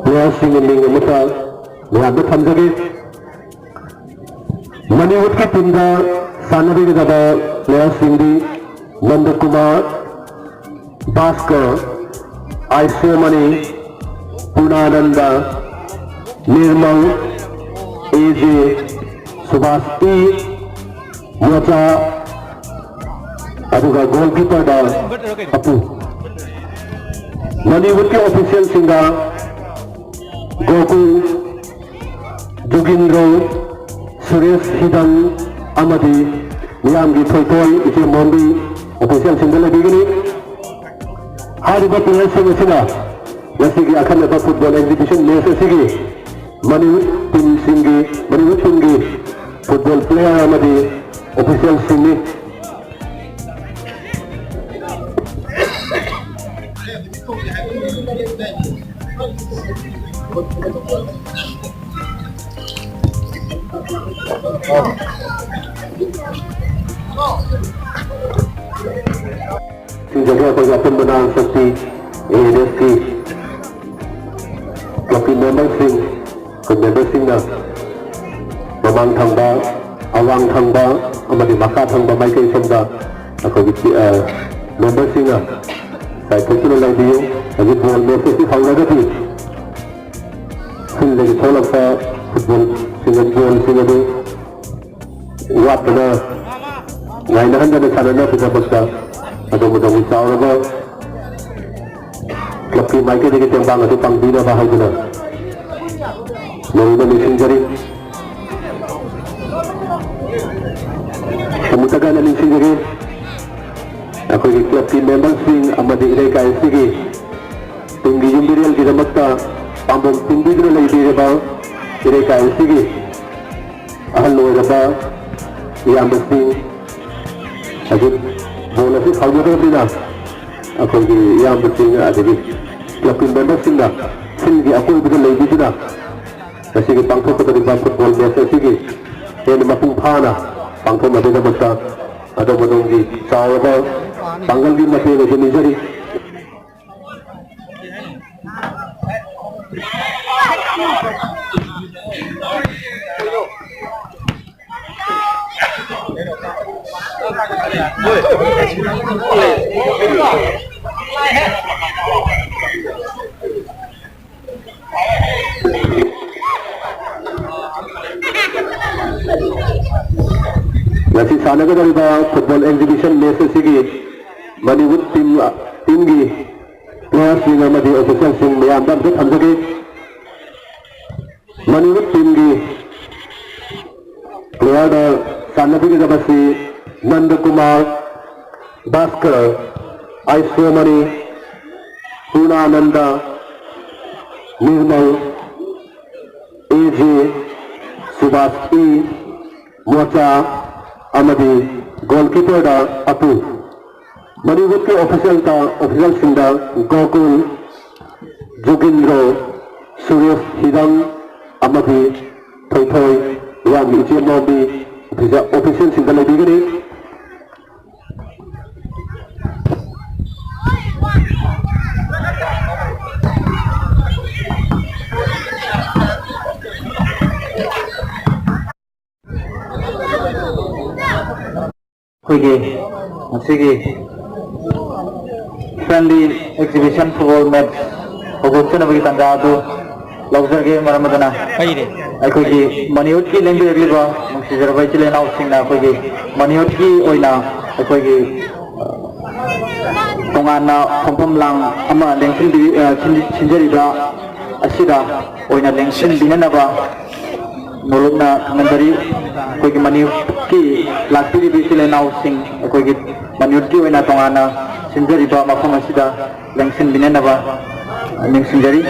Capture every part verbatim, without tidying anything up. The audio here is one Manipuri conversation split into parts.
ꯄ꯭ꯂꯦꯌꯔꯁꯤꯡꯒꯤ ꯃꯤꯡ ꯑꯃꯠꯇ ꯃꯌꯥꯝꯗ ꯊꯝꯖꯒꯦ꯫ ꯃꯅꯤꯋꯨꯠꯀꯤ ꯇꯤꯝꯗ ꯁꯥꯟꯅꯕꯤꯒꯗꯕ ꯄ꯭ꯂꯦꯌꯔꯁꯤꯡꯗꯤ ꯅꯟꯗꯀꯨꯃꯥꯔ, ꯚꯥꯁꯀꯔ, ꯑꯥꯏꯁꯣꯃꯅꯤ, ꯄꯨꯔꯅꯥꯅꯟꯗ, ꯅꯤꯔꯃꯜ, ꯑꯦ ꯖꯦ, ꯁꯨꯕꯥꯁ ꯏ, ꯃꯣꯆꯥ, ꯑꯗꯨꯒ ꯒꯣꯜꯀꯤꯄꯔꯗ ꯑꯄꯨ꯫ ꯃꯅꯤꯋꯨꯠꯀꯤ ꯑꯣꯐꯤꯁꯤꯌꯦꯜꯁꯤꯡꯗ ꯒꯣꯀꯨꯜ, ꯖꯨꯒꯤꯟꯗ꯭ꯔꯣ, ꯁꯨꯔꯦꯁ ꯍꯤꯗꯪ ꯑꯃꯗꯤ ꯃꯤꯌꯥꯝꯒꯤ ꯊꯣꯏꯊꯣꯏ ꯏꯆꯦ ꯃꯣꯝꯕꯤ ꯑꯣꯐꯤꯁꯤꯌꯦꯜꯁꯤꯡꯗ ꯂꯩꯕꯤꯒꯅꯤ꯫ ꯍꯥꯏꯔꯤꯕ ꯄ꯭ꯂꯦꯌꯔꯁꯤꯡ ꯑꯁꯤꯅ ꯉꯁꯤꯒꯤ ꯑꯈꯟꯅꯕ ꯐꯨꯠꯕꯣꯜ ꯑꯦꯛꯖꯤꯕꯤꯁꯟ ꯃꯦꯆ ꯑꯁꯤꯒꯤ ꯃꯅꯤꯄꯨꯔ ꯇꯤꯝꯁꯤꯡꯒꯤ, ꯃꯅꯤꯄꯨꯔ ꯇꯤꯝꯒꯤ ꯐꯨꯠꯕꯣꯜ ꯄ꯭ꯂꯦꯌꯔ ꯑꯃꯗꯤ ꯑꯣꯐꯤꯁꯤꯌꯦꯜꯁꯤꯡꯅꯤ꯫ ꯁꯤꯡꯖꯒꯦ ꯑꯩꯈꯣꯏꯒꯤ ꯑꯄꯨꯟꯕ ꯅꯥꯟ ꯁꯛꯇꯤ ꯑꯦ ꯑꯦꯟ ꯑꯦꯁꯀꯤ ꯀ꯭ꯂꯕꯀꯤ ꯃꯦꯝꯕꯔꯁꯤꯡ, ꯑꯩꯈꯣꯏ ꯃꯦꯝꯕꯔꯁꯤꯡꯅ ꯃꯃꯥꯡ ꯊꯪꯕ, ꯑꯋꯥꯡ ꯊꯪꯕ ꯑꯃꯗꯤ ꯃꯈꯥ ꯊꯪꯕ ꯃꯥꯏꯀꯩ ꯁꯣꯝꯗ ꯑꯩꯈꯣꯏꯒꯤ, ꯑ, ꯃꯦꯝꯕꯔꯁꯤꯡꯅ ꯆꯥꯏꯊꯣꯛꯇꯨꯅ ꯂꯩꯕꯤꯌꯨ꯫ ꯍꯧꯖꯤꯛ ꯕꯣꯜ ꯃꯦꯠꯆ ꯑꯁꯤ ꯍꯧꯔꯒꯗꯤ ꯐꯤꯜꯗꯒꯤ ꯊꯣꯛꯂꯛꯄ ꯐꯨꯠꯕꯣꯜꯁꯤꯡ ꯑꯗꯨ, ꯕꯣꯜꯁꯤꯡ ꯑꯗꯨ ꯋꯥꯠꯇꯅ ꯉꯥꯏꯅꯍꯟꯗꯅ ꯁꯥꯟꯅꯅꯕꯒꯤꯗꯃꯛꯇ ꯑꯗꯣꯝ ꯑꯗꯣꯝꯒꯤ ꯆꯥꯎꯔꯕ ꯀ꯭ꯂꯕꯀꯤ ꯃꯥꯏꯀꯩꯗꯒꯤ ꯇꯦꯡꯕꯥꯡ ꯑꯗꯨ ꯄꯥꯡꯕꯤꯅꯕ ꯍꯥꯏꯗꯨꯅ ꯅꯧꯅ ꯅꯤꯡꯁꯤꯡꯖꯔꯤ꯫ ꯑꯃꯨꯛꯇꯒ ꯍꯟꯅ ꯅꯤꯡꯁꯤꯡꯖꯔꯤ, ꯑꯩꯈꯣꯏꯒꯤ ꯀ꯭ꯂꯕꯀꯤ ꯃꯦꯝꯕꯔꯁꯤꯡ ꯑꯃꯗꯤ ꯏꯔꯩꯀꯥꯏ ꯑꯁꯤꯒꯤ ꯇꯨꯡꯒꯤ ꯌꯨꯝꯕꯤꯔꯦꯜꯒꯤꯗꯃꯛꯇ ꯄꯥꯝꯕꯣꯝ ꯇꯤꯡꯕꯤꯗꯨꯅ ꯂꯩꯕꯤꯔꯕ ꯏꯔꯩꯀꯥꯏ ꯑꯁꯤꯒꯤ ꯑꯍꯜ ꯑꯣꯏꯔꯕ ꯏꯌꯥꯝꯕꯁꯤꯡ, ꯍꯧꯖꯤꯛ ꯕꯣꯜ ꯑꯁꯤ ꯁꯥꯎꯅꯗ꯭ꯔꯕꯅꯤꯅ ꯑꯩꯈꯣꯏꯒꯤ ꯏꯌꯥꯝꯕꯁꯤꯡ ꯑꯗꯒꯤ ꯀ꯭ꯂꯕꯀꯤ ꯃꯦꯝꯕꯔꯁꯤꯡꯅ ꯐꯤꯜꯒꯤ ꯑꯀꯣꯏꯕꯗ ꯂꯩꯕꯤꯗꯨꯅ ꯉꯁꯤꯒꯤ ꯄꯥꯡꯊꯣꯛꯀꯗꯧꯔꯤꯕ ꯐꯨꯠꯕꯣꯜ ꯃꯦꯠꯆ ꯑꯁꯤꯒꯤ ꯍꯦꯟꯅ ꯃꯄꯨꯡ ꯐꯥꯅ ꯄꯥꯡꯊꯣꯛꯅꯕꯒꯤꯗꯃꯛꯇ ꯑꯗꯣꯝ ꯑꯗꯣꯝꯒꯤ ꯆꯥꯎꯔꯕ ꯄꯥꯡꯒꯜꯒꯤ ꯃꯇꯦꯡ ꯑꯗꯨ ꯅꯤꯖꯔꯤ꯫ ꯉꯁꯤ ꯁꯥꯟꯅꯒꯗꯧꯔꯤꯕ football exhibition match ꯑꯁꯤꯒꯤ Manipur team, teamꯒꯤ playerꯁꯤꯡ ꯑꯃꯗꯤ officialꯁꯤꯡ ꯃꯌꯥꯝꯗ ꯑꯃꯨꯛꯇ ꯊꯝꯖꯒꯦ꯫ Manipur teamꯒꯤ playerꯗ ꯁꯥꯟꯅꯕꯤꯒꯗꯕꯁꯤ ꯅꯟꯗꯀꯨꯃꯥꯔ, ꯚꯥꯁꯀꯔ, ꯑꯥꯏꯁꯣꯃꯅꯤ, ꯄꯨꯔꯅꯥꯅꯟꯗ, ꯅꯤꯔꯃꯜ, ꯑꯦ ꯖꯦ, ꯁꯨꯕꯥꯁ ꯏ, ꯃꯣꯆꯥ ꯑꯃꯗꯤ goalkeeperꯗ ꯑꯄꯨ꯫ Manipurꯒꯤ officialꯗ, officialꯁꯤꯡꯗ ꯒꯣꯀꯨꯜ, ꯖꯣꯒꯤꯟꯗ꯭ꯔꯣ, ꯁꯨꯔꯦꯁ ꯍꯤꯔꯝ ꯑꯃꯗꯤ ꯊꯣꯏꯊꯣꯏ ꯃꯤꯌꯥꯝꯒꯤ ꯏꯆꯦ ꯃꯣꯝꯕꯤ official, officialꯁꯤꯡꯗ ꯂꯩꯕꯤꯒꯅꯤ꯫ ꯑꯩꯈꯣꯏꯒꯤ ꯉꯁꯤꯒꯤ friendly exhibition football match ꯍꯧꯗꯣꯛꯆꯅꯕꯒꯤ ꯇꯥꯟꯖꯥ ꯑꯗꯨ ꯂꯧꯖꯒꯦ꯫ ꯃꯔꯝ ꯑꯗꯨꯅ ꯐꯩꯔꯦ꯫ ꯑꯩꯈꯣꯏꯒꯤ ꯃꯅꯤꯄꯨꯔꯒꯤ ꯂꯦꯡꯕꯤꯔꯛꯂꯤꯕ ꯅꯨꯡꯁꯤꯖꯔꯕ ꯏꯆꯤꯜ ꯏꯅꯥꯎꯁꯤꯡꯅ ꯑꯩꯈꯣꯏꯒꯤ ꯃꯅꯤꯄꯨꯔꯒꯤ ꯑꯣꯏꯅ ꯑꯩꯈꯣꯏꯒꯤ ꯇꯣꯉꯥꯟꯅ ꯐꯝꯐꯝ ꯂꯥꯡ ꯑꯃ ꯂꯦꯡꯁꯤꯟꯕꯤ-, ꯑ, ꯁꯤꯟ-, ꯁꯤꯟꯖꯔꯤꯕ ꯑꯁꯤꯗ ꯑꯣꯏꯅ ꯂꯦꯡꯁꯤꯟꯕꯤꯅꯅꯕ ꯅꯣꯂꯨꯛꯅ ꯈꯪꯍꯟꯖꯔꯤ꯫ ꯑꯩꯈꯣꯏꯒꯤ ꯃꯅꯤꯄꯨꯔꯒꯤ ꯂꯥꯛꯄꯤꯔꯤꯕ ꯏꯆꯤꯜ ꯏꯅꯥꯎꯁꯤꯡ, ꯑꯩꯈꯣꯏꯒꯤ ꯃꯅꯤꯄꯨꯔꯒꯤ ꯑꯣꯏꯅ ꯇꯣꯉꯥꯟꯅ ꯁꯤꯟꯖꯔꯤꯕ ꯃꯐꯝ ꯑꯁꯤꯗ ꯂꯦꯡꯁꯤꯟꯕꯤꯅꯅꯕ ꯅꯤꯡꯁꯤꯡꯖꯔꯤ꯫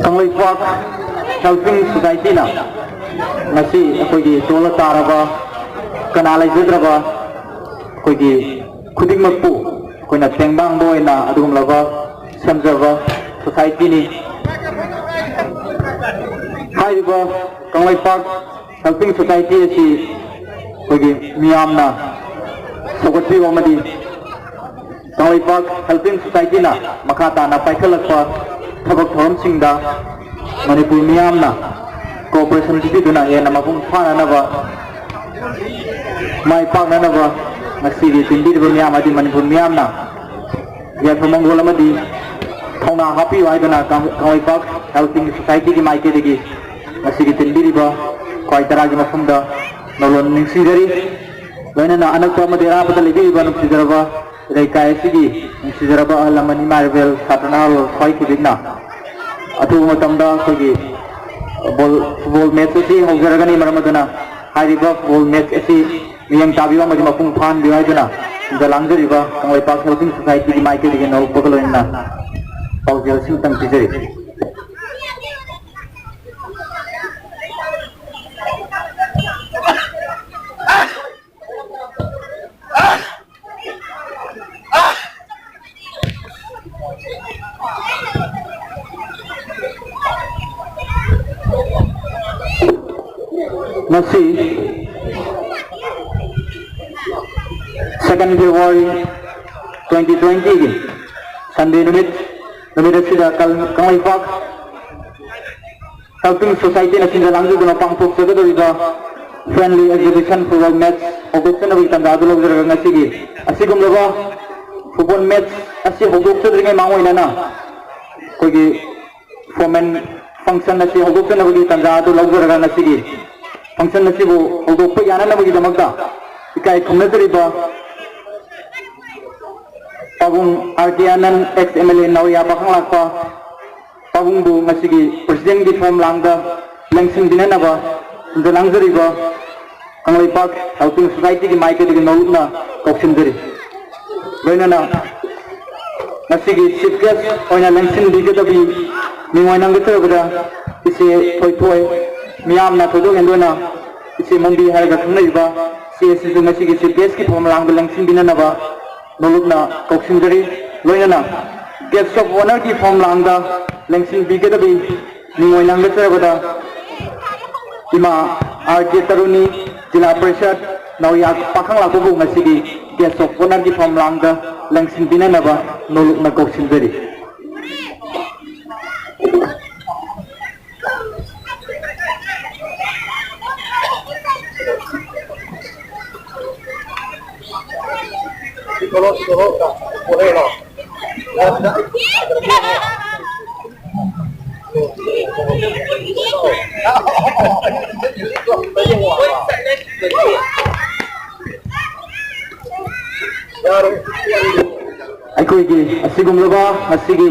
ꯀꯪꯂꯩꯄꯥꯛ ꯍꯦꯜꯄꯤꯡ ꯁꯣꯁꯥꯏꯇꯤꯅ ꯉꯁꯤ ꯑꯩꯈꯣꯏꯒꯤ ꯇꯣꯜꯂ ꯇꯥꯔꯕ, ꯀꯅꯥ ꯂꯩꯖꯗ꯭ꯔꯕ ꯑꯩꯈꯣꯏꯒꯤ ꯈꯨꯗꯤꯡꯃꯛꯄꯨ ꯑꯩꯈꯣꯏꯅ ꯇꯦꯡꯕꯥꯡꯕ ꯑꯣꯏꯅ ꯑꯗꯨꯒꯨꯝꯂꯕ ꯁꯦꯝꯖꯕ ꯁꯣꯁꯥꯏꯇꯤꯅꯤ꯫ ꯍꯥꯏꯔꯤꯕ ꯀꯪꯂꯩꯄꯥꯛ ꯍꯦꯜꯄꯤꯡ ꯁꯣꯁꯥꯏꯇꯤ ꯑꯁꯤ ꯑꯩꯈꯣꯏꯒꯤ ꯃꯤꯌꯥꯝꯅ ꯁꯧꯒꯠꯄꯤꯕ ꯑꯃꯗꯤ ꯀꯪꯂꯩꯄꯥꯛ ꯍꯦꯜꯄꯤꯡ ꯁꯣꯁꯥꯏꯇꯤꯅ ꯃꯈꯥ ꯇꯥꯅ ꯄꯥꯏꯈꯠꯂꯛꯄ ꯊꯕꯛ ꯊꯧꯔꯝꯁꯤꯡꯗ ꯃꯅꯤꯄꯨꯔ ꯃꯤꯌꯥꯝꯅ ꯀꯣꯑꯣꯄꯔꯦꯁꯟ ꯄꯤꯕꯤꯗꯨꯅ ꯍꯦꯟꯅ ꯃꯄꯨꯡ ꯐꯥꯅꯅꯕ, ꯃꯥꯏ ꯄꯥꯛꯅꯅꯕ ꯉꯁꯤꯒꯤ ꯇꯤꯟꯕꯤꯔꯤꯕ ꯃꯤꯌꯥꯝ ꯑꯗꯤ ꯃꯅꯤꯄꯨꯔ ꯃꯤꯌꯥꯝꯅ ꯌꯥꯏꯐ ꯃꯪꯒꯣꯜ ꯑꯃꯗꯤ ꯊꯧꯅꯥ ꯍꯥꯞꯄꯤꯌꯨ ꯍꯥꯏꯗꯨꯅ ꯀꯪ-, ꯀꯪꯂꯩꯄꯥꯛ ꯍꯦꯜꯄꯤꯡ ꯁꯣꯁꯥꯏꯇꯤꯒꯤ ꯃꯥꯏꯀꯩꯗꯒꯤ ꯉꯁꯤꯒꯤ ꯇꯤꯟꯕꯤꯔꯤꯕ ꯈ꯭ꯋꯥꯏ ꯇꯔꯥꯒꯤ ꯃꯐꯝꯗ ꯅꯣꯂꯣꯟ ꯅꯤꯡꯁꯤꯡꯖꯔꯤ꯫ ꯂꯣꯏꯅꯅ ꯑꯅꯛꯄ ꯑꯃꯗꯤ ꯑꯔꯥꯞꯄꯗ ꯂꯩꯕꯤꯔꯤꯕ ꯅꯨꯡꯁꯤꯖꯔꯕ ꯂꯩꯀꯥꯏ ꯑꯁꯤꯒꯤ ꯅꯨꯡꯁꯤꯖꯔꯕ ꯑꯍꯜ ꯂꯃꯟ, ꯏꯃꯥ ꯏꯕꯦꯜ, ꯁꯥꯇ꯭ꯔ ꯅꯍꯥꯔꯣꯜ ꯈ꯭ꯋꯥꯏ ꯈꯤꯕꯤꯛꯅ ꯑꯊꯨꯕ ꯃꯇꯝꯗ ꯑꯩꯈꯣꯏꯒꯤ ꯕꯣꯜ, ꯐꯨꯠꯕꯣꯜ ꯃꯦꯠꯆ ꯑꯁꯤ ꯍꯧꯖꯔꯒꯅꯤ꯫ ꯃꯔꯝ ꯑꯗꯨꯅ ꯍꯥꯏꯔꯤꯕ ꯐꯨꯠꯕꯣꯜ ꯃꯦꯠꯆ ꯑꯁꯤ ꯃꯤꯠꯌꯦꯡ ꯇꯥꯕꯤꯌꯨ ꯑꯃꯗꯤ ꯃꯄꯨꯡ ꯐꯥꯍꯟꯕꯤꯌꯨ ꯍꯥꯏꯗꯨꯅ ꯁꯤꯗ ꯂꯥꯡꯖꯔꯤꯕ ꯀꯪꯂꯩꯄꯥꯛ ꯍꯦꯜꯄꯤꯡ ꯁꯣꯁꯥꯏꯇꯤꯒꯤ ꯃꯥꯏꯀꯩꯗꯒꯤ ꯅꯧꯔꯛꯄꯒ ꯂꯣꯏꯅꯅ ꯄꯥꯎꯖꯦꯜ ꯑꯁꯤꯃꯇꯪ ꯄꯤꯖꯔꯤ꯫ ꯉꯁꯤ second February twenty twenty ꯒꯤ Sunday ꯅꯨꯃꯤꯠ, ꯅꯨꯃꯤꯠ ꯑꯁꯤꯗ ꯀꯪ-, ꯀꯪꯂꯩꯄꯥꯛ ꯍꯦꯜꯄꯤꯡ ꯁꯣꯁꯥꯏꯇꯤꯅ ꯁꯤꯟꯖ ꯂꯥꯡꯖꯗꯨꯅ ꯄꯥꯡꯊꯣꯛꯆꯒꯗꯧꯔꯤꯕ friendly exhibition football match ꯍꯧꯗꯣꯛꯆꯅꯕꯒꯤ ꯇꯥꯟꯖꯥ ꯑꯗꯨ ꯂꯧꯖꯔꯒ, ꯉꯁꯤꯒꯤ ꯑꯁꯤꯒꯨꯝꯂꯕ football match ꯑꯁꯤ ꯍꯧꯗꯣꯛꯆꯗ꯭ꯔꯤꯉꯩ ꯃꯥꯡꯑꯣꯏꯅꯅ ꯑꯩꯈꯣꯏꯒꯤ formal function ꯑꯁꯤ ꯍꯧꯗꯣꯛꯆꯅꯕꯒꯤ ꯇꯥꯟꯖꯥ ꯑꯗꯨ ꯂꯧꯖꯔꯒ, ꯉꯁꯤꯒꯤ function ꯑꯁꯤꯕꯨ ꯍꯧꯗꯣꯛꯄ ꯌꯥꯅꯅꯕꯒꯤꯗꯃꯛꯇ ꯏꯀꯥꯏ ꯈꯨꯝꯅꯖꯔꯤꯕ ꯄꯥꯕꯨꯡ R K Anand, ex M L A Nauriya Pakhanglakpa ꯄꯥꯕꯨꯡꯕꯨ ꯉꯁꯤꯒꯤ president ꯀꯤ ꯐꯝ ꯂꯥꯡꯗ ꯂꯦꯡꯁꯤꯟꯕꯤꯅꯅꯕ ꯁꯤꯟꯖ ꯂꯥꯡꯖꯔꯤꯕ ꯀꯪꯂꯩꯄꯥꯛ ꯍꯦꯜꯄꯤꯡ ꯁꯣꯁꯥꯏꯇꯤꯒꯤ ꯃꯥꯏꯀꯩꯗꯒꯤ ꯅꯧꯂꯨꯛꯅ ꯀꯧꯁꯤꯟꯖꯔꯤ꯫ ꯂꯣꯏꯅꯅ ꯉꯁꯤꯒꯤ chief guest ꯑꯣꯏꯅ ꯂꯦꯡꯁꯤꯟꯕꯤꯒꯗꯕꯤ ꯃꯤꯡ ꯑꯣꯏꯅ ꯂꯦꯡꯒꯠꯆꯔꯕꯗ ꯏꯆꯦ ꯊꯣꯏꯊꯣꯏ, ꯃꯤꯌꯥꯝꯅ ꯊꯣꯏꯗꯣꯛ ꯍꯦꯟꯗꯣꯛꯅ ꯏꯆꯦ ꯃꯣꯝꯕꯤ ꯍꯥꯏꯔꯒ ꯈꯪꯅꯔꯤꯕ, ꯏꯆꯦ ꯑꯁꯤꯁꯨ ꯉꯁꯤꯒꯤ chief guest ꯀꯤ ꯐꯝ ꯂꯥꯡꯗ ꯂꯦꯡꯁꯤꯟꯕꯤꯅꯅꯕ ꯅꯣꯂꯨꯛꯅ ꯀꯧꯁꯤꯟꯖꯔꯤ꯫ ꯂꯣꯏꯅꯅ guest of honour ꯒꯤ ꯐꯝ ꯂꯥꯡꯗ ꯂꯦꯡꯁꯤꯟꯕꯤꯒꯗꯕꯤ ꯃꯤꯡ ꯑꯣꯏꯅ ꯂꯦꯡꯒꯠꯆꯔꯕꯗ ꯏꯃꯥ ꯑꯥꯔ ꯀꯦ ꯇꯔꯨꯅꯤ, ꯖꯤꯂꯥ ꯄꯔꯤꯁꯠ, ꯅꯥꯎꯔꯤꯌꯥ ꯄꯥꯈꯪ ꯂꯥꯛꯄꯕꯨ ꯉꯁꯤꯒꯤ Guest of Honourꯒꯤ ꯐꯝꯂꯥꯡꯗ ꯂꯦꯡꯁꯤꯟꯕꯤꯅꯅꯕ ꯅꯣꯂꯨꯛꯅ ꯀꯧꯁꯤꯟꯖꯔꯤ꯫ ꯑꯩꯈꯣꯏꯒꯤ ꯑꯁꯤꯒꯨꯝꯂꯕ ꯉꯁꯤꯒꯤ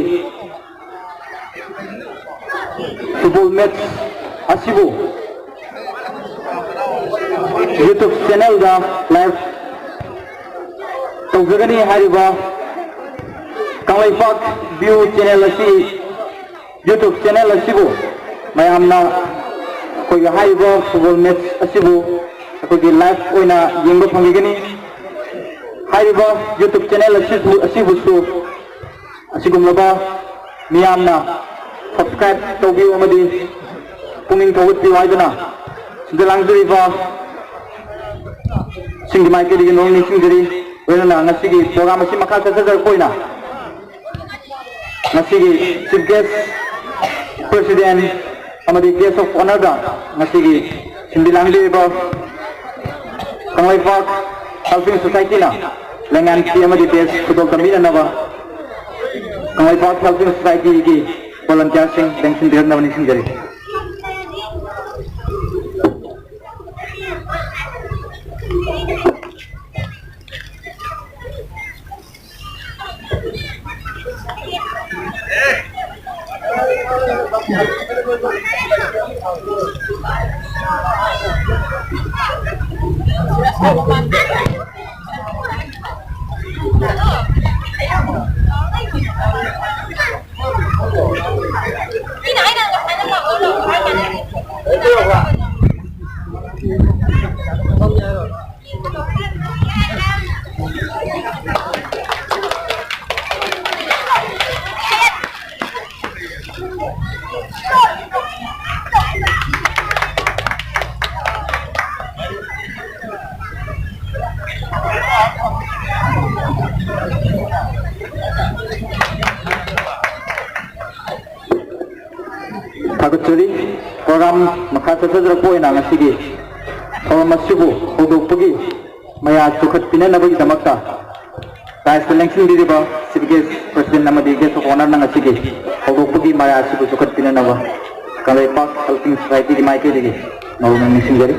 football match ꯑꯁꯤꯕꯨ YouTube channelꯗ live ꯇꯧꯖꯒꯅꯤ꯫ ꯍꯥꯏꯔꯤꯕ ꯀꯪꯂꯩꯄꯥꯛ View channel ꯑꯁꯤ, YouTube channel ꯑꯁꯤꯕꯨ ꯃꯌꯥꯝꯅ ꯑꯩꯈꯣꯏꯒꯤ ꯍꯥꯏꯔꯤꯕ football match ꯑꯁꯤꯕꯨ ꯑꯩꯈꯣꯏꯒꯤ live ꯑꯣꯏꯅ ꯌꯦꯡꯕ ꯐꯪꯕꯤꯒꯅꯤ꯫ ꯍꯥꯏꯔꯤꯕ YouTube channel ꯑꯁꯤꯕꯨ, ꯑꯁꯤꯕꯨꯁꯨ ꯑꯁꯤꯒꯨꯝꯂꯕ ꯃꯤꯌꯥꯝꯅ subscribe ꯇꯧꯕꯤꯌꯨ ꯑꯃꯗꯤ ꯄꯨꯛꯅꯤꯡ ꯊꯧꯒꯠꯄꯤꯌꯨ ꯍꯥꯏꯗꯨꯅ ꯁꯤꯗ ꯂꯥꯡꯖꯔꯤꯕ ꯁꯤꯡꯒꯤ ꯃꯥꯏꯀꯩꯗꯒꯤ ꯅꯣꯡ ꯅꯤꯡꯁꯤꯡꯖꯔꯤ꯫ ꯂꯣꯏꯅꯅ ꯉꯁꯤꯒꯤ program ꯑꯁꯤ ꯃꯈꯥ ꯆꯠꯊꯖꯔꯛꯄ ꯑꯣꯏꯅ ꯉꯁꯤꯒꯤ Chief Guest, President ꯑꯃꯗꯤ Guest of Honourꯗ ꯉꯁꯤꯒꯤ ꯁꯤꯟꯕꯤ ꯂꯥꯡꯕꯤꯔꯤꯕ ꯀꯪꯂꯩꯄꯥꯛ Helping Societyꯅ ꯂꯩꯉꯥꯟ ꯐꯤ ꯑꯃꯗꯤ badge ꯈꯨꯗꯣꯜ ꯇꯝꯕꯤꯅꯅꯕ ꯀꯪꯂꯩꯄꯥꯛ Helping Societyꯒꯤ volunteerꯁꯤꯡ ꯂꯦꯡꯁꯤꯟꯕꯤꯔꯛꯅꯕ ꯅꯤꯡꯁꯤꯡꯖꯔꯤ꯫ ꯊꯥꯒꯠꯆꯔꯤ꯫ ꯄ꯭ꯔꯣꯒ꯭ꯔꯥꯝ ꯃꯈꯥ ꯆꯠꯊꯖꯔꯛꯄ ꯑꯣꯏꯅ ꯉꯁꯤꯒꯤ ꯊꯧꯔꯝ ꯑꯁꯤꯕꯨ ꯍꯧꯗꯣꯛꯄꯒꯤ ꯃꯌꯥ ꯆꯨꯈꯠꯄꯤꯅꯅꯕꯒꯤꯗꯃꯛꯇ ꯗꯥꯏꯁꯇ ꯂꯦꯡꯁꯤꯟꯕꯤꯔꯤꯕ ꯆꯤꯐ ꯒꯦꯁ ꯄ꯭ꯔꯁꯤꯗꯦꯟ ꯑꯃꯗꯤ ꯒꯦꯁ ꯑꯣꯐ ꯑꯣꯅꯔꯅ ꯉꯁꯤꯒꯤ ꯍꯧꯗꯣꯛꯄꯒꯤ ꯃꯌꯥ ꯑꯁꯤꯕꯨ ꯆꯨꯈꯠꯄꯤꯅꯅꯕ ꯀꯪꯂꯩꯄꯥꯛ ꯍꯦꯜꯄꯤꯡ ꯁꯣꯁꯥꯏꯇꯤꯒꯤ ꯃꯥꯏꯀꯩꯗꯒꯤ ꯅꯧꯅ ꯅꯤꯡꯁꯤꯡꯖꯔꯤ꯫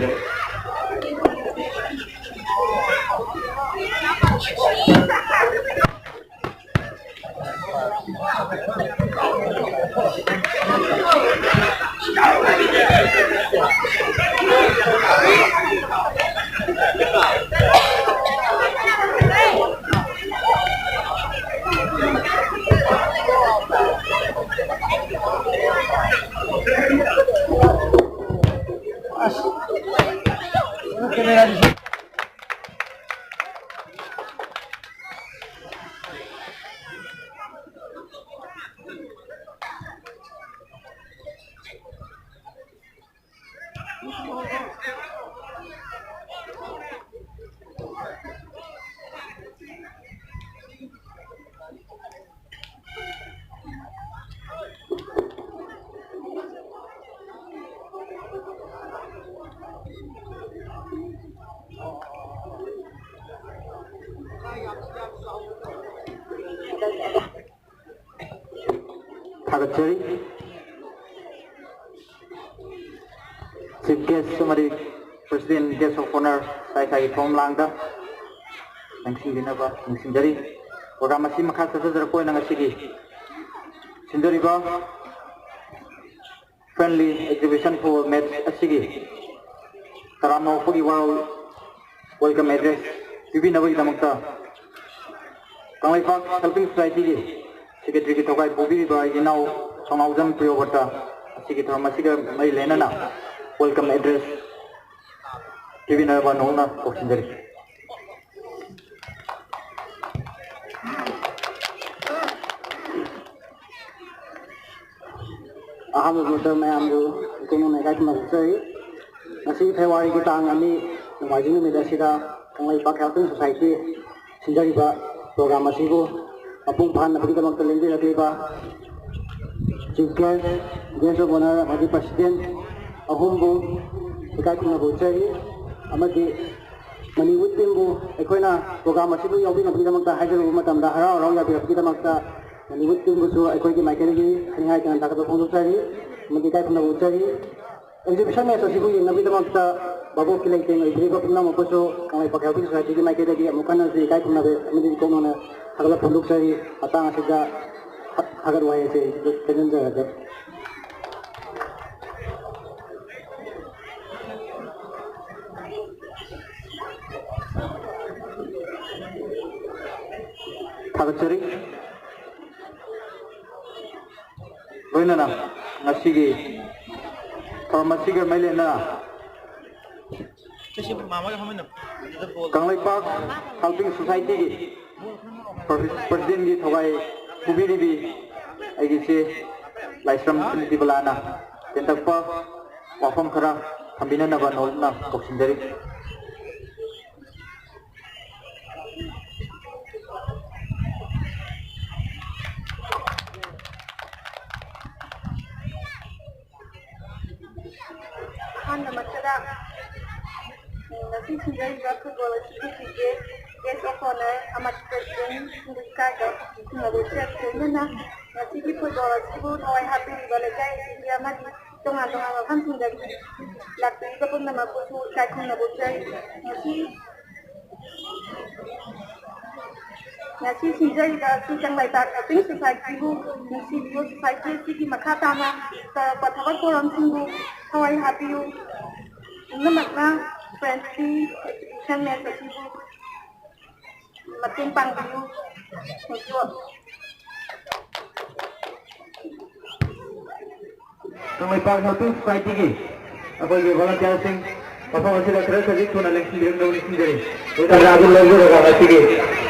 ꯊꯥꯒꯠꯆꯔꯤ꯫ ꯆꯤꯐ ꯒꯦꯁ ꯑꯃꯗꯤ ꯄ꯭ꯔꯁꯤꯗꯦꯟ ꯒꯦꯁ ꯑꯣꯐ ꯑꯣꯅꯔ ꯏꯁꯥ ꯏꯁꯥꯒꯤ ꯐꯝꯂꯥꯡꯗ ꯂꯦꯡꯁꯤꯟꯕꯤꯅꯕ ꯅꯤꯡꯁꯤꯡꯖꯔꯤ꯫ ꯄ꯭ꯔꯣꯒ꯭ꯔꯥꯝ ꯑꯁꯤ ꯃꯈꯥ ꯆꯠꯊꯖꯔꯛꯄ ꯑꯣꯏꯅ ꯉꯁꯤꯒꯤ ꯁꯤꯟꯖꯔꯤꯕ ꯐ꯭ꯔꯦꯟꯂꯤ ꯑꯦꯛꯖꯤꯕꯤꯁꯟ ꯐꯨꯠꯕꯣꯜ ꯃꯦꯠꯆ ꯑꯁꯤꯒꯤ ꯇꯔꯥꯝꯅ ꯑꯣꯛꯄꯒꯤ ꯋꯥꯔꯣꯜ ꯋꯦꯜꯀꯝ ꯑꯦꯗ꯭ꯔꯦꯁ ꯄꯤꯕꯤꯅꯕꯒꯤꯗꯃꯛꯇ ꯀꯪꯂꯩꯄꯥꯛ ꯍꯦꯜꯄꯤꯡ ꯁꯣꯁꯥꯏꯇꯤꯒꯤ ꯁꯦꯀ꯭ꯔꯦꯇꯔꯤꯒꯤ ꯊꯧꯒꯥꯏ ꯄꯨꯕꯤꯔꯤꯕ ꯑꯩꯒꯤ ꯏꯅꯥꯎ ꯁꯣꯅꯥꯎꯖꯝ ꯄ꯭ꯔꯤꯌꯣꯕ꯭ꯔꯇ ꯑꯁꯤꯒꯤ ꯊꯧꯔꯝ ꯑꯁꯤꯒ ꯃꯔꯤ ꯂꯩꯅꯅ ꯋꯦꯜꯀꯝ ꯑꯦꯗ꯭ꯔꯦꯁ ꯄꯤꯕꯤꯅꯕ ꯅꯧꯅ ꯀꯧꯁꯤꯟꯖꯔꯤ꯫ ꯑꯍꯥꯟꯕ ꯃꯛꯇ ꯃꯌꯥꯝꯕꯨ ꯏꯀꯨꯏ ꯅꯣꯡꯅ ꯏꯀꯥꯏ ꯈꯨꯝꯅꯕ ꯄꯤꯖꯔꯤ꯫ ꯉꯁꯤ ꯐꯦꯕ꯭ꯔꯨꯋꯥꯔꯤꯒꯤ ꯇꯥꯡ ꯑꯅꯤ, ꯅꯣꯡꯃꯥꯏꯖꯤꯡ ꯅꯨꯃꯤꯠ ꯑꯁꯤꯗ ꯀꯪꯂꯩꯄꯥꯛ ꯍꯦꯜꯄꯤꯡ ꯁꯣꯁꯥꯏꯇꯤ ꯁꯤꯟꯖꯔꯤꯕ ꯄ꯭ꯔꯣꯒ꯭ꯔꯥꯝ ꯑꯁꯤꯕꯨ ꯃꯄꯨꯡ ꯐꯥꯍꯟꯅꯕꯒꯤꯗꯃꯛꯇ ꯂꯦꯡꯕꯤꯔꯛꯂꯤꯕ Chief Guest, Guest of Honor ꯑꯃꯗꯤ President ꯑꯍꯨꯝꯕꯨ ꯏꯀꯥꯏ ꯈꯨꯝꯅꯕ ꯎꯠꯆꯔꯤ꯫ ꯑꯃꯗꯤ ꯃꯅꯤꯋꯨꯠ teamꯕꯨ ꯑꯩꯈꯣꯏꯅ program ꯑꯁꯤꯕꯨ ꯌꯥꯎꯕꯤꯅꯕꯒꯤꯗꯃꯛꯇ ꯍꯥꯏꯖꯔꯨꯕ ꯃꯇꯝꯗ ꯍꯔꯥꯎ ꯍꯔꯥꯎ ꯌꯥꯕꯤꯔꯛꯄꯒꯤꯗꯃꯛꯇ ꯃꯅꯤꯋꯨꯠ teamꯕꯨꯁꯨ ꯑꯩꯈꯣꯏꯒꯤ ꯃꯥꯏꯀꯩꯗꯒꯤ ꯍꯥꯏꯅꯤꯡꯉꯥꯏ ꯇꯥꯟꯅ ꯊꯥꯒꯠꯄ ꯐꯣꯡꯗꯣꯛꯆꯔꯤ ꯑꯃꯗꯤ ꯏꯀꯥꯏ ꯈꯨꯝꯅꯕ ꯎꯠꯆꯔꯤ꯫ Exhibition match ꯑꯁꯤꯕꯨ ꯌꯦꯡꯅꯕꯒꯤꯗꯃꯛꯇ ꯚꯥꯕꯣꯛꯀꯤ ꯂꯩꯇꯦꯡ ꯑꯣꯏꯕꯤꯔꯤꯕ ꯄꯨꯝꯅꯃꯛꯄꯨꯁꯨ ꯀꯪꯂꯩꯄꯥꯛ Helping Societyꯒꯤ ꯃꯥꯏꯀꯩꯗꯒꯤ ꯑꯃꯨꯛ ꯍꯟꯅꯁꯨ ꯏꯀꯥꯏ ꯈꯨꯝꯅꯕ ꯑꯃꯗꯤ ꯏꯀꯣꯛ ꯅꯧꯅ ꯊꯥꯒꯠꯄ ꯐꯣꯡꯗꯣꯛꯆꯔꯤ꯫ ꯃꯇꯥꯡ ꯑꯁꯤꯗ ꯊꯥꯒꯠ ꯋꯥꯍꯩ ꯑꯁꯤ ꯇꯦꯟꯖꯟꯖꯔꯒꯦ꯫ ꯊꯥꯒꯠꯆꯔꯤ꯫ ꯂꯣꯏꯅꯅ ꯉꯁꯤꯒꯤ ꯊꯧꯔꯝ ꯑꯁꯤꯒ ꯃꯔꯤ ꯂꯩꯅꯅ ꯀꯪꯂꯩꯄꯥꯛ Helping Societyꯒꯤ Presidentꯀꯤ ꯊꯧꯒꯥꯏ ꯄꯨꯕꯤꯔꯤꯕꯤ ꯑꯩꯒꯤ ꯏꯆꯦ ꯂꯥꯏꯁ꯭ꯔꯝ ꯁꯨꯅꯤꯇꯤꯕꯂꯥꯅ ꯇꯦꯟꯇꯛꯄ ꯋꯥꯐꯝ ꯈꯔ ꯊꯝꯕꯤꯅꯅꯕ ꯅꯧꯅ ꯀꯧꯁꯤꯟꯖꯔꯤ꯫ ꯑꯍꯥꯟꯕꯃꯛꯇꯗ ꯉꯁꯤ ꯁꯤꯟꯖꯔꯤꯕ football ꯑꯁꯤꯒꯤ Guest of Honor ꯑꯃꯗꯤ Presidentꯁꯤꯡꯕꯨ ꯏꯀꯥꯏꯕ ꯈꯨꯝꯅꯕ ꯎꯠꯆꯔꯤ꯫ ꯂꯣꯏꯅꯅ ꯉꯁꯤꯒꯤ football ꯑꯁꯤꯕꯨ ꯊꯋꯥꯏ ꯍꯥꯞꯄꯤꯔꯤꯕ ꯂꯩꯀꯥꯏ ꯑꯁꯤꯒꯤ ꯑꯃꯗꯤ ꯇꯣꯉꯥꯟ ꯇꯣꯉꯥꯟꯕ ꯃꯐꯝꯁꯤꯡꯗꯒꯤ ꯂꯥꯛꯄꯤꯔꯤꯕ ꯄꯨꯝꯅꯃꯛꯄꯨꯁꯨ ꯏꯀꯥꯏ ꯈꯨꯝꯅꯕ ꯎꯠꯆꯔꯤ꯫ ꯉꯁꯤ ꯉꯁꯤ ꯁꯤꯟꯖꯔꯤꯕ ꯑꯁꯤ ꯀꯪꯂꯩꯄꯥꯛ Helping Societyꯕꯨ ꯅꯨꯡꯁꯤꯕꯤꯌꯨ, society ꯑꯁꯤꯒꯤ ꯃꯈꯥ ꯇꯥꯅ ꯇꯧꯔꯛꯄ ꯊꯕꯛ ꯊꯧꯔꯝꯁꯤꯡꯕꯨ ꯊꯋꯥꯏ ꯍꯥꯞꯄꯤꯌꯨ꯫ ꯄꯨꯝꯅꯃꯛꯅ friendly exhibition match ꯑꯁꯤꯕꯨ ꯃꯇꯦꯡ ꯄꯥꯡꯕꯤꯌꯨ꯫ ꯀꯪꯂꯩꯄꯥꯛ Helping Societyꯒꯤ ꯑꯩꯈꯣꯏꯒꯤ volunteerꯁꯤꯡ ꯃꯐꯝ ꯑꯁꯤꯗ ꯈꯔ ꯈꯖꯤꯛ ꯊꯨꯅ ꯂꯦꯡꯁꯤꯟꯕꯤꯔꯝꯅꯕ ꯅꯤꯡꯁꯤꯡꯖꯔꯤ꯫ ꯇꯥꯟꯖꯥ ꯑꯗꯨ ꯂꯧꯖꯔꯒ ꯉꯁꯤꯒꯤ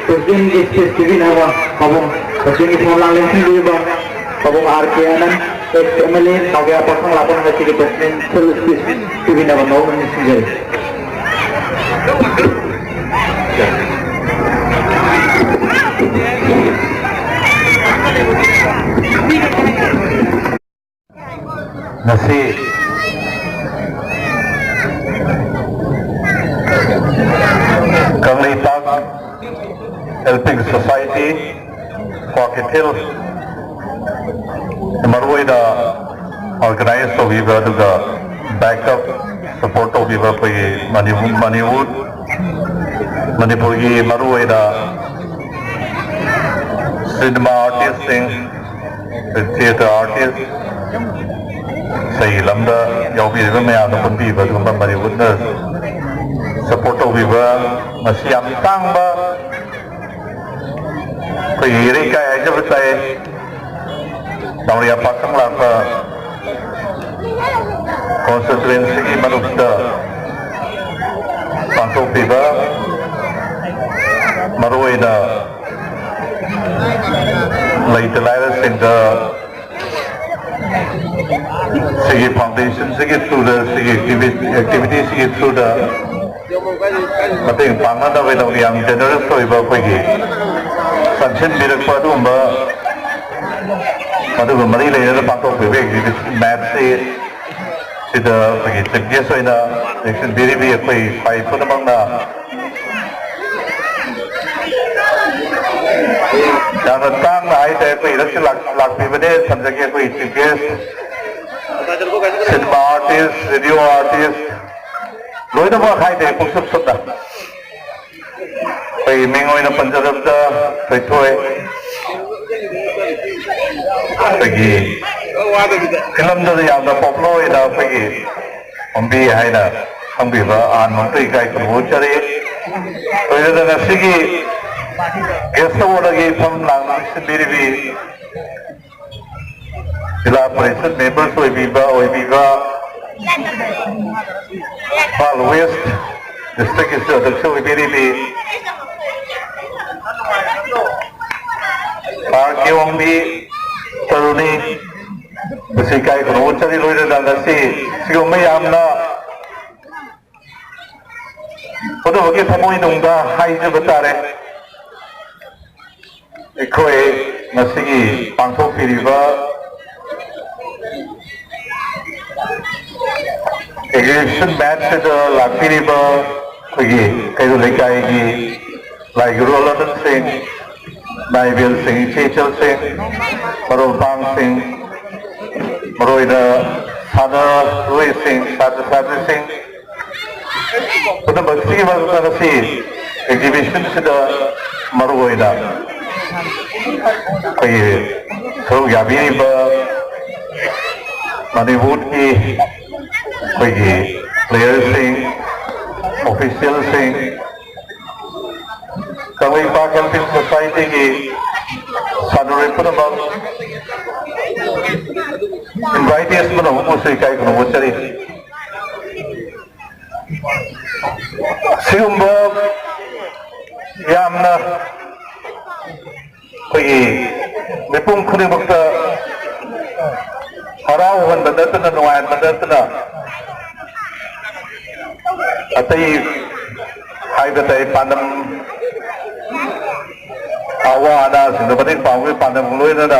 Presidentꯀꯤ speech ꯄꯤꯕꯤꯅꯕ ꯄꯥꯕꯨꯡ Presidentꯀꯤ ꯊꯧꯔꯝ ꯂꯦꯡꯁꯤꯟꯕꯤꯔꯤꯕ ꯄꯥꯕꯨꯡ R K Anand, ex MLA, ꯅꯥꯎꯒꯦ ꯄꯥꯈꯪ ꯂꯥꯛꯄꯅ ꯉꯁꯤꯒꯤ Presidential speech ꯄꯤꯕꯤꯅꯕ ꯅꯧꯅ ꯅꯤꯡꯁꯤꯡꯖꯔꯤ꯫ ꯀꯪꯂꯩꯄꯥꯛ ꯑꯦꯜꯄꯤꯛ ꯁꯣꯁꯥꯏꯇꯤ, ꯀ꯭ꯋꯥꯀꯩꯊꯦꯜ, ꯃꯔꯨꯑꯣꯏꯅ ꯑꯣꯔꯒꯅꯥꯏꯖ ꯇꯧꯕꯤꯕ ꯑꯗꯨꯒ ꯕꯦꯛꯑꯞ ꯁꯄꯣꯔꯠ ꯇꯧꯕꯤꯕ ꯑꯩꯈꯣꯏꯒꯤ ꯃꯅꯤꯄꯨꯔ, ꯃꯅꯤꯄꯨꯔ, ꯃꯅꯤꯄꯨꯔꯒꯤ ꯃꯔꯨꯑꯣꯏꯅ ꯁꯤꯅꯦꯃꯥ ꯑꯥꯔꯇꯤꯁꯁꯤꯡ, ꯊꯤꯌꯦꯇꯔ ꯑꯥꯔꯇꯤꯁ, ꯏꯁꯩꯒꯤ ꯂꯝꯗ ꯌꯥꯎꯕꯤꯔꯤꯕ ꯃꯌꯥꯝꯅ ꯄꯨꯟꯕꯤꯕ ꯑꯗꯨꯒꯨꯝꯕ ꯃꯅꯤꯄꯨꯔꯗ ꯁꯄꯣꯔꯠ ꯇꯧꯕꯤꯕ ꯃꯁꯤ ꯌꯥꯝ ꯇꯥꯡꯕ ꯑꯩꯈꯣꯏꯒꯤ ꯏꯔꯩꯀꯥꯏ ꯍꯥꯏꯖꯕ ꯇꯥꯏ꯫ ꯅꯥꯎꯔꯤꯌꯥ ꯄꯥꯛꯇꯪ ꯂꯥꯛꯄ ꯀꯣꯟꯁꯇꯤꯇ꯭ꯋꯦꯟꯁꯤꯒꯤ ꯃꯅꯨꯡꯗ ꯄꯥꯡꯊꯣꯛꯄꯤꯕ ꯃꯔꯨꯑꯣꯏꯅ ꯂꯩꯇ ꯂꯥꯏꯔꯁꯤꯡꯗ ꯁꯤꯒꯤ ꯐꯥꯎꯟꯗꯦꯁꯟꯁꯤꯒꯤ ꯊ꯭ꯔꯨꯗ, ꯁꯤꯒꯤ ꯑꯦꯛꯇꯤꯚꯤꯇꯤꯁꯤꯒꯤ ꯊ꯭ꯔꯨꯗ ꯃꯇꯦꯡ ꯄꯥꯡꯅꯅꯕꯒꯤꯗꯃꯛ ꯌꯥꯝ ꯖꯦꯅꯔꯁ ꯑꯣꯏꯕ ꯑꯩꯈꯣꯏꯒꯤ ꯆꯪꯁꯤꯟꯕꯤꯔꯛꯄ ꯑꯗꯨꯒꯨꯝꯕ, ꯑꯗꯨꯒ ꯃꯔꯤ ꯂꯩꯅꯅ ꯄꯥꯡꯊꯣꯛꯄꯤꯕ ꯑꯦꯛꯖꯤꯕꯤꯁꯟ ꯃꯦꯠꯁꯤ ꯁꯤꯗ ꯑꯩꯈꯣꯏꯒꯤ ꯆꯤꯐ ꯒꯦꯁ ꯑꯣꯏꯅ ꯂꯦꯡꯁꯤꯟꯕꯤꯔꯤꯕꯤ ꯑꯩꯈꯣꯏ ꯁ꯭ꯋꯥꯏ ꯄꯨꯝꯅꯃꯛꯅ ꯌꯥꯝꯅ ꯇꯥꯡꯅ ꯍꯥꯏꯇꯥꯔꯦ ꯑꯩꯈꯣꯏ ꯏꯔꯛꯁꯤ ꯂꯥꯛ-, ꯂꯥꯛꯄꯤꯕꯅꯦ ꯊꯝꯖꯒꯦ ꯑꯩꯈꯣꯏ chief guest cinema artist, radio artist ꯂꯣꯏꯅꯃꯛ ꯍꯥꯏꯇꯥꯔꯦ ꯄꯨꯡꯁꯨꯞ ꯁꯨꯞꯅ꯫ ꯑꯩꯈꯣꯏ ꯃꯤꯡ ꯑꯣꯏꯅ ꯄꯟꯖꯔꯕꯗ ꯊꯣꯏꯊꯣꯏ, ꯑꯩꯈꯣꯏꯒꯤ ꯐꯤꯂꯝꯗꯨꯗ ꯌꯥꯝꯅ ꯄꯣꯄꯨꯂꯔ ꯑꯣꯏꯅ ꯑꯩꯈꯣꯏꯒꯤ ꯑꯣꯝꯕꯤ ꯍꯥꯏꯅ ꯈꯪꯕꯤꯕ ꯑꯍꯥꯟꯕ ꯑꯝꯇ ꯏꯀꯥꯏ ꯈꯨꯝꯅꯕ ꯎꯠꯆꯔꯤ꯫ ꯂꯣꯏꯅꯅ ꯉꯁꯤꯒꯤ ꯒꯦꯁ ꯑꯣꯏꯅꯒꯤ ꯐꯝ ꯂꯥꯡꯕ ꯁꯤꯟꯕꯤꯔꯤꯕꯤ ꯖꯤꯂꯥ ꯄꯔꯤꯁꯠ ꯃꯦꯝꯕꯔꯁ ꯑꯣꯏꯕꯤꯕ, ꯑꯣꯏꯕꯤꯕ, ꯏꯝꯐꯥꯜ ꯋꯦꯁ ꯗꯤꯁꯇ꯭ꯔꯤꯛꯀꯤꯁꯨ ꯑꯗꯨꯁꯨ ꯑꯣꯏꯕꯤꯔꯤꯕꯤ ꯑꯥꯔ ꯀꯦ ꯑꯣꯡꯕꯤ ꯇꯔꯨꯅꯤ, ꯃꯁꯤ ꯏꯀꯥꯏ ꯈꯨꯝꯅꯕ ꯎꯠꯆꯔꯤ꯫ ꯂꯣꯏꯅꯅ ꯉꯁꯤ ꯁꯤꯒꯨꯝꯕ ꯌꯥꯝꯅ ꯄꯨꯝꯅꯃꯛꯀꯤ ꯊꯃꯣꯏꯅꯨꯡꯗ ꯍꯥꯏꯖꯕ ꯇꯥꯔꯦ꯫ ꯑꯩꯈꯣꯏ ꯉꯁꯤꯒꯤ ꯄꯥꯡꯊꯣꯛꯄꯤꯔꯤꯕ ꯑꯦꯛꯖꯤꯕꯤꯁꯟ ꯃꯦꯠꯁꯤꯗ ꯂꯥꯛꯄꯤꯔꯤꯕ ꯑꯩꯈꯣꯏꯒꯤ ꯀꯩꯔꯣꯜ ꯂꯩꯀꯥꯏꯒꯤ ꯂꯥꯏꯒꯨꯔꯨ ꯑꯂꯟꯁꯤꯡ, ꯅꯥꯏꯕꯦꯜꯁꯤꯡ, ꯏꯆꯦ ꯏꯆꯜꯁꯤꯡ, ꯃꯔꯨꯞ ꯃꯄꯥꯡꯁꯤꯡ, ꯃꯔꯨꯑꯣꯏꯅ ꯁꯥꯟꯅꯔꯣꯏꯁꯤꯡ, ꯁꯥꯇ꯭ꯔ ꯁꯥꯇ꯭ꯔꯤꯁꯤꯡ ꯄꯨꯝꯅꯃꯛꯁꯤꯒꯤ ꯃꯔꯛꯇ ꯉꯁꯤ ꯑꯦꯛꯖꯤꯕꯤꯁꯟꯁꯤꯗ ꯃꯔꯨꯑꯣꯏꯅ ꯑꯩꯈꯣꯏꯒꯤ ꯁꯔꯨꯛ ꯌꯥꯕꯤꯔꯤꯕ ꯃꯅꯤꯄꯨꯔꯒꯤ ꯑꯩꯈꯣꯏꯒꯤ ꯄ꯭ꯂꯦꯌꯔꯁꯤꯡ, ꯑꯣꯐꯤꯁꯤꯌꯦꯜꯁꯤꯡ, ꯀꯪꯂꯩꯄꯥꯛ ꯍꯦꯜꯄꯤꯡ ꯁꯣꯁꯥꯏꯇꯤꯒꯤ ꯁꯥꯟꯅꯔꯣꯏ ꯄꯨꯝꯅꯃꯛ, ꯏꯟꯚꯥꯏꯇꯤꯁ ꯄꯨꯝꯅꯃꯛꯄꯨꯁꯨ ꯏꯀꯥꯏ ꯈꯨꯝꯅꯕ ꯎꯠꯆꯔꯤ꯫ ꯁꯤꯒꯨꯝꯕ ꯌꯥꯝꯅ ꯑꯩꯈꯣꯏꯒꯤ ꯃꯤꯄꯨꯝ ꯈꯨꯗꯤꯡꯃꯛꯇ ꯍꯔꯥꯎꯍꯟꯕ ꯅꯠꯇꯅ, ꯅꯨꯡꯉꯥꯏꯍꯟꯕ ꯅꯠꯇꯅ, ꯑꯇꯩ ꯍꯥꯏꯕ ꯇꯥꯏ, ꯄꯥꯟꯗꯝ, ꯑꯋꯥ ꯑꯅꯥꯁꯤꯡꯗ ꯃꯇꯦꯡ ꯄꯥꯡꯕꯒꯤ ꯄꯥꯟꯗꯝꯒ ꯂꯣꯏꯅꯅ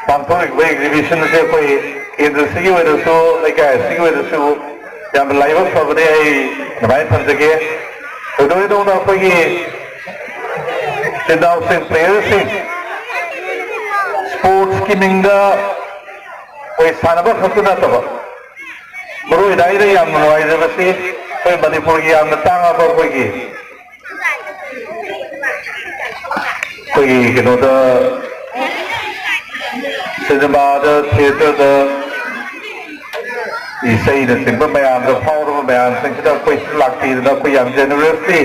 ꯄꯥꯡꯊꯣꯛꯂꯤꯕ ꯑꯦꯛꯖꯤꯕꯤꯁꯟ ꯑꯁꯤ ꯑꯩꯈꯣꯏ ꯀꯦꯟꯗ꯭ꯔꯁꯤꯒꯤ ꯑꯣꯏꯔꯁꯨ, ꯂꯩꯀꯥꯏ ꯑꯁꯤꯒꯤ ꯑꯣꯏꯔꯁꯨ ꯌꯥꯝꯅ ꯂꯥꯏꯕꯛ ꯐꯕꯅꯤ, ꯑꯩ ꯑꯗꯨꯃꯥꯏꯅ ꯊꯝꯖꯒꯦ꯫ ꯊꯣꯏꯗꯣꯛ ꯍꯦꯟꯗꯣꯛꯅ ꯑꯩꯈꯣꯏꯒꯤ ꯏꯆꯤꯟ ꯏꯅꯥꯎꯁꯤꯡ, ꯄ꯭ꯂꯦꯌꯔꯁꯤꯡ, ꯁ꯭ꯄꯣꯔꯠꯁꯀꯤ ꯃꯤꯡꯗ ꯑꯩꯈꯣꯏ ꯁꯥꯟꯅꯕ ꯈꯛꯇ ꯅꯠꯇꯕ, ꯃꯔꯨ ꯑꯣꯏꯅ ꯑꯩꯅ ꯌꯥꯝꯅ ꯅꯨꯡꯉꯥꯏꯖꯕꯁꯤ ꯑꯩꯈꯣꯏ ꯃꯅꯤꯄꯨꯔꯒꯤ ꯌꯥꯝꯅ ꯇꯥꯡꯉꯕ ꯑꯩꯈꯣꯏꯒꯤ, ꯑꯩꯈꯣꯏꯒꯤ ꯀꯩꯅꯣꯗ, ꯁꯤꯅꯦꯃꯥꯗ, ꯊꯤꯌꯦꯇꯔꯗ, ꯏꯁꯩꯅꯆꯤꯡꯕ ꯃꯌꯥꯝꯗ ꯐꯥꯎꯔꯕ ꯃꯌꯥꯝꯁꯤꯡꯁꯤꯗ ꯑꯩꯈꯣꯏ ꯂꯥꯛꯄꯤꯗꯅ ꯑꯩꯈꯣꯏ ꯌꯥꯝ ꯖꯦꯅꯔꯁꯂꯤ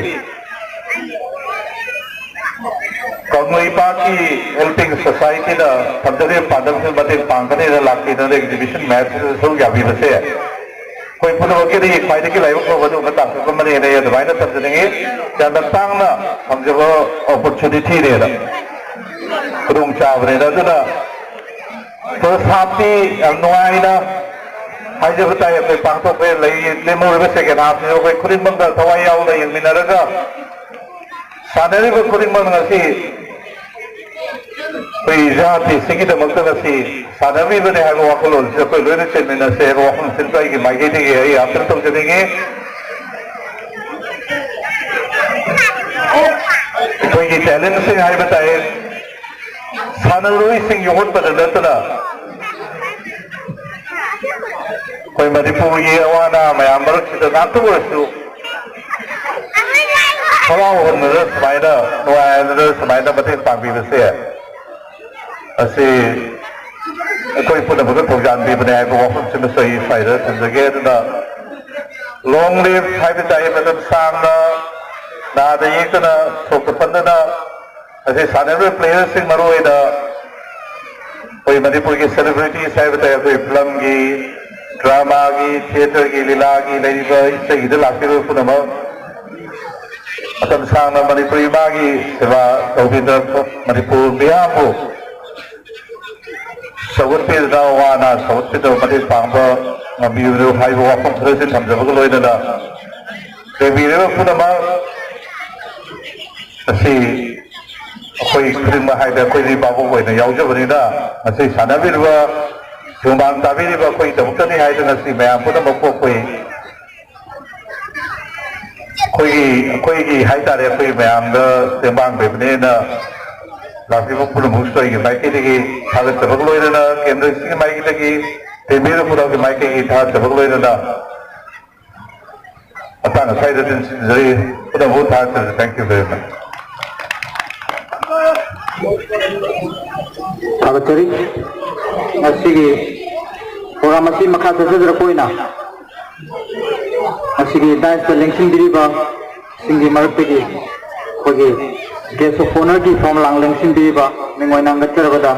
ꯀꯪꯂꯩꯄꯥꯛꯀꯤ ꯍꯦꯜꯄꯤꯡ ꯁꯣꯁꯥꯏꯇꯤꯅ ꯊꯝꯖꯔꯤꯕ ꯄꯥꯟꯗꯝꯁꯤꯡ ꯃꯇꯦꯡ ꯄꯥꯡꯒꯅꯤꯅ ꯂꯥꯛꯄꯤꯗꯨꯅ ꯑꯦꯛꯖꯤꯕꯤꯁꯟ ꯃꯌꯥꯝꯁꯤꯗ ꯁꯔꯨꯛ ꯌꯥꯕꯤꯕꯁꯦ ꯑꯩꯈꯣꯏ ꯄꯨꯝꯅꯃꯛꯀꯤꯗꯤ ꯈ꯭ꯋꯥꯏꯗꯒꯤ ꯂꯥꯏꯕꯛ ꯐꯕ ꯑꯗꯨꯒꯨꯝꯕ ꯇꯥꯡꯀꯛ ꯑꯃꯅꯦꯅ ꯑꯩ ꯑꯗꯨꯃꯥꯏꯅ ꯊꯝꯖꯅꯤꯡꯉꯤ꯫ ꯌꯥꯝꯅ ꯇꯥꯡꯅ ꯐꯪꯖꯕ ꯑꯣꯄꯣꯔꯆꯨꯅꯤꯇꯤꯅꯦꯅ, ꯈꯨꯗꯣꯡꯆꯥꯕꯅꯦꯅ꯫ ꯑꯗꯨꯅ ꯐꯥꯔꯁ ꯍꯥꯐꯇꯤ ꯌꯥꯝ ꯅꯨꯡꯉꯥꯏꯅ ꯍꯥꯏꯖꯕ ꯇꯥꯏ ꯑꯩꯈꯣꯏ ꯄꯥꯡꯊꯣꯛꯈ꯭ꯔꯦ꯫ ꯂꯩ-, ꯂꯦꯝꯍꯧꯔꯤꯕ ꯁꯦꯀꯦꯟ ꯍꯥꯐꯁꯤꯁꯨ ꯑꯩꯈꯣꯏ ꯈꯨꯗꯤꯡꯃꯛꯇ ꯊꯋꯥꯏ ꯌꯥꯎꯅ ꯌꯦꯡꯃꯤꯟꯅꯔꯒ ꯁꯥꯟꯅꯔꯤꯕ ꯈꯨꯗꯤꯡꯃꯛ ꯉꯁꯤ ꯑꯩꯈꯣꯏ ꯖꯥꯇꯤꯁꯤꯒꯤꯗꯃꯛꯇ ꯉꯁꯤ ꯁꯥꯟꯅꯕꯤꯕꯅꯦ ꯍꯥꯏꯕ ꯋꯥꯈꯜꯂꯣꯟꯁꯦ ꯑꯩꯈꯣꯏ ꯂꯣꯏꯅ ꯆꯦꯟꯃꯤꯟꯅꯁꯦ ꯍꯥꯏꯕ ꯋꯥꯐꯝꯁꯤꯗ ꯑꯩꯒꯤ ꯃꯥꯏꯀꯩꯗꯒꯤ ꯑꯩ ꯑꯥꯄꯤꯜ ꯇꯧꯖꯅꯤꯡꯉꯤ꯫ ꯑꯩꯈꯣꯏꯒꯤ ꯇꯦꯂꯦꯟꯁꯤꯡ ꯍꯥꯏꯕ ꯇꯥꯏ, ꯁꯥꯟꯅꯔꯣꯏꯁꯤꯡ ꯌꯣꯛꯈꯠꯄꯗ ꯅꯠꯇꯅ ꯑꯩꯈꯣꯏ ꯃꯅꯤꯄꯨꯔꯒꯤ ꯑꯋꯥ ꯑꯅꯥ ꯃꯌꯥꯝ ꯃꯔꯛꯁꯤꯗ ꯉꯥꯛꯇ ꯑꯣꯏꯔꯁꯨ ꯍꯔꯥꯎ ꯍꯟꯕꯗ ꯁꯨꯃꯥꯏꯅ, ꯅꯨꯡꯉꯥꯏꯍꯟꯕꯗ ꯁꯨꯃꯥꯏꯅ ꯃꯇꯦꯡ ꯄꯥꯡꯕꯤꯕꯁꯦ, ꯑꯁꯤ ꯑꯩꯈꯣꯏ ꯄꯨꯝꯅꯃꯛꯇ ꯊꯧꯖꯥꯟ ꯄꯤꯕꯅꯦ ꯍꯥꯏꯕ ꯋꯥꯐꯝꯁꯤꯃꯁꯨ ꯑꯩ ꯁ꯭ꯋꯥꯏꯗ ꯊꯝꯖꯒꯦ꯫ ꯑꯗꯨꯅ long live ꯍꯥꯏꯕ ꯇꯥꯏ, ꯃꯇꯝ ꯁꯥꯡꯅ ꯅꯥꯗ ꯌꯦꯛꯇꯅ, ꯁꯣꯛꯇ ꯄꯟꯗꯅ ꯑꯁꯤ ꯁꯥꯟꯅꯔꯤꯕ ꯄ꯭ꯂꯦꯌꯔꯁꯤꯡ, ꯃꯔꯨꯑꯣꯏꯅ ꯑꯩꯈꯣꯏ ꯃꯅꯤꯄꯨꯔꯒꯤ ꯁꯦꯂꯤꯕ꯭ꯔꯤꯇꯤꯁ ꯍꯥꯏꯕ ꯇꯥꯏ, ꯑꯩꯈꯣꯏ ꯐꯤꯂꯝꯒꯤ, ꯗ꯭ꯔꯃꯥꯒꯤ, ꯊꯤꯌꯦꯇꯔꯒꯤ, ꯂꯤꯂꯥꯒꯤ ꯂꯩꯔꯤꯕ ꯏꯁꯩꯒꯤꯗ ꯂꯥꯛꯄꯤꯔꯤꯕ ꯄꯨꯝꯅꯃꯛ, ꯃꯇꯝ ꯁꯥꯡꯅ ꯃꯅꯤꯄꯨꯔꯤ ꯏꯃꯥꯒꯤ ꯁꯦꯕꯥ ꯇꯧꯕꯤꯗ ꯃꯅꯤꯄꯨꯔ ꯃꯤꯌꯥꯝꯕꯨ ꯁꯧꯒꯠꯄꯤꯗꯨꯅ, ꯋꯥꯅ ꯁꯧꯒꯠꯄꯤꯗꯕ ꯃꯇꯦꯡ ꯄꯥꯡꯕ ꯉꯝꯕꯤꯕꯗꯨ ꯍꯥꯏꯕ ꯋꯥꯐꯝ ꯈꯔꯁꯤ ꯊꯝꯖꯕꯒ ꯂꯣꯏꯅꯅ, ꯂꯩꯕꯤꯔꯤꯕ ꯄꯨꯝꯅꯃꯛ ꯑꯁꯤ ꯑꯩꯈꯣꯏ ꯈꯨꯗꯤꯡꯃꯛ ꯍꯥꯏꯗꯤ ꯑꯩꯈꯣꯏꯗꯤ ꯚꯥꯕꯣꯛ ꯑꯣꯏꯅ ꯌꯥꯎꯖꯕꯅꯤꯅ, ꯉꯁꯤ ꯁꯥꯟꯅꯕꯤꯔꯤꯕ, ꯁꯨꯃꯥꯡ ꯇꯥꯕꯤꯔꯤꯕ ꯑꯩꯈꯣꯏꯒꯤꯗꯃꯛꯇꯅꯤ ꯍꯥꯏꯗꯅ ꯉꯁꯤ ꯃꯌꯥꯝ ꯄꯨꯝꯅꯃꯛꯄꯨ ꯑꯩꯈꯣꯏ ꯑꯩꯈꯣꯏꯒꯤ, ꯑꯩꯈꯣꯏꯒꯤ ꯍꯥꯏꯇꯥꯔꯦ, ꯑꯩꯈꯣꯏ ꯃꯌꯥꯝꯗ ꯇꯦꯡꯕꯥꯡ ꯂꯩꯕꯅꯦꯅ ꯂꯥꯛꯄꯤꯕ ꯄꯨꯝꯅꯃꯛꯁꯨ ꯑꯩꯒꯤ ꯃꯥꯏꯀꯩꯗꯒꯤ ꯊꯥꯒꯠꯆꯕꯒ ꯂꯣꯏꯅꯅ, ꯀꯦꯟꯗ꯭ꯔꯁꯤꯒꯤ ꯃꯥꯏꯀꯩꯗꯒꯤ, ꯇꯦꯟꯕꯤꯔꯤꯕ ꯈꯨꯗꯣꯜꯒꯤ ꯃꯥꯏꯀꯩꯒꯤ ꯊꯥꯒꯠꯆꯕꯒ ꯂꯣꯏꯅꯅ ꯃꯇꯥꯡ ꯑꯁ꯭ꯋꯥꯏꯗ ꯇꯦꯟꯁꯤꯟꯖꯔꯤ꯫ ꯄꯨꯝꯅꯃꯛꯄꯨ ꯊꯥꯒꯠꯆꯔꯤ꯫ Thank you very much. ꯊꯥꯒꯠꯆꯔꯤ꯫ ꯉꯁꯤꯒꯤ program ꯑꯁꯤ ꯃꯈꯥ ꯆꯠꯊꯖꯔꯛꯄ ꯑꯣꯏꯅ ꯉꯁꯤꯒꯤ dais ꯇ ꯂꯦꯡꯁꯤꯟꯕꯤꯔꯤꯕ ꯁꯤꯡꯒꯤ ꯃꯔꯛꯇꯒꯤ ꯑꯩꯈꯣꯏꯒꯤ guest of honour ꯒꯤ ꯐꯝꯂꯥꯡ ꯂꯦꯡꯁꯤꯟꯕꯤꯔꯤꯕ ꯃꯤꯡ ꯑꯣꯏꯅ ꯍꯪꯒꯠꯆꯔꯕꯗ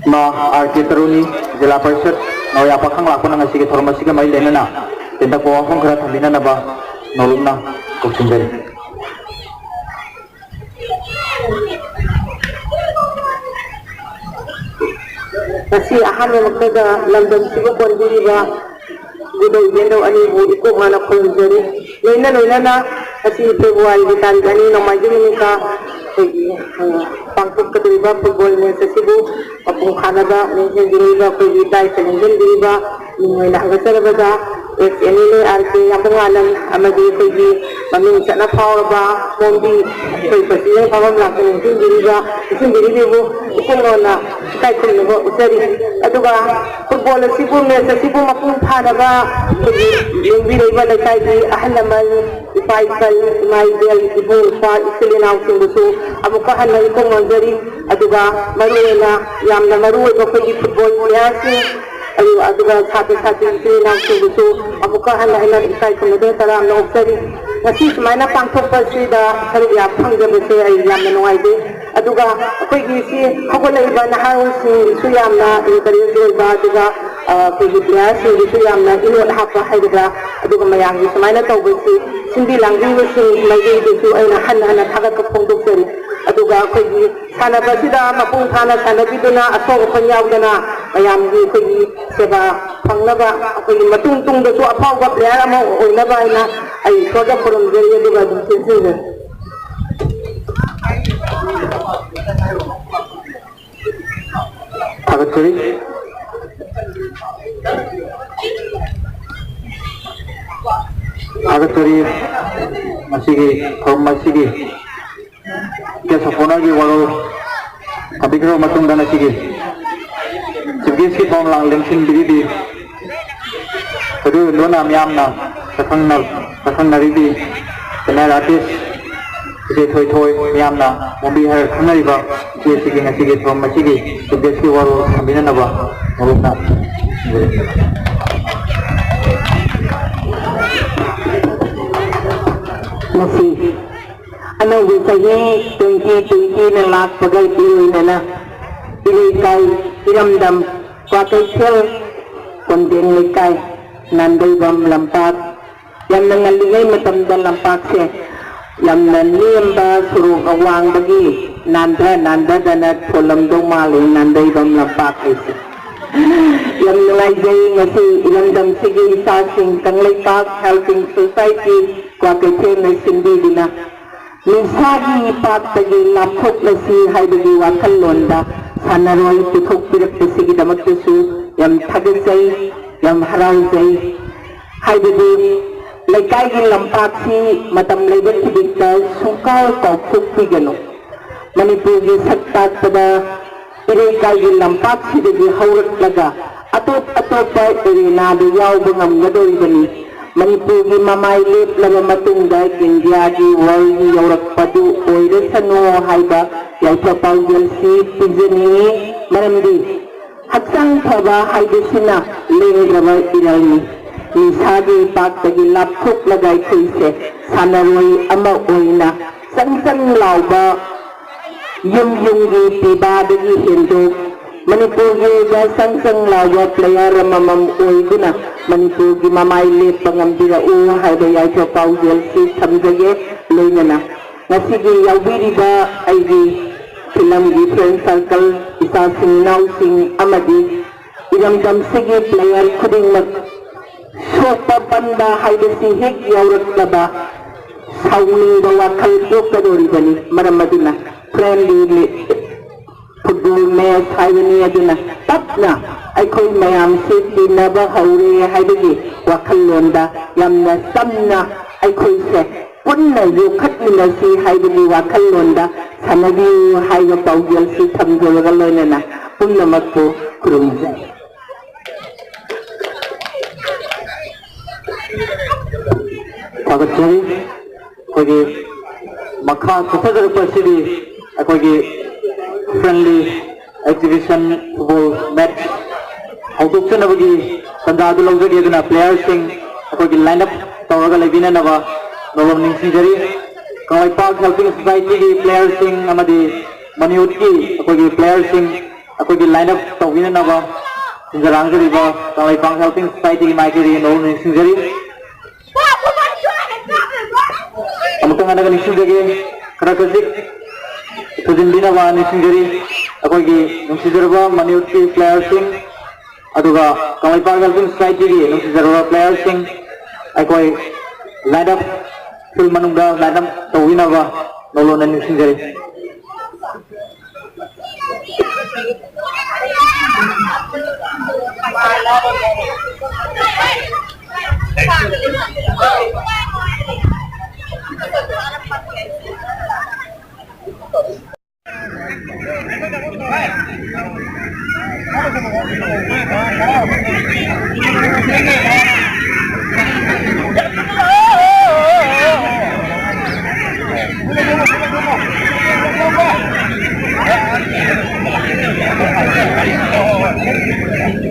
ꯏꯃꯥ ꯑꯥꯔ ꯀꯦ ꯇꯔꯨꯅꯤ, ꯖꯤꯂꯥ ꯄꯔꯤꯁꯠ ꯅꯧꯌꯥ ꯄꯥꯈꯪ ꯂꯥꯛꯄꯅ ꯉꯁꯤꯒꯤ ꯊꯧꯔꯝ ꯑꯁꯤꯒ ꯃꯔꯤ ꯂꯩꯅꯅ ꯇꯦꯟꯇꯛꯄ ꯋꯥꯐꯝ ꯈꯔ ꯊꯝꯕꯤꯅꯅꯕ ꯅꯧꯂꯨꯛꯅ ꯀꯧꯁꯤꯟꯖꯔꯤ꯫ ꯉꯁꯤ ꯑꯍꯥꯟꯕꯃꯛꯇꯗ ꯂꯝꯗꯝꯁꯤꯕꯨ ꯀꯣꯟꯕꯤꯔꯤꯕ ꯏꯕꯨꯙꯧ ꯏꯕꯦꯟꯙꯧ ꯑꯅꯤꯕꯨ ꯏꯀꯣꯛ ꯃꯥꯅ ꯈꯨꯔꯨꯝꯖꯔꯤ꯫ ꯂꯣꯏꯅ ꯂꯣꯏꯅꯅ ꯉꯁꯤ ꯐꯦꯕ꯭ꯔꯨꯋꯥꯔꯤꯒꯤ ꯇꯥꯔꯤꯛ ꯑꯅꯤ, ꯅꯣꯡꯃꯥꯏꯖꯤꯡ ꯅꯨꯃꯤꯠꯇ ꯑꯩꯈꯣꯏꯒꯤ, ꯑ, ꯄꯥꯡꯊꯣꯛꯀꯗꯧꯔꯤꯕ ꯐꯨꯠꯕꯣꯜ ꯃꯦꯠꯆ ꯑꯁꯤꯕꯨ ꯃꯄꯨꯡ ꯐꯥꯅꯕ ꯂꯦꯡꯁꯤꯟꯕꯤꯔꯤꯕ ꯑꯩꯈꯣꯏꯒꯤ ꯗꯥꯏꯠꯇ ꯂꯦꯡꯁꯤꯟꯕꯤꯔꯤꯕ ꯃꯤꯡ ꯑꯣꯏꯅ ꯍꯪꯒꯠꯆꯔꯕꯗ ex M L A R K ꯌꯥꯝꯕꯉꯥꯂꯪ ꯑꯃꯗꯤ ꯑꯩꯈꯣꯏꯒꯤ ꯃꯃꯤꯡ ꯆꯠꯅ ꯐꯥꯎꯔꯕ ꯃꯣꯝꯕꯤ ꯑꯩꯈꯣꯏ ꯄ꯭ꯔꯁꯤꯗꯦꯟ ꯐꯝꯐꯝ ꯂꯥꯛꯇ ꯂꯦꯡꯁꯤꯟꯕꯤꯔꯤꯕ, ꯂꯦꯡꯁꯤꯟꯕꯤꯔꯤꯕꯕꯨ ꯏꯀꯣꯟꯅꯣꯟꯅ ꯏꯀꯥꯏ ꯈꯨꯝꯅꯕ ꯎꯠꯆꯔꯤ꯫ ꯑꯗꯨꯒ ꯐꯨꯠꯕꯣꯜ ꯑꯁꯤꯕꯨ, ꯃꯦꯠꯆ ꯑꯁꯤꯕꯨ ꯃꯄꯨꯡ ꯐꯥꯅꯕ ꯑꯩꯈꯣꯏꯒꯤ ꯂꯦꯡꯕꯤꯔꯛꯏꯕ ꯂꯩꯀꯥꯏꯒꯤ ꯑꯍꯜ ꯂꯃꯟ, ꯏꯄꯥ ꯏꯄꯜ, ꯏꯃꯥ ꯏꯕꯦꯜ, ꯏꯕꯨꯡ ꯏꯄ꯭ꯋꯥ, ꯏꯆꯤꯜ ꯏꯅꯥꯎꯁꯤꯡꯕꯨꯁꯨ ꯑꯃꯨꯛꯀ ꯍꯟꯅ ꯏꯀꯣꯛ ꯅꯣꯟꯖꯔꯤ꯫ ꯑꯗꯨꯒ ꯃꯔꯨꯑꯣꯏꯅ, ꯌꯥꯝꯅ ꯃꯔꯨꯑꯣꯏꯕ ꯑꯩꯈꯣꯏꯒꯤ ꯐꯨꯠꯕꯣꯜ ꯄ꯭ꯂꯦꯌꯥꯔꯁꯤꯡ, ꯑꯗꯨ, ꯑꯗꯨꯒ ꯁꯥꯇ꯭ꯔ ꯁꯥꯇ꯭ꯔꯤ ꯏꯆꯤꯜ ꯏꯅꯥꯎꯁꯤꯡꯕꯨꯁꯨ ꯑꯃꯨꯛꯀ ꯍꯟꯅ ꯑꯩꯅ ꯏꯀꯥꯏ ꯈꯨꯝꯅꯗꯨꯅ ꯇꯔꯥꯝꯅ ꯑꯣꯛꯆꯔꯤ꯫ ꯉꯁꯤ ꯁꯨꯃꯥꯏꯅ ꯄꯥꯡꯊꯣꯛꯄ ꯑꯁꯤꯗ ꯁꯔꯨꯛ ꯌꯥꯕ ꯐꯪꯖꯕꯁꯦ ꯑꯩ ꯌꯥꯝꯅ ꯅꯨꯡꯉꯥꯏꯖꯩ꯫ ꯑꯗꯨꯒ ꯑꯩꯈꯣꯏꯒꯤ ꯁꯤ ꯍꯧꯒꯠꯂꯛꯏꯕ ꯅꯍꯥꯔꯣꯜꯁꯤꯡꯒꯤꯁꯨ ꯌꯥꯝꯅ encourage ꯑꯣꯏꯕ, ꯑꯗꯨꯒ, ꯑ, ꯑꯩꯈꯣꯏꯒꯤ ꯄ꯭ꯂꯦꯌꯥꯔꯁꯤꯡꯒꯤꯁꯨ ꯌꯥꯝꯅ ꯏꯅꯣꯠ ꯍꯥꯞꯄ ꯍꯥꯏꯒꯗ꯭ꯔꯥ, ꯑꯗꯨꯒ ꯃꯌꯥꯝꯒꯤ ꯁꯨꯃꯥꯏꯅ ꯇꯧꯕꯁꯤ ꯁꯤꯟꯕꯤ ꯂꯥꯡꯕꯤꯕꯁꯤꯡ ꯃꯥꯏꯀꯩꯗꯁꯨ ꯑꯩꯅ ꯍꯟꯅ ꯍꯟꯅ ꯊꯥꯒꯠꯄ ꯐꯣꯡꯗꯣꯛꯆꯔꯤ꯫ ꯑꯗꯨꯒ ꯑꯩꯈꯣꯏꯒꯤ ꯁꯥꯟꯅꯕꯁꯤꯗ ꯃꯄꯨꯡ ꯐꯥꯅ ꯁꯥꯟꯅꯕꯤꯗꯨꯅ, ꯑꯁꯣꯛ ꯑꯄꯟ ꯌꯥꯎꯗꯅ ꯃꯌꯥꯝꯒꯤ ꯑꯩꯈꯣꯏꯒꯤ ꯁꯦꯕꯥ ꯐꯪꯅꯕ, ꯑꯩꯈꯣꯏꯒꯤ ꯃꯇꯨꯡ ꯇꯨꯡꯗꯁꯨ ꯑꯐꯥꯎꯕ ꯄ꯭ꯂꯦꯌꯥꯔ ꯑꯃ ꯑꯣꯏꯅꯕ ꯍꯥꯏꯅ ꯑꯩ ꯏꯁꯣꯔꯗ ꯈꯨꯔꯨꯝꯖꯔꯤ, ꯑꯗꯨꯒ ꯑꯗꯨꯝ ꯆꯦꯟꯖꯒꯦ꯫ ꯊꯥꯒꯠꯆꯔꯤ꯫ ꯊꯥꯒꯠꯆꯔꯤ꯫ ꯃꯁꯤꯒꯤ ꯊꯧꯔꯝ ꯑꯁꯤꯒꯤ ꯒꯦꯁ ꯑꯣꯐ ꯑꯣꯅꯔꯒꯤ ꯋꯥꯔꯣꯜ ꯊꯝꯕꯤꯈ꯭ꯔꯕ ꯃꯇꯨꯡꯗ, ꯉꯁꯤꯒꯤ ꯆꯤꯐ ꯒꯦꯁꯀꯤ ꯊꯧꯔꯝ ꯂꯥꯡ ꯂꯦꯡꯁꯤꯟꯕꯤꯔꯤꯕꯤ ꯑꯗꯨ ꯂꯣꯟꯅ ꯃꯤꯌꯥꯝꯅ ꯁꯛꯈꯪꯅ-, ꯁꯛꯈꯪꯅꯔꯤꯕꯤ ꯁꯦꯅꯤꯌꯔ ꯑꯥꯔꯇꯤꯁ ꯏꯆꯦ ꯊꯣꯏꯊꯣꯏ, ꯃꯤꯌꯥꯝꯅ ꯃꯣꯝꯕꯤ ꯍꯥꯏꯔ ꯈꯪꯅꯔꯤꯕ ꯏꯆꯦ ꯑꯁꯤꯒꯤ ꯉꯁꯤꯒꯤ ꯊꯧꯔꯝ ꯑꯁꯤꯒꯤ ꯆꯤꯐ ꯒꯦꯁꯀꯤ ꯋꯥꯔꯣꯜ ꯊꯝꯕꯤꯅꯅꯕ ꯃꯔꯨꯞꯅ ꯊꯝꯖꯔꯤ꯫ ꯉꯁꯤ ꯑꯅꯧꯕ ꯆꯍꯤ twenty twenty ꯅ ꯂꯥꯛꯄꯒ ꯏꯔꯣꯏꯅꯅ ꯏꯔꯩꯀꯥꯏ, ꯏꯔꯝꯗꯝ, ꯀ꯭ꯋꯥꯀꯩꯊꯦꯜ, ꯀꯣꯟꯖꯦꯡ ꯂꯩꯀꯥꯏ, ꯅꯥꯟꯗꯩꯕꯝ ꯂꯝꯄꯥꯛ, ꯌꯥꯝꯅ ꯉꯜꯂꯤꯉꯩ ꯃꯇꯝꯗ ꯂꯝꯄꯥꯛꯁꯦ ꯌꯥꯝꯅ ꯅꯦꯝꯕ, ꯁꯣꯔꯣꯛ ꯑꯋꯥꯡꯕꯒꯤ ꯅꯥꯟꯊ ꯅꯥꯟꯊꯗꯅ ꯊꯣꯜꯂꯝꯗꯧ ꯃꯥꯜꯂꯤ ꯅꯥꯟꯗꯩꯕꯝ ꯂꯝꯄꯥꯛ ꯍꯥꯏꯁꯦ꯫ ꯌꯥꯝ ꯅꯨꯡꯉꯥꯏꯖꯩ ꯉꯁꯤ ꯏꯔꯝꯗꯝꯁꯤꯒꯤ ꯏꯆꯥꯁꯤꯡ, ꯀꯪꯂꯩꯄꯥꯛ Helping Society ꯀ꯭ꯋꯥꯀꯩꯊꯦꯜꯅ ꯁꯤꯟꯕꯤꯗꯨꯅ ꯅꯤꯁꯥꯒꯤ ꯄꯥꯛꯇꯒꯤ ꯂꯥꯞꯊꯣꯛꯂꯁꯤ ꯍꯥꯏꯕꯒꯤ ꯋꯥꯈꯜꯂꯣꯟꯗ ꯁꯥꯟꯅꯔꯣꯏ ꯄꯨꯊꯣꯛꯄꯤꯔꯛꯄꯁꯤꯒꯤꯗꯃꯛꯇꯁꯨ ꯌꯥꯝ ꯊꯥꯒꯠꯆꯩ, ꯌꯥꯝ ꯍꯔꯥꯎꯖꯩ꯫ ꯍꯥꯏꯕꯗꯤ ꯂꯩꯀꯥꯏꯒꯤ ꯂꯝꯄꯥꯛꯁꯤ ꯃꯇꯝ ꯂꯩꯕ ꯈꯨꯗꯤꯡꯗ ꯁꯨꯡꯀꯥꯎ ꯀꯥꯎꯊꯣꯛꯄꯤꯒꯅꯨ꯫ ꯃꯅꯤꯄꯨꯔꯒꯤ ꯁꯛ ꯇꯥꯛꯄꯗ ꯏꯔꯩꯀꯥꯏꯒꯤ ꯂꯝꯄꯥꯛꯁꯤꯗꯒꯤ ꯍꯧꯔꯛꯂꯒ ꯑꯇꯣꯞ ꯑꯇꯣꯞꯄ ꯑꯦꯔꯦꯅꯥꯗ ꯌꯥꯎꯕ ꯉꯝꯒꯗꯧꯔꯤꯕꯅꯤ꯫ ꯃꯅꯤꯄꯨꯔꯒꯤ ꯃꯃꯥꯏ ꯂꯦꯞꯂꯕ ꯃꯇꯨꯡꯗ ꯏꯟꯗꯤꯌꯥꯒꯤ ꯋꯥꯔꯜꯒꯤ ꯌꯧꯔꯛꯄꯗꯨ ꯑꯣꯏꯔꯁꯅꯨ ꯍꯥꯏꯕ ꯌꯥꯏꯐ ꯄꯥꯎꯖꯦꯜꯁꯤ ꯄꯤꯖꯅꯤꯡꯏ꯫ ꯃꯔꯝꯗꯤ ꯍꯛꯆꯥꯡ ꯐꯕ ꯍꯥꯏꯕꯁꯤꯅ ꯂꯦꯡꯗ꯭ꯔꯕ ꯏꯔꯜꯅꯤ꯫ ꯅꯤꯁꯥꯒꯤ ꯄꯥꯛꯇꯒꯤ ꯂꯥꯞꯊꯣꯛꯂꯒ ꯑꯩꯈꯣꯏꯁꯦ ꯁꯥꯟꯅꯔꯣꯏ ꯑꯃ ꯑꯣꯏꯅ ꯆꯪ ꯆꯪ ꯂꯥꯎꯕ ꯌꯨꯝ ꯌꯨꯝꯒꯤ ꯄꯤꯕꯥꯗꯒꯤ ꯍꯦꯟꯗꯣꯛ ꯃꯅꯤꯄꯨꯔꯒꯤ ꯑꯣꯏꯕ ꯆꯪ ꯆꯪ ꯂꯥꯎꯕ ꯄ꯭ꯂꯦꯌꯔ ꯑꯃꯃꯝ ꯑꯣꯏꯗꯨꯅ ꯃꯅꯤꯄꯨꯔꯒꯤ ꯃꯃꯥꯏ ꯂꯦꯞꯄ ꯉꯝꯕꯤꯔꯛꯎ ꯍꯥꯏꯕ ꯌꯥꯏꯐ ꯄꯥꯎꯖꯦꯜꯁꯤ ꯊꯝꯖꯒꯦ꯫ ꯂꯣꯏꯅꯅ ꯉꯁꯤꯒꯤ ꯌꯥꯎꯕꯤꯔꯤꯕ ꯑꯩꯒꯤ ꯐꯤꯂꯝꯒꯤ ꯐ꯭ꯔꯦꯟ ꯁꯔꯀꯜ, ꯏꯆꯥꯁꯤꯡ ꯏꯅꯥꯎꯁꯤꯡ ꯑꯃꯗꯤ ꯏꯔꯝꯗꯝꯁꯤꯒꯤ ꯄ꯭ꯂꯦꯌꯔ ꯈꯨꯗꯤꯡꯃꯛ ꯁꯣꯛꯄ ꯄꯟꯕ ꯍꯥꯏꯕꯁꯤ ꯍꯦꯛ ꯌꯥꯎꯔꯛꯂꯕ ꯁꯥꯎꯅꯤꯡꯕ ꯋꯥꯈꯜ ꯄꯣꯛꯀꯗꯧꯔꯤꯕꯅꯤ꯫ ꯃꯔꯝ ꯑꯗꯨꯅ ꯐ꯭ꯔꯦꯟꯂꯤ ꯐꯨꯠꯕꯣꯜ ꯃꯦꯆ ꯍꯥꯏꯕꯅꯤ꯫ ꯑꯗꯨꯅ ꯇꯞꯅ ꯑꯩꯈꯣꯏ ꯃꯌꯥꯝꯁꯦ ꯇꯤꯟꯅꯕ ꯍꯧꯔꯦ ꯍꯥꯏꯕꯒꯤ ꯋꯥꯈꯜꯂꯣꯟꯗ ꯌꯥꯝꯅ ꯆꯝꯅ ꯑꯩꯈꯣꯏꯁꯦ ꯄꯨꯟꯅ ꯌꯣꯛꯈꯠꯃꯤꯟꯅꯁꯤ ꯍꯥꯏꯕꯒꯤ ꯋꯥꯈꯜꯂꯣꯟꯗ ꯁꯥꯟꯅꯕꯤꯌꯨ ꯍꯥꯏꯕ ꯄꯥꯎꯖꯦꯜꯁꯤ ꯊꯝꯖꯔꯒ ꯂꯣꯏꯅꯅ ꯄꯨꯝꯅꯃꯛꯄꯨ ꯈꯨꯔꯨꯝꯖꯔꯤ꯫ ꯊꯥꯒꯠꯆꯔꯤ꯫ ꯑꯩꯈꯣꯏꯒꯤ ꯃꯈꯥ ꯆꯠꯊꯖꯔꯛꯄ ꯑꯁꯤꯗꯤ ꯑꯩꯈꯣꯏꯒꯤ friendly exhibition football match ꯍꯧꯗꯣꯛꯆꯅꯕꯒꯤ ꯇꯥꯟꯖꯥ ꯑꯗꯨ ꯂꯧꯖꯒꯦ꯫ ꯑꯗꯨꯅ ꯄ꯭ꯂꯦꯌꯔꯁꯤꯡ ꯑꯩꯈꯣꯏꯒꯤ line up ꯇꯧꯔꯒ ꯂꯩꯕꯤꯅꯅꯕ ꯅꯣꯂꯨꯝ ꯅꯤꯡꯁꯤꯡꯖꯔꯤ꯫ ꯀꯪꯂꯩꯄꯥꯛ Helping Societyꯒꯤ ꯄ꯭ꯂꯦꯌꯔꯁꯤꯡ ꯑꯃꯗꯤ ꯃꯅꯤꯌꯨꯠꯀꯤ ꯑꯩꯈꯣꯏꯒꯤ ꯄ꯭ꯂꯦꯌꯔꯁꯤꯡ ꯑꯩꯈꯣꯏꯒꯤ line up ꯇꯧꯕꯤꯅꯅꯕ ꯊꯤꯟꯖꯔꯥꯡꯖꯔꯤꯕ ꯀꯪꯂꯩꯄꯥꯛ Helping Societyꯒꯤ ꯃꯥꯏꯀꯩꯗꯒꯤ ꯅꯣꯂꯨꯝ ꯅꯤꯡꯁꯤꯡꯖꯔꯤ꯫ ꯑꯃꯨꯛꯇꯪ ꯍꯟꯅꯒ ꯅꯤꯡꯁꯤꯡꯖꯒꯦ, ꯈꯔ ꯈꯖꯤꯛ ꯊꯨꯖꯤꯟꯕꯤꯅꯕ ꯅꯤꯡꯁꯤꯡꯖꯔꯤ꯫ ꯑꯩꯈꯣꯏꯒꯤ ꯅꯨꯡꯁꯤꯖꯔꯕ ꯃꯅꯤꯌꯨꯠꯀꯤ ꯄ꯭ꯂꯦꯌꯔꯁꯤꯡ, ꯑꯗꯨꯒ ꯀꯪꯂꯩꯄꯥꯛ Helping Societyꯒꯤ ꯅꯨꯡꯁꯤꯖꯔꯕ ꯄ꯭ꯂꯦꯌꯔꯁꯤꯡ, ꯑꯩꯈꯣꯏ line up ꯁ꯭ꯀꯨꯜ ꯃꯅꯨꯡꯗ ꯁꯨꯃꯥꯏꯅ ꯇꯧꯕꯤꯅꯕ ꯂꯧꯂꯣꯟꯅ ꯅꯤꯡꯁꯤꯡꯖꯔꯤ꯫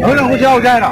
ꯅꯣꯏꯅ ꯍꯧꯖꯤꯛ ꯌꯥꯎꯁꯦ ꯍꯥꯏꯔꯣ?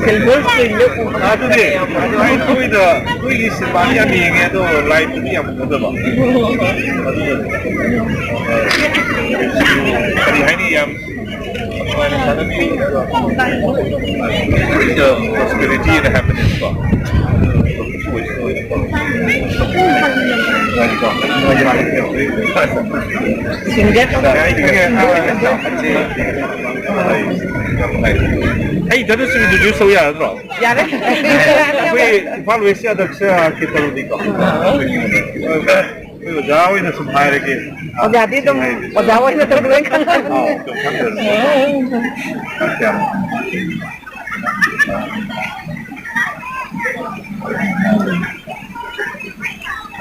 Silver screen ꯗ ꯎꯕ ꯑꯗꯨꯗꯤ ꯅꯣꯏ, ꯅꯣꯏꯗ, ꯅꯣꯏꯒꯤ ꯁꯤꯅꯦꯃꯥꯗꯤ ꯌꯥꯝ ꯌꯦꯡꯉꯦ, ꯑꯗꯣ ꯂꯥꯏꯚꯇꯗꯤ ꯌꯥꯝ ꯎꯅꯗꯕ꯫ ꯑꯗꯨꯒ, ꯑ, ꯀꯔꯤ ꯍꯥꯏꯅꯤ, ꯌꯥꯝ ꯅꯨꯡꯉꯥꯏꯅ ꯁꯥꯟꯅꯕꯤ, ꯑꯗꯣ ꯍꯧꯖꯤꯛꯇ prosperity and happiness ꯀꯣ꯫ ꯑꯗꯨ ꯑꯣꯏꯁꯨ ꯑꯣꯏꯅꯀꯣ꯫ ꯅꯨꯡꯉꯥꯏꯔꯤꯀꯣ? ꯅꯨꯡꯉꯥꯏꯔꯤ꯫ ꯁꯤꯡꯒꯔ꯫ ꯑꯩ ꯏꯊꯟꯗꯁꯨ introduce ꯇꯧ ꯌꯥꯔꯗ꯭ꯔꯣ? ꯌꯥꯔꯦ꯫ ꯑꯩꯈꯣꯏ ꯏꯝꯐꯥꯜ West ꯁꯦ ꯑꯗꯛꯁ ꯀꯦꯇꯔꯨꯅꯤꯀꯣ꯫ ꯑꯩꯈꯣꯏ ꯑꯣꯖꯥ ꯑꯣꯏꯅ ꯁꯨꯝ ꯍꯥꯏꯔꯒꯦ꯫ ꯑꯣꯖꯥꯗꯤ ꯑꯗꯨꯝ ꯍꯥꯏꯗꯤ ꯑꯣꯖꯥ ꯑꯣꯏꯅ ꯑꯗꯨꯝ ꯂꯣꯏ ꯈꯪꯉꯦ꯫ ꯑꯥꯎ, ꯑꯗꯨꯝ ꯈꯪꯉꯦ꯫ ꯌꯥꯝ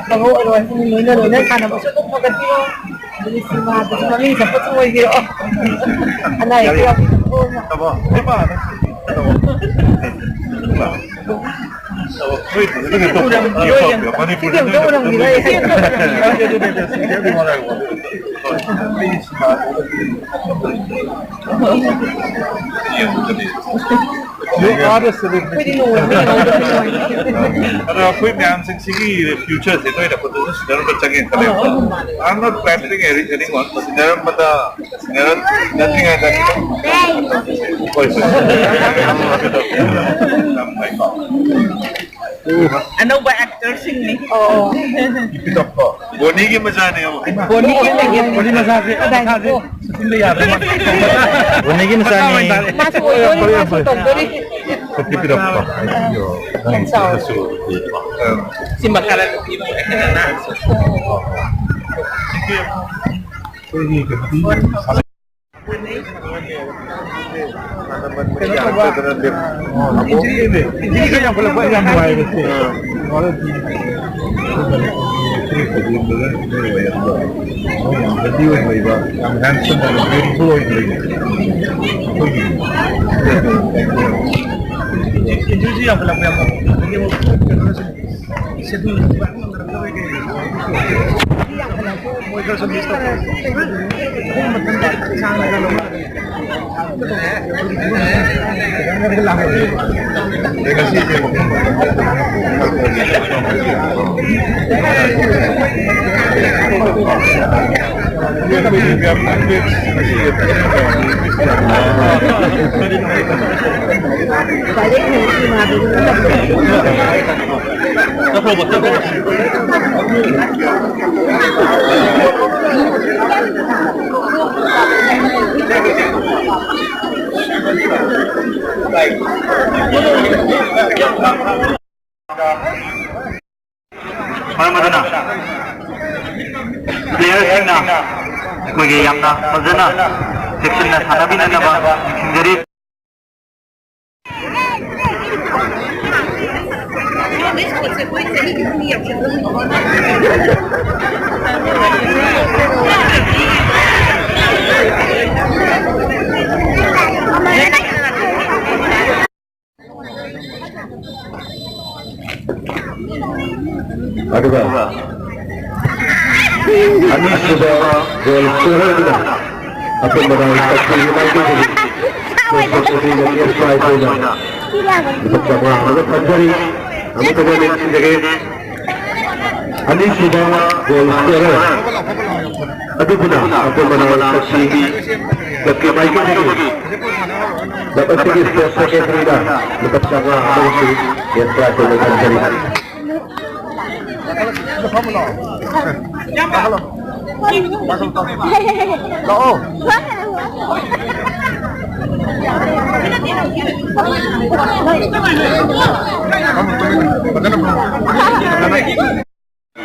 ꯈꯪꯍꯧꯔꯣꯏ꯫ ꯂꯣꯏꯅ ꯂꯣꯏꯅ ꯁꯥꯟꯅꯕꯁꯨ ꯑꯗꯨꯝ ꯐꯒꯠꯄꯤꯔꯣ꯫ ꯑꯗꯨꯗꯤ ꯁꯤꯅꯦꯃꯥꯗꯁꯨ ꯃꯃꯤꯡ ꯆꯠꯄꯁꯨ ꯑꯣꯏꯕꯤꯔꯣ꯫ ꯑꯅꯥ ꯑꯌꯦꯛ ꯌꯥꯎꯕꯤꯗꯕ ꯑꯣꯏꯅ꯫ ꯇꯥꯃꯣ, ꯏꯃꯥ, ꯇꯥꯃꯣ꯫ ꯇꯥꯃꯣ, ꯍꯣꯏ, ꯎꯔꯝꯈꯤꯔꯣꯏ ꯌꯥꯝ ꯃꯅꯤꯄꯨꯔꯗ ꯁꯤꯗꯤ ꯑꯝꯇ ꯎꯔꯝꯈꯤꯔꯣꯏ꯫ ꯑꯗꯣ ꯑꯩꯈꯣꯏ ꯃꯌꯥꯝꯁꯤꯡꯁꯤꯒꯤ future ꯁꯦ ꯅꯣꯏꯅ ꯈꯨꯠꯇꯁꯨ ꯁꯤꯟꯅꯔꯝꯕ ꯆꯪꯉꯦꯅ ꯈꯜꯂꯦꯕ꯫ I'm not battering any- anyone. ꯁꯤꯟꯅꯔꯝꯕꯗ, ꯁꯤꯟꯅꯔ- ꯁꯤꯟꯅꯗ꯭ꯔꯤꯉꯩꯗ ꯈꯤꯇꯪ ꯍꯣꯏ, ꯍꯣꯏ꯫ ꯌꯥꯝ ꯐꯩꯀꯣ꯫ ꯑꯅꯧꯕ actor ꯁꯤꯡꯅꯤ꯫ ꯑꯣ꯫ ꯕꯣꯅꯤꯒꯤ ꯃꯆꯥꯅꯦ ꯑꯃꯨꯛ꯫ ꯕꯣꯅꯤꯒꯤ ꯃꯆꯥꯁꯦ, ꯃꯆꯥꯁꯦ꯫ ꯁꯤꯟꯕ ꯌꯥꯗ꯭ꯔꯦ꯫ ꯕꯣꯅꯤꯒꯤ ꯃꯆꯥꯅꯤ꯫ ꯃꯥꯁꯨ ꯑꯣꯏꯗꯣꯔꯤ, ꯃꯥꯁꯨ ꯇꯧꯗꯣꯔꯤ꯫ ꯈꯛꯇꯤ ꯄꯤꯔꯛꯄ꯫ ꯌꯥꯝ ꯆꯥꯎꯔꯦ꯫ ꯁꯤ ꯃꯈꯥꯗ ꯅꯨꯄꯤ ꯑꯃ ꯂꯩꯔꯦ꯫ ꯑꯩꯈꯣꯏꯒꯤ ꯀꯩꯅꯣꯗꯤ ꯀꯩꯅꯣ ꯇꯧꯕ꯫ ꯏꯟꯖꯨꯔꯤ ꯂꯩꯕ꯫ ꯏꯟꯖꯨꯔꯤ ꯈꯔ ꯌꯥꯝꯈꯠꯂꯛꯄ ꯌꯥꯝ ꯅꯨꯡꯉꯥꯏꯕꯁꯦ꯫ ꯑꯥ꯫ ꯃꯔꯛꯀꯤ ꯑꯩꯈꯣꯏ ꯃꯅꯤꯄꯨꯔꯒꯤ ꯐꯨꯔꯤꯠ ꯐꯖꯕꯗ ꯅꯣꯏ ꯑꯣꯏꯔꯝꯕ ꯌꯥꯝ healthy ꯑꯣꯏꯅ ꯂꯩꯕ, ꯌꯥꯝ handsome ꯑꯣꯏꯅ, beautiful ꯑꯣꯏꯅ ꯂꯩꯕ꯫ ꯑꯩꯈꯣꯏꯒꯤ ꯏꯟꯖꯨꯔꯤꯁꯨ ꯌꯥꯝꯈꯠꯂꯛꯄ ꯌꯥꯝ ꯐꯕ꯫ ꯑꯗꯒꯤ ꯑꯃꯨꯛ ꯀꯩꯅꯣꯅꯁꯨ ꯁꯦꯗꯨꯜ ꯃꯣꯏ ꯈꯔꯁꯨ miss ꯇꯧ꯫ ꯃꯔꯝ ꯑꯗꯨꯅ playerꯁꯤꯡꯅ ꯑꯩꯈꯣꯏꯒꯤ ꯌꯥꯝꯅ ꯐꯖꯅ ꯆꯦꯛꯁꯤꯟꯅ ꯁꯥꯟꯅꯕꯤꯅꯅꯕ ꯅꯤꯡꯁꯤꯡꯖꯔꯤ꯫ ꯑꯗꯨꯒ ꯑꯅꯤꯁꯨꯕ ꯒꯣꯜ ꯁ꯭ꯀꯣꯔꯔꯗꯨꯅ ꯑꯄꯨꯟꯕ ꯔꯥꯎꯟ ꯇꯔꯨꯛꯀꯤ ꯃꯥꯏꯀꯩꯗꯒꯤ ꯒꯣꯜ ꯁ꯭ꯀꯣꯔꯔ ꯀꯦꯁ ꯄ꯭ꯔꯥꯏꯖ ꯑꯣꯏꯅ ꯂꯨꯄꯥ ꯆꯥꯝꯃꯉꯥ ꯑꯃꯒ ꯐꯪꯖꯔꯤ꯫ ꯑꯃꯨꯛꯀ ꯅꯤꯡꯁꯤꯡꯖꯒꯦ, ꯑꯅꯤꯁꯨꯕ ꯒꯣꯜ ꯁ꯭ꯀꯣꯔꯔ ꯑꯗꯨꯕꯨꯅ ꯑꯄꯨꯟꯕ ꯔꯥꯎꯟ ꯇꯔꯨꯛꯀꯤ ꯀ꯭ꯂꯕꯀꯤ ꯃꯥꯏꯀꯩꯗꯒꯤ ꯀ꯭ꯂꯕ ꯑꯁꯤꯒꯤ ꯁ꯭ꯄꯣꯔꯠꯁ ꯁꯦꯀ꯭ꯔꯦꯇꯔꯤꯗ ꯂꯨꯄꯥ ꯆꯥꯝꯃꯉꯥ ꯑꯃꯁꯨ ꯀꯦꯁ ꯄ꯭ꯔꯥꯏꯖ ꯑꯣꯏꯅ ꯐꯪꯖꯔꯤ꯫ ꯂꯥꯛꯑꯣ꯫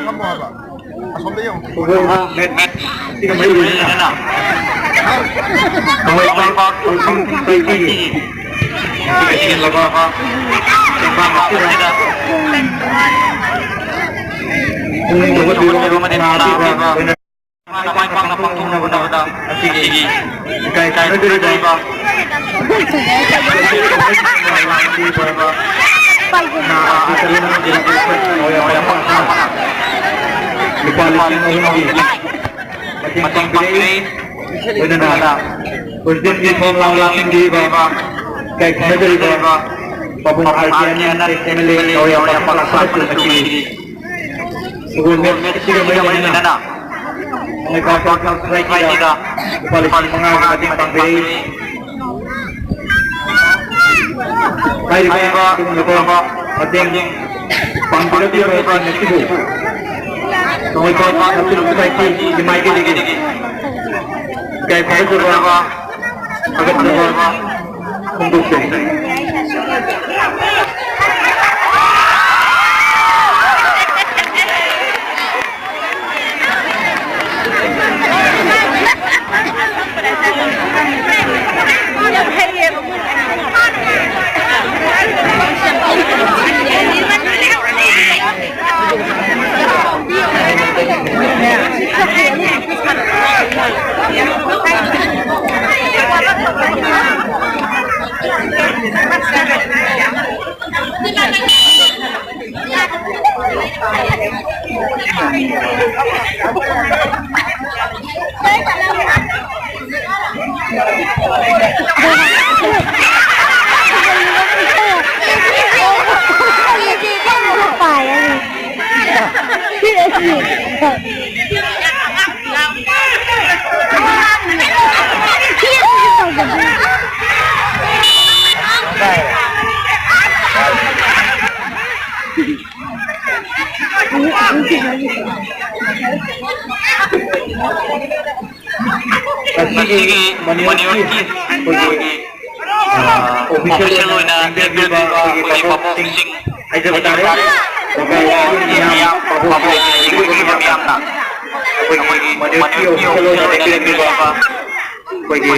ꯐꯝꯃꯣ ꯍꯥꯏꯕ꯫ ꯑꯁꯣꯝꯗ ꯌꯦꯡꯉꯣ꯫ ꯐꯨꯠꯕꯣꯜ ꯃꯦꯠ ꯃꯦꯠ ꯁꯤꯒ ꯃꯔꯤ ꯂꯩꯅꯅ ꯀꯪꯂꯩꯄꯥꯛ ꯈꯣꯡꯖꯪ ꯁꯣꯁꯥꯏꯇꯤꯒꯤ ꯉꯁꯤ ꯂꯩꯕꯥꯛ ꯇꯦꯡꯕꯥꯡ ꯑꯁꯤꯗ ꯄꯨꯛꯅꯤꯡ ꯊꯧꯒꯠꯄꯤꯕ ꯃꯅꯥ ꯑꯁꯤꯕ ꯃꯥꯅ ꯃꯥꯏ ꯄꯥꯛꯅ ꯄꯥꯡꯊꯣꯛꯅꯕ ꯍꯣꯠꯅꯕꯗ ꯉꯁꯤꯒꯤ ꯏꯀꯥꯏ ꯈꯨꯝꯅꯖꯔꯤꯕ ꯅꯍꯥ ꯑꯁꯤ ꯇꯔꯨꯛ ꯂꯨꯄꯥ ꯂꯤꯁꯤꯡ ꯑꯍꯨꯝꯒꯤ ꯃꯇꯦꯡ ꯄꯥꯡꯕꯤꯔꯛꯏ꯫ ꯂꯣꯏꯅꯅ ꯄ꯭ꯔꯁꯤꯗꯦꯟꯒꯤ ꯐꯣꯝ ꯂꯥꯡ ꯂꯥꯛꯁꯤꯟꯕꯤꯔꯤꯕ ꯏꯀꯥꯏ ꯈꯨꯝꯅꯖꯔꯤꯕ ꯄꯥꯕꯨꯡ R K Anand, ex M L A ꯅꯥꯎꯔꯦꯝꯄꯥꯛ ꯄꯥꯛꯂꯥꯛꯄ ꯑꯁꯤꯒꯤ ꯐꯨꯠꯕꯣꯜ ꯃꯦꯠꯆ ꯑꯁꯤꯒ ꯃꯔꯤ ꯂꯩꯅꯅ ꯀꯪꯂꯩꯄꯥꯛ ꯁꯣꯁꯥꯏꯇꯤꯗ ꯂꯨꯄꯥ ꯂꯤꯁꯤꯡ ꯃꯉꯥꯒꯤ ꯃꯇꯦꯡ ꯄꯥꯡꯕꯤꯔꯛꯏ꯫ ꯍꯥꯏꯔꯤꯕ ꯑꯗꯨꯒꯨꯝꯂꯕ ꯃꯇꯦꯡ ꯄꯥꯡꯕꯤꯔꯛꯂꯤꯕꯁꯤꯡ ꯑꯁꯤꯕꯨ ꯀꯪꯂꯩꯄꯥꯛ ꯀꯜꯆꯔꯦꯜ ꯁꯣꯁꯥꯏꯇꯤꯒꯤ ꯃꯥꯏꯀꯩꯗꯒꯤ ꯏꯀꯥꯏ ꯈꯨꯝꯅꯖꯕ, ꯊꯥꯒꯠꯆꯕ ꯐꯣꯡꯗꯣꯛꯆꯔꯤ꯫ ꯉꯁꯤꯒꯤ ꯃꯅꯤꯄꯨꯔꯒꯤ ꯑꯩꯈꯣꯏꯒꯤ ꯑꯣꯐꯤꯁꯤꯌꯦꯜ ꯑꯣꯏꯅ ꯂꯦꯡꯕꯤꯔꯤꯕ ꯑꯩꯈꯣꯏꯒꯤ ꯚꯥꯕꯣꯛꯁꯤꯡ ꯍꯥꯏꯖꯕ ꯇꯥꯔꯦ꯫ ꯃꯌꯥꯝ ꯚꯥꯕꯣꯛꯁꯤꯡ ꯂꯦꯡꯕꯤꯔꯤꯕ ꯃꯌꯥꯝꯅ ꯑꯩꯈꯣꯏꯒꯤ ꯃꯅꯤꯄꯨꯔꯒꯤ ꯑꯣꯐꯤꯁꯤꯌꯦꯜ ꯑꯣꯏꯅ ꯂꯦꯡꯕꯤꯔꯤꯕ ꯑꯩꯈꯣꯏꯒꯤ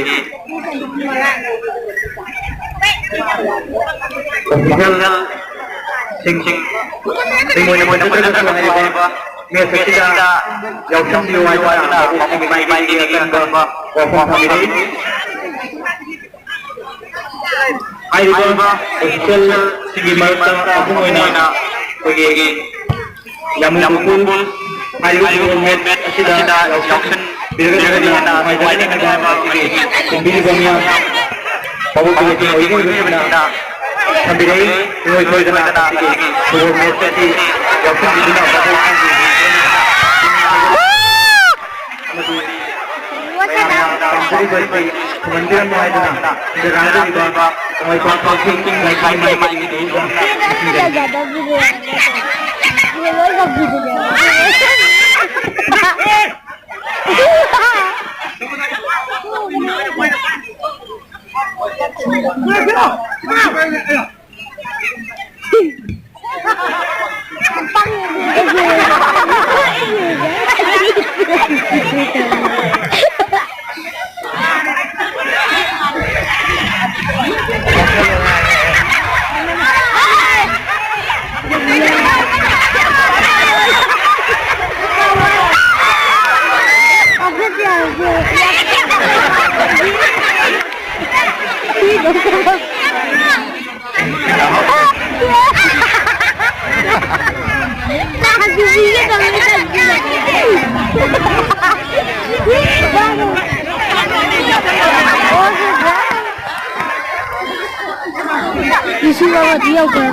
ꯑꯣꯐꯤꯁꯤꯌꯦꯜꯁꯤꯡ ꯁꯤꯡ ꯑꯣꯏꯅ ꯃꯣꯏꯅ ꯐꯖꯅ ꯍꯥꯏꯔꯤꯕ ꯃꯦꯠꯆ ꯑꯁꯤꯗ ꯌꯥꯎꯁꯤꯟꯕꯤꯌꯨ ꯍꯥꯏꯗꯨꯅ ꯚꯥꯕꯣꯛꯁꯤꯡꯒꯤ ꯃꯥꯏꯀꯩꯗꯒꯤ ꯑꯀꯟꯕ ꯋꯥꯐꯝ ꯊꯝꯕꯤꯔꯤ꯫ ꯍꯥꯏꯔꯤꯕ ꯑꯣꯐꯤꯁꯤꯌꯦꯜꯁꯤꯡꯒꯤ ꯃꯔꯛꯇ ꯃꯄꯨꯡ ꯑꯣꯏꯅ ꯑꯩꯈꯣꯏꯒꯤ ꯌꯥꯝꯕꯨꯡ ꯈꯨꯔꯈꯨꯜ ꯍꯥꯏꯔꯤꯕ ꯐꯨꯠꯕꯣꯜ ꯃꯦꯠꯆ ꯑꯁꯤꯗ ꯌꯥꯎꯁꯤꯟꯕꯤꯔꯒꯗꯤ ꯍꯦꯟꯅ ꯅꯨꯡꯉꯥꯏꯖꯒꯅꯤ ꯍꯥꯏꯕ ꯑꯩꯈꯣꯏꯒꯤ ꯈꯣꯡꯕꯤꯔꯤꯕ ꯃꯤꯌꯥꯝ ꯚꯥꯕꯣꯛꯀꯤ ꯂꯩꯇꯦꯡ ꯑꯣꯏꯕꯤꯕꯁꯤꯡꯅ ꯊꯝꯕꯤꯔꯛꯏ꯫ ꯏꯔꯣꯏ ꯁꯣꯏꯗꯅ ꯃꯁꯤꯒꯤ ꯐꯨꯠꯕꯣꯜ ꯃꯦꯠꯆ ꯑꯁꯤ ꯌꯥꯎꯁꯤꯟꯕꯤꯗꯨꯅ ꯚꯥꯕꯣꯛꯁꯤꯡꯒꯤ ꯑꯃꯗꯤ ꯃꯌꯥꯝꯅ ꯄꯥꯝꯖꯔꯤꯕ ꯑꯁꯤ ꯐꯪꯍꯟꯕꯤꯔꯝꯃꯨ ꯍꯥꯏꯗꯨꯅ ꯁꯤꯗ ꯂꯥꯡꯖꯔꯤꯕ ꯀꯪꯂꯩꯄꯥꯛ ꯄꯥꯎꯊꯣꯛꯁꯤꯡ ꯂꯩꯀꯥꯏꯒꯤ ꯃꯥꯏꯀꯩꯗꯒꯤ ꯄꯨꯛꯅꯤꯡ ꯊꯧꯒꯠꯆꯔꯤ꯫ ꯂꯤꯁꯤꯡ ꯑꯃꯗꯤ ꯌꯧꯈ꯭ꯔꯦ꯫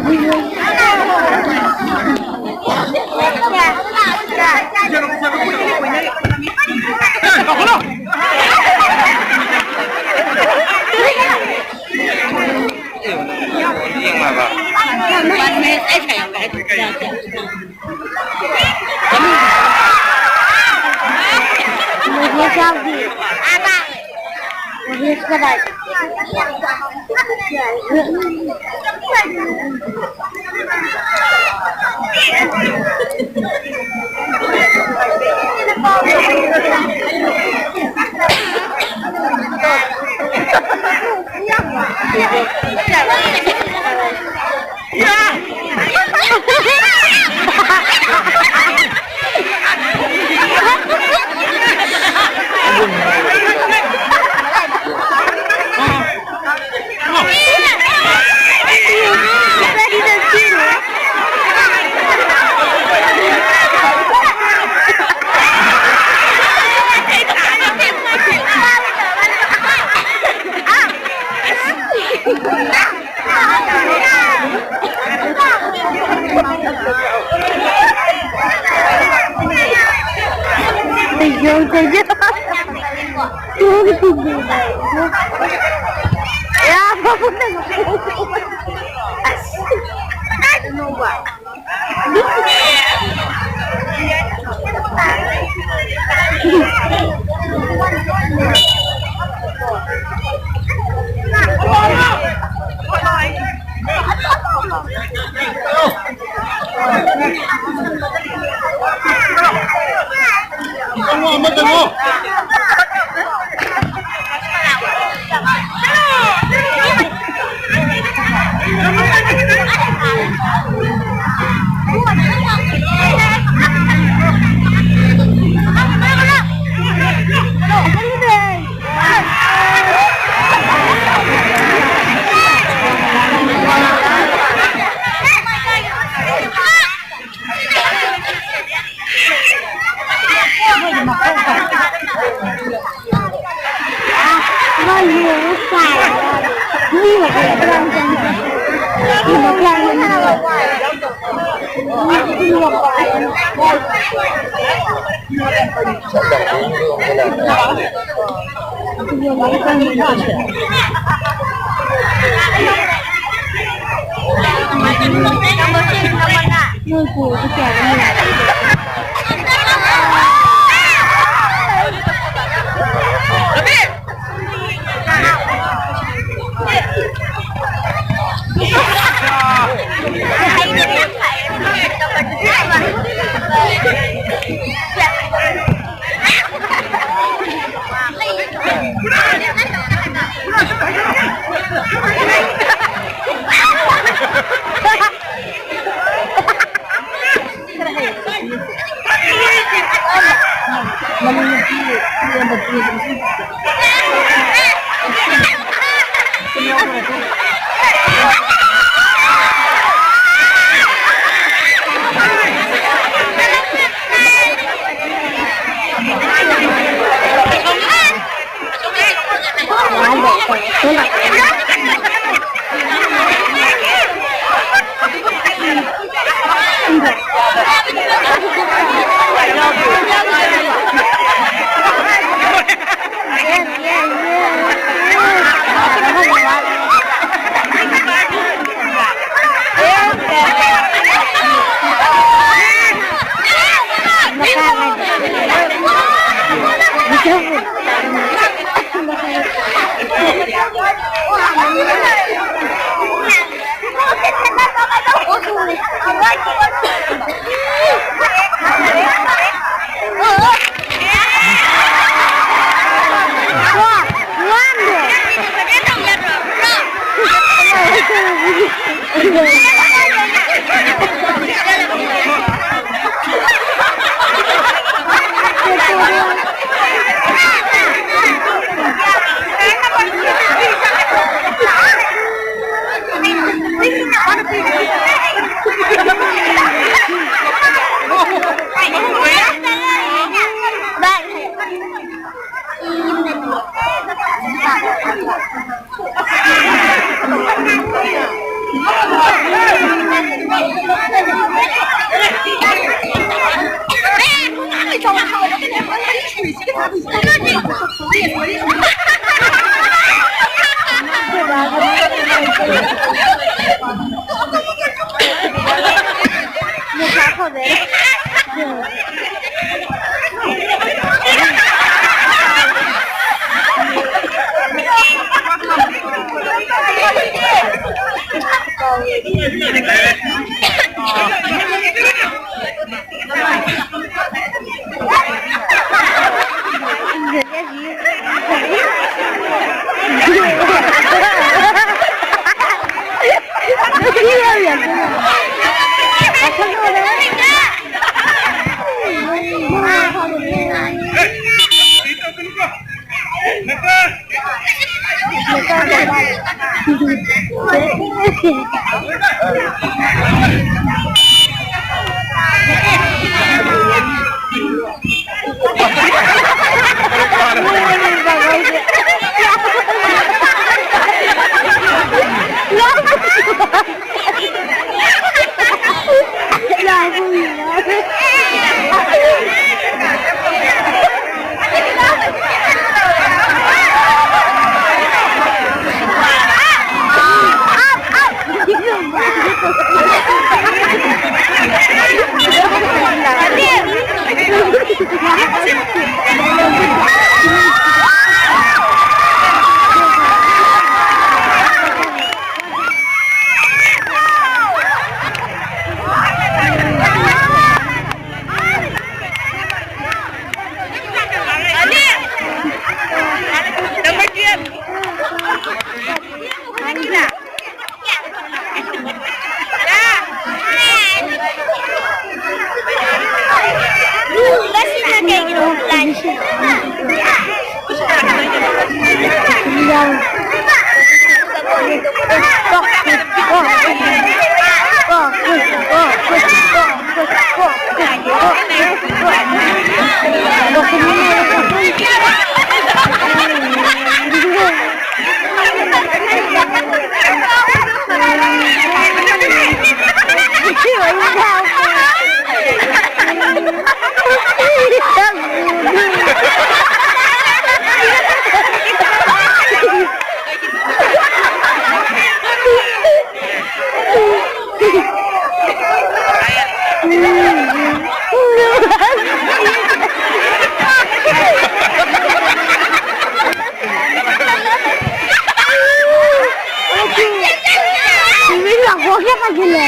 ꯍꯣꯒꯦ ꯐꯖꯤꯜꯂꯦ꯫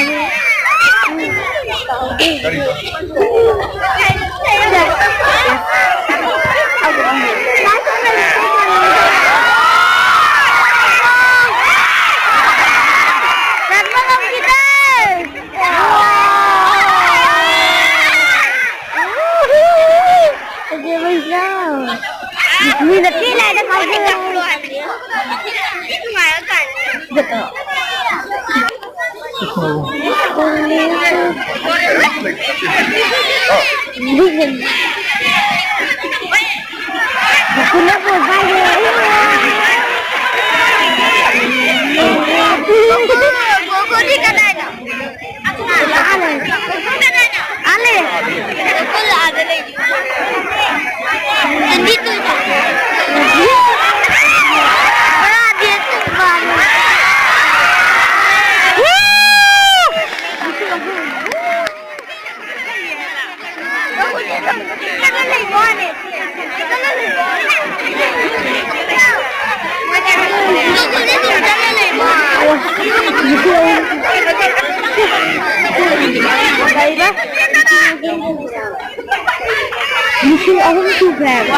ꯆꯠꯄ ꯉꯝꯈꯤꯗꯦ꯫ ꯐꯖꯕꯩ ꯆꯥꯡ꯫ ꯃꯤꯅ ꯊꯤ ꯂꯥꯏꯗ ꯐꯥꯎꯖꯩ꯫ ꯂꯤꯁꯤꯡ ꯑꯍꯨꯝ ꯁꯨꯈ꯭ꯔꯦ ꯍꯥꯏꯕ꯫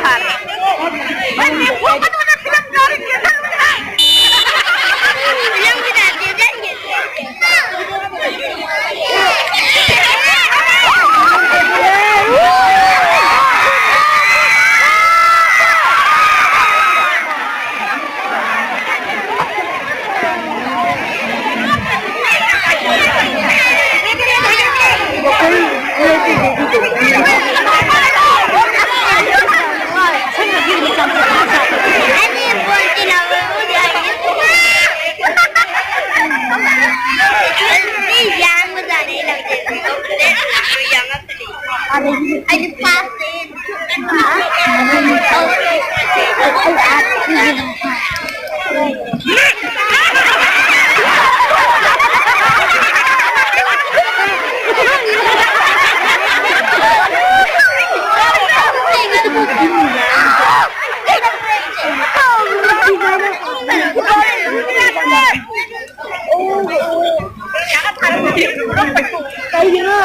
ꯀꯩꯒꯤꯅꯣ?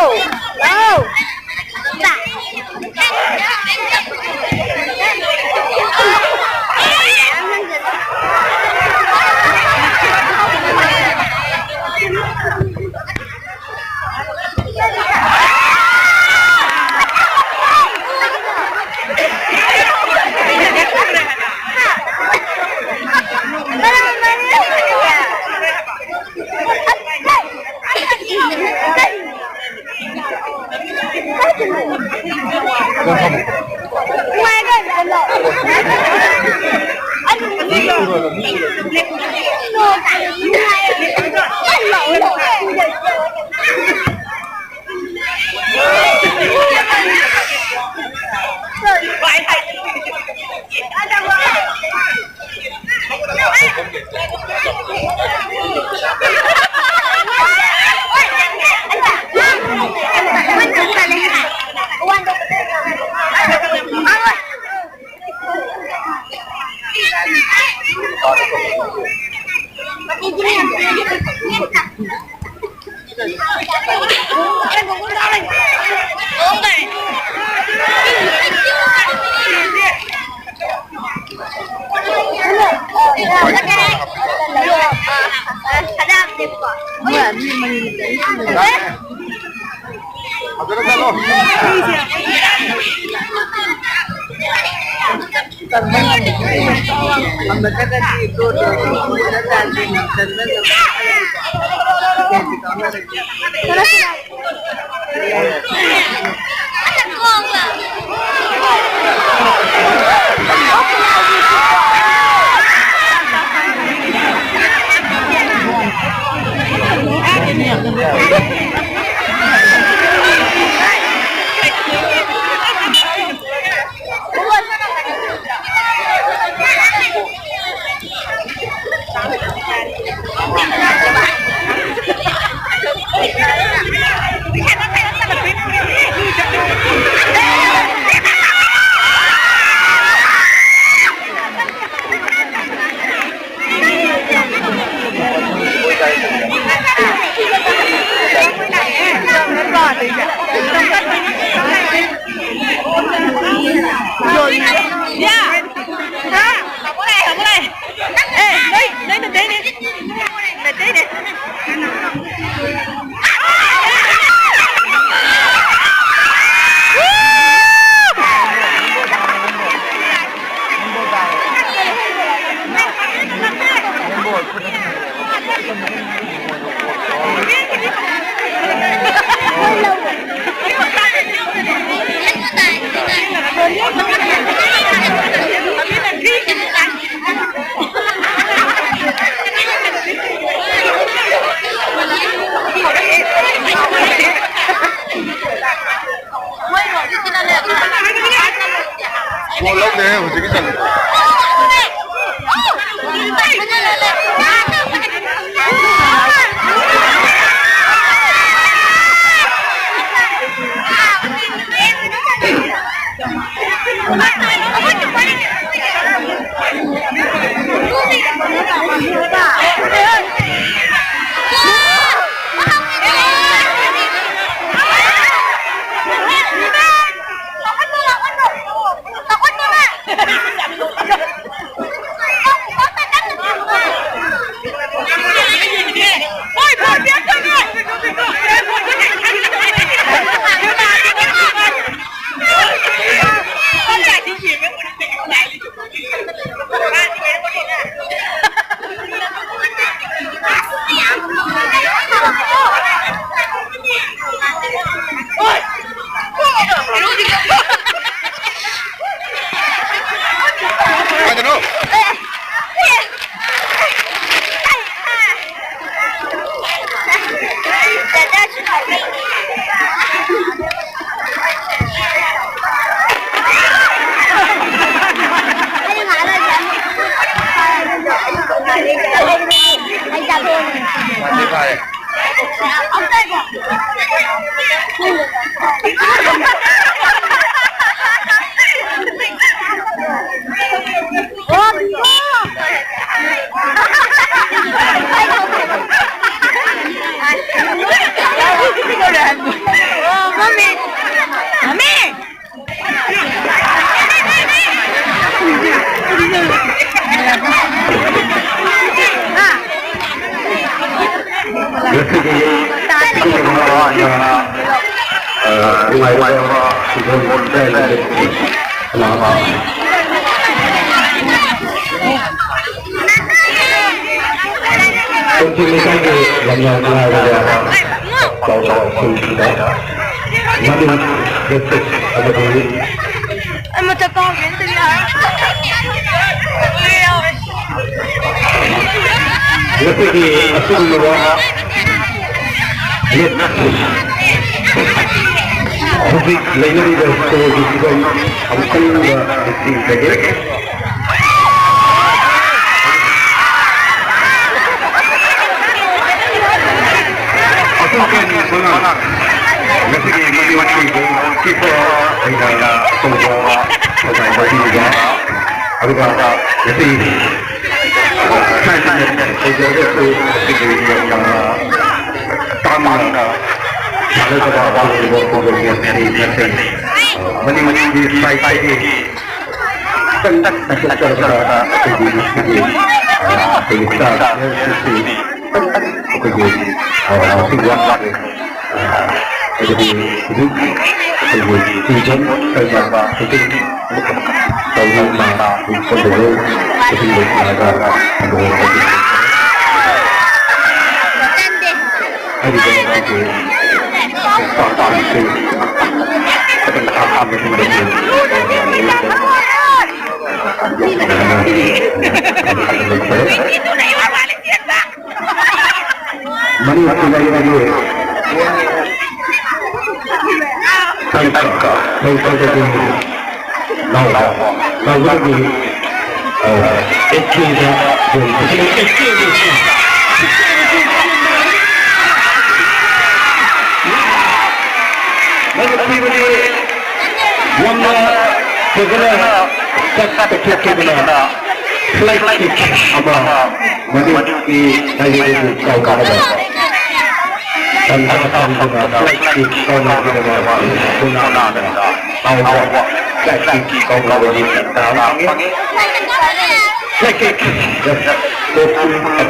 ꯂꯥꯎ! ꯐꯣꯟ ꯂꯧꯗꯦ ꯍꯧꯖꯤꯛꯀꯤ ꯆꯠꯂꯤꯗꯣ꯫ ꯀꯥꯏꯗꯅꯣ? ꯀꯛꯆꯤꯡ ꯂꯩꯀꯥꯏꯒꯤ ꯂꯝꯌꯥꯟ ꯉꯥꯏꯔꯕ ꯆꯥꯎꯕ ꯈꯨꯜꯁꯤꯗ ꯃꯅꯤꯡ ꯂꯦꯞꯆꯩ ꯑꯃꯗꯤ ꯑꯩ ꯃꯊꯛ ꯀꯥꯈ꯭ꯔꯦ, ꯑꯝꯇ ꯌꯥꯔꯦ꯫ ꯉꯁꯤꯒꯤ ꯑꯁꯤꯒꯨꯝꯂꯕ ꯂꯦꯞ-, ꯍꯧꯖꯤꯛ ꯂꯩꯅꯔꯤꯕ ꯁꯣꯔꯒꯤ ꯐꯤꯕꯝ ꯑꯃꯨꯛꯇꯪꯒ ꯅꯤꯡꯁꯤꯡꯖꯒꯦ꯫ ꯑꯁꯣꯛꯄ ꯃꯉꯥ ꯉꯁꯤꯒꯤ ꯃꯅꯤꯄꯨꯔꯒꯤ ꯒꯣꯜꯀꯤꯄꯔ ꯑꯣꯏꯅ ꯑꯆꯧꯕ ꯊꯧꯗꯥꯡ ꯂꯧꯕꯤꯔꯤꯕ, ꯑꯗꯨꯒ ꯉꯁꯤ ꯇꯥꯡꯅ ꯁꯥꯟꯅꯖꯕ ꯑꯗꯨꯒꯨꯝꯕ ꯐꯨꯠꯕꯣꯜ ꯃꯦꯠꯁ ꯑꯁꯤ ꯅꯠꯇꯦ꯫ ꯃꯅꯤꯄꯨꯔꯒꯤ ꯁꯥꯏꯠꯇꯒꯤ ꯈꯤꯇꯪ ꯆꯠꯊꯣꯛꯆꯔꯒ ꯑꯩꯈꯣꯏꯒꯤ ꯉꯁꯤꯒꯤ, ꯑ, ꯑꯩꯈꯣꯏꯒꯤ ꯁ꯭ꯇꯥꯔ ꯄ꯭ꯂꯦꯌꯔꯁꯤꯡꯁꯤ ꯑꯩꯈꯣꯏꯒꯤ, ꯑ, ꯃꯁꯤꯡ ꯋꯥꯠꯂꯦ꯫ ꯑ, ꯑꯗꯨꯗꯤ ꯍꯧꯖꯤꯛ ꯑꯩꯈꯣꯏꯒꯤ ꯇꯨꯏꯁꯟ ꯀꯩꯅꯣ ꯍꯧꯖꯤꯛ ꯇꯧꯗꯨꯅ ꯍꯧꯖꯤꯛ ꯀꯣꯟꯗꯧꯕ ꯍꯧꯖꯤꯛ ꯂꯣꯏꯁꯤꯜꯂꯒ ꯍꯥꯏꯔꯤꯕ ꯑꯩꯈꯣꯏꯒꯤ ꯃꯅꯤꯄꯨꯔ ꯂꯩꯔꯤꯕ ꯇꯥꯡꯀꯛ ꯇꯥꯡꯀꯛꯇꯒꯤ ꯂꯥꯎꯕ ꯂꯥꯎꯕꯗꯒꯤ ꯑꯦꯁꯀꯦꯗ ꯕꯣꯜ ꯄꯤꯁꯤꯜꯂꯛꯏ꯫ ꯑꯦꯁꯀꯦ ꯃꯗꯨ ꯄꯤꯕꯗꯤ ꯌꯥꯝꯅ ꯐꯖꯅ ꯆꯠ ꯇꯧꯊꯣꯛꯈꯤꯕꯅ ꯐ꯭ꯂꯦꯛ ꯀꯤꯛ ꯑꯃ ꯃꯗꯨꯒꯤ ꯍꯥꯏꯔꯤꯕꯗꯨ ꯀꯥꯎꯅꯕ ꯇꯟꯖꯥ ꯐꯪꯗꯨꯅ ꯐ꯭ꯂꯦꯛ ꯀꯤꯛ ꯀꯥꯎꯅꯕꯒꯤꯗꯃꯛ ꯃꯨꯅꯥꯗ ꯀꯥꯎꯕ ꯐ꯭ꯂꯦꯛ ꯀꯤꯛ ꯀꯥꯎꯅꯕꯒꯤ ꯇꯟꯖꯥ ꯑꯃ ꯐꯪꯉꯤ꯫ ꯐ꯭ꯂꯦꯛ ꯀꯤꯛ ꯒꯣꯜ ꯀꯤꯛ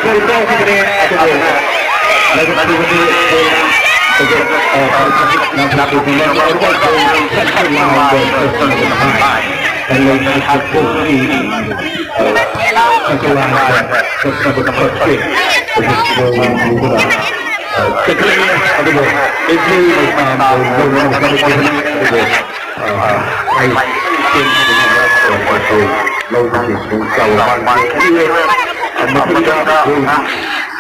ꯒꯣꯜ ꯀꯥꯎꯈꯤꯕꯅꯤ꯫ ꯑꯗꯨꯕꯨ ꯂꯥꯏꯕꯛ ꯊꯤꯕꯗꯤ ꯒꯣꯜ ꯀꯤꯛ, ꯑ, ꯅꯝꯊꯥꯛ ꯄꯨꯕꯤꯅꯕ ꯑꯣꯏꯔꯤꯕ ꯒꯣꯜ ꯁꯦꯟꯇꯔ ꯂꯥꯏꯟꯗ ꯆꯠꯈꯤꯕ ꯍꯥꯏ꯫ ꯂꯩꯕꯥꯛꯄꯣꯛꯄꯤ ꯁꯛꯂꯥꯡꯗ ꯆꯠꯄꯗ ꯐꯠꯇꯦ꯫ ꯍꯧꯖꯤꯛ ꯅꯣꯡ ꯆꯨꯕꯅ ꯆꯠꯈ꯭ꯔꯦ꯫ ꯑꯗꯨꯕꯨ ꯏꯆꯦ ꯃꯩꯄꯥꯝꯕ ꯂꯧꯅꯕ ꯍꯣꯠꯅꯈꯤ꯫ ꯑꯗꯨꯕꯨ ꯑꯩ ꯆꯦꯟꯕꯗ ꯂꯧꯕꯒꯤ ꯈꯨꯗꯣꯡꯆꯥꯕ ꯃꯥꯡꯈꯤ꯫ ꯃꯊꯪꯗ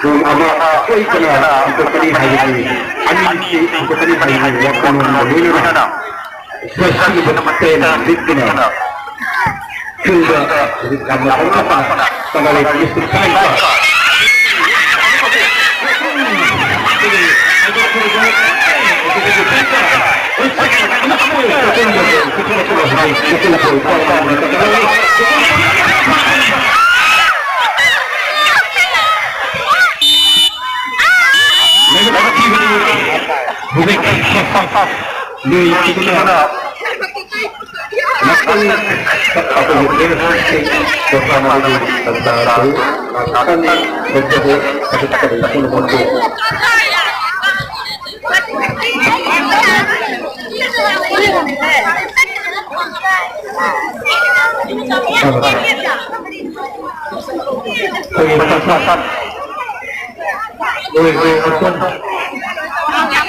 ꯒꯣꯜ ꯑꯃ ꯁꯣꯏꯗꯅ ꯍꯟꯗꯣꯛꯀꯅꯤ ꯍꯥꯏꯕꯒꯤ, ꯑꯅꯤꯁꯤ ꯍꯟꯗꯣꯛꯀꯅꯤ ꯍꯥꯏꯕꯒꯤ ꯋꯥꯈꯜꯂꯣꯟꯒ ꯂꯣꯏꯅꯅ ꯖꯔꯁꯤ ꯅꯝꯕꯔ ꯇꯦꯟ ꯂꯤꯠꯇꯨꯅ ꯐꯤꯜꯗ ꯍꯧꯖꯤꯛ ꯌꯥꯝꯅ ꯐꯖꯅ ꯁꯥꯟꯅꯔꯤ꯫ ꯃꯤꯁꯇꯔ ꯀꯥꯏꯀꯣ꯫ ꯍꯧꯖꯤꯛ ꯂꯣꯏꯈꯤꯗꯨꯅ ꯉꯥꯛꯇꯪ ꯑꯩꯈꯣꯏꯒꯤ ꯄ꯭ꯂꯦꯌꯔꯁꯤꯡ ꯄꯣꯊꯥꯅꯕꯒꯤ ꯇꯥꯟꯖꯥ ꯑꯗꯨ ꯉꯥꯛꯇꯪ ꯂꯧꯖꯒꯦ꯫ ꯄꯥꯈꯠꯀꯗꯕ ꯄꯨꯝꯅꯃꯛꯄꯨ ꯑꯩꯈꯣꯏꯒꯤ ꯃꯊꯛ ꯃꯊꯛ ꯂꯣꯏꯈ꯭ꯔꯦ ꯃꯇꯨꯡ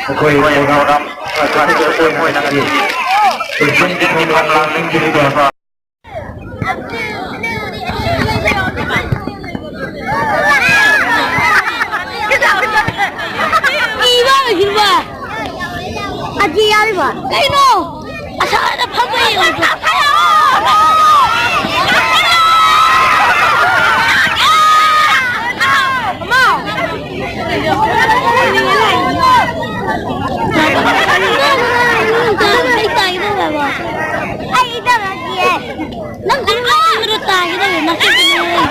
ꯑꯩꯈꯣꯏ ꯄ꯭ꯔꯣꯒ꯭ꯔꯥꯝ ꯄ꯭ꯔꯣꯒ꯭ꯔꯥꯝ ꯑꯣꯏꯅ ꯉꯁꯤ ꯄ꯭ꯔꯤꯟꯁꯤꯄꯜꯒꯤ ꯊꯧꯔꯝ ꯂꯥꯡꯁꯤꯟꯈꯤꯕ ꯏꯕ ꯑꯣꯏꯈꯤꯕ꯫ ꯑꯗꯤ ꯌꯥꯔꯤꯕ꯫ ꯀꯩꯅꯣ? ꯑꯁꯥꯗ ꯐꯝꯕ ꯌꯦꯡꯉꯨ꯫ ꯑꯃ꯫ ꯑꯩ ꯇꯥꯏꯗꯧꯔꯕ꯫ ꯑꯩ ꯏꯗꯔꯛꯀꯦ꯫ ꯅꯪ ꯀꯔꯝ ꯀꯥꯟꯗ ꯇꯥꯒꯦ ꯇꯧꯔꯤꯅꯣ? ꯅꯪ ꯀꯔꯝ ꯀꯥꯟꯗ ꯇꯥꯒꯦ ꯇꯧꯔꯤꯅꯣ?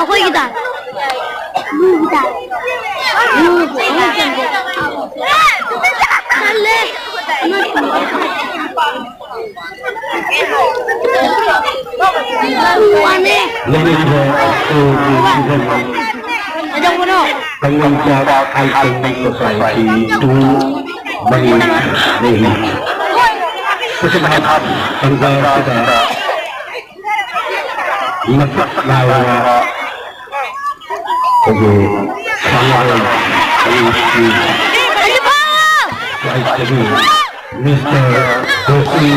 ꯑꯩꯈꯣꯏꯒꯤꯗ꯫ ꯕ꯭ꯂꯨꯒꯤꯗ꯫ ꯕ꯭ꯂꯨꯒꯤ꯫ ꯇꯜꯂꯦ꯫ ꯂꯩꯔꯤꯕ ꯁ꯭ꯀꯨꯜꯒꯤ ꯀꯩꯗꯧꯕꯅꯣ? ꯇꯥꯡꯂꯩꯄꯥꯛ ꯍꯥꯏ ꯁ꯭ꯀꯨꯜ ꯁꯣꯁꯥꯏꯇꯤ ꯇꯨ ꯃꯔꯤ ꯂꯩꯔꯤ꯫ ꯈꯨꯁꯨꯝꯍꯠ ꯇꯥꯟꯖꯥ ꯑꯁꯤꯗ ꯃꯁꯛ ꯅꯥꯏꯔꯕ ꯑꯩꯈꯣꯏꯒꯤ ꯁꯥꯟꯅꯔꯣꯏ ꯑꯅꯤꯁꯤ ꯄ꯭ꯔꯥꯏꯖꯇꯒꯤ ꯃꯤꯁꯇꯔ ꯔꯣꯁꯤ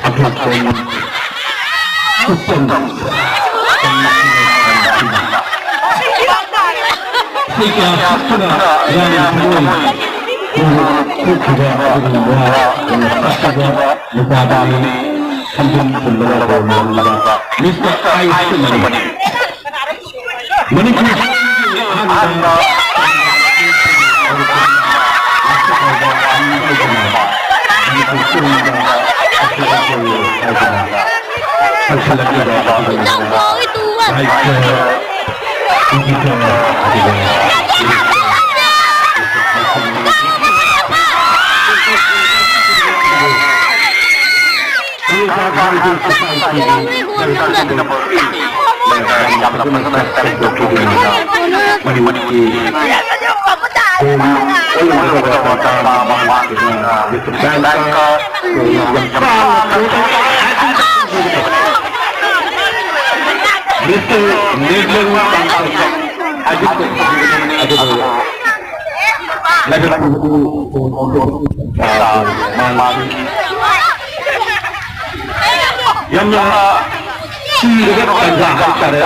ꯑꯕꯨꯡꯄꯝ ꯎꯄꯝ ꯁꯤꯒ ꯁꯛꯇꯨꯅ ꯌꯥꯝꯅ ꯊꯃꯣꯏ ꯍꯨꯅ ꯊꯣꯛꯈꯤꯕ ꯑꯗꯨꯒꯨꯝꯕ ꯌꯥꯝꯅ ꯐꯖꯕ ꯅꯨꯄꯥꯗꯨꯅꯤ꯫ ꯁꯝꯖꯤꯟ ꯄꯨꯟꯕꯅ ꯇꯧꯔꯝꯕ ꯃꯤꯁꯇꯔ ꯑꯥꯏꯁ ꯃꯅꯤ꯫ ꯃꯅꯤꯄꯨꯔ ꯑꯍꯥꯟꯕ ꯌꯥꯝꯅ ꯀꯤꯔꯕ ꯇꯥꯟꯖꯥ ꯍꯥꯏꯇꯥꯔꯦ꯫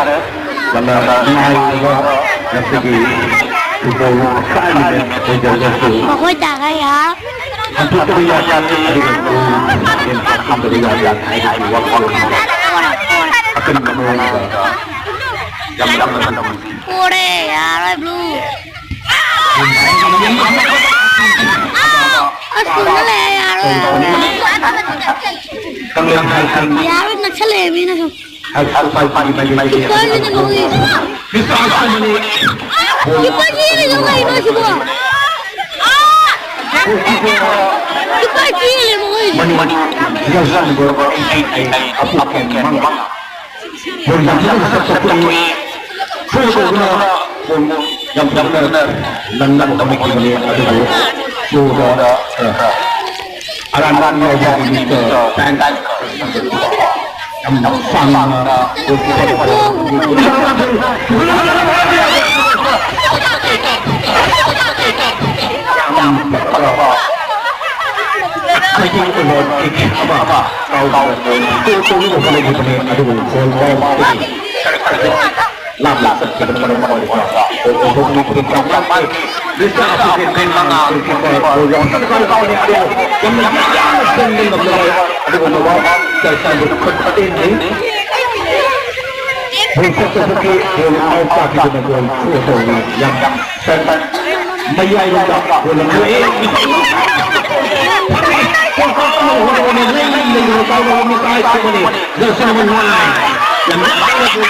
ꯌꯥꯝꯅ ꯅꯨꯡꯉꯥꯏꯔꯕ ꯉꯁꯤꯒꯤ ꯐꯨꯠꯕꯣꯜ ꯇꯣꯔꯅꯥꯃꯦꯟ ꯑꯣꯏꯖꯔꯒꯁꯨ ꯃꯈꯣꯏ ꯇꯥꯒ ꯌꯥ꯫ ꯍꯟꯗꯣꯛꯇꯕ ꯌꯥꯗꯦ, ꯑꯗꯨꯒ ꯒꯣꯜ ꯍꯦꯟꯅ ꯍꯥꯞꯆꯤꯟꯗꯕ ꯌꯥꯗꯦ ꯍꯥꯏꯕꯒꯤ ꯋꯥꯈꯜꯂꯣꯟ ꯑꯀꯟꯕ ꯃꯑꯣꯡꯗ ꯌꯥꯝ ꯌꯥꯝꯅ ꯄꯣꯔꯦ, ꯌꯥꯔꯣꯏ ꯕ꯭ꯂꯨ꯫ ꯑꯁ, ꯊꯨꯅ ꯂꯩꯔꯦ, ꯌꯥꯔꯣꯏ, ꯌꯥꯔꯣꯏ꯫ ꯌꯥꯔꯣꯏ, ꯅꯛꯁꯜꯂꯛꯑꯦ ꯃꯤꯅ ꯁꯨꯝ꯫ ꯀꯤꯄꯔꯁꯤꯅ ꯂꯧꯏ꯫ ꯀꯤꯄꯔ ꯆꯦꯜꯂꯤꯗꯣ ꯀꯩꯅꯣ ꯁꯤꯕꯣ? ꯀꯤꯄꯔ ꯆꯦꯜꯂꯦ ꯃꯈꯣꯏꯁꯦ꯫ ꯌꯥꯝ ꯐꯖꯅ ꯂꯪꯅꯕ ꯍꯣꯠꯅꯈꯤꯕꯅꯤ, ꯑꯗꯨꯕꯨ ꯒꯣꯜꯗ, ꯑ, ꯑꯔꯥꯟꯕ ꯌꯥꯎꯕꯒꯤ ꯅꯨꯃꯤꯠꯇ ꯌꯥꯝ ꯆꯥꯡꯅ ꯌꯥꯝ ꯐꯖꯕ ꯈꯣꯏꯗꯤꯡ ꯑꯣꯏꯕ ꯀꯤꯛ ꯑꯃ ꯀꯥꯎꯗꯨꯅ ꯒꯣꯜ ꯇꯧꯅꯕ ꯍꯣꯠꯅꯈꯤꯕꯅꯤ, ꯑꯗꯨꯕꯨ ꯒꯣꯜ ꯃꯥꯎꯟꯇꯒꯤ ꯂꯥꯞꯅ ꯆꯠꯈꯤꯕꯅ ꯃꯔꯝ ꯑꯣꯏꯔꯒ ꯒꯣꯜ ꯇꯧꯊꯣꯛꯄꯒꯤ ꯈꯨꯗꯣꯡꯆꯥꯕ ꯃꯥꯡꯈꯤ꯫ ꯃꯤꯁꯇꯔ ꯑꯁꯣꯛꯀꯤ ꯃꯤꯡ ꯃꯉꯥ ꯒꯣꯜꯀꯤꯄꯔ ꯒꯣꯜ ꯌꯥꯝ ꯀꯟꯅ ꯀꯥꯎꯔꯤ, ꯑꯗꯨꯕꯨ ꯌꯥꯝꯅ ꯌꯥꯡꯅ ꯆꯪꯕ ꯉꯝꯂꯕ ꯑꯗꯨꯒꯨꯝꯂꯕ ꯆꯥꯏꯁꯥꯟꯕꯨ ꯈꯨꯠ ꯇꯦꯟꯅꯤ꯫ ꯒꯣꯜ ꯆꯠꯄꯒꯤ ꯒꯣꯜ ꯑꯥꯎꯠ ꯇꯥꯈꯤꯗꯨꯅ ꯒꯣꯜ ꯊ꯭ꯔꯨ ꯇꯧꯔꯤ꯫ ꯌꯥꯝ ꯃꯌꯥꯏꯔꯣꯝꯗ ꯒꯣꯜ ꯑꯃ ꯊꯣꯛꯑꯦ꯫ Jersey number nine. ꯌꯥꯝ ꯅꯨꯡꯉꯥꯏꯅ ꯒꯣꯜ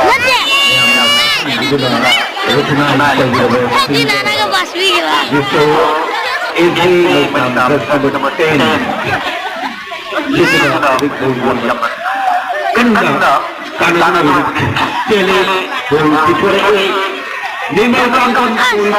ꯅꯠꯇꯦ꯫ ꯅꯪꯒꯤ ꯅꯥꯅꯥꯒ ꯕꯥꯁ ꯄꯤꯈꯤꯕ꯫ ꯀꯟꯅ ꯀꯥꯟꯅꯅꯕ ꯆꯦꯜꯂꯤ꯫ ꯒꯣꯜ ꯄꯤꯊꯣꯔꯛꯏ꯫ ꯅꯦꯃꯥꯔ ꯀꯥꯡꯄꯣꯟ ꯒꯣꯜ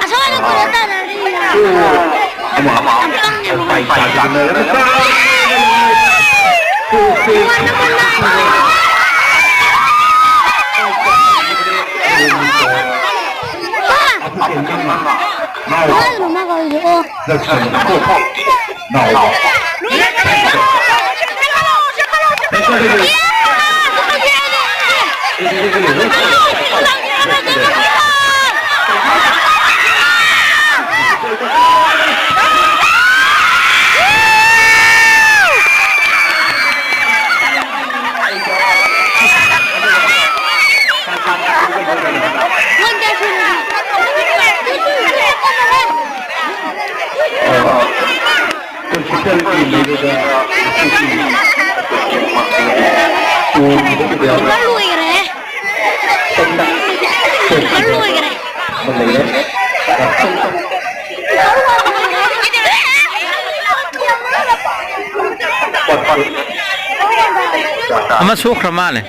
ꯑꯁꯣꯝꯗ ꯀꯩꯅꯣ ꯇꯧꯅꯔꯤ꯫ ꯀꯥꯏꯗꯅꯣ ꯃꯥ ꯀꯧꯔꯤꯁꯦ? ꯑꯣ꯫ ꯂꯣꯏꯈꯔꯦ꯫ ꯂꯣꯏꯈꯔꯦ꯫ ꯑꯃ ꯁꯣꯛꯈ꯭ꯔ ꯃꯥꯜꯂꯦ꯫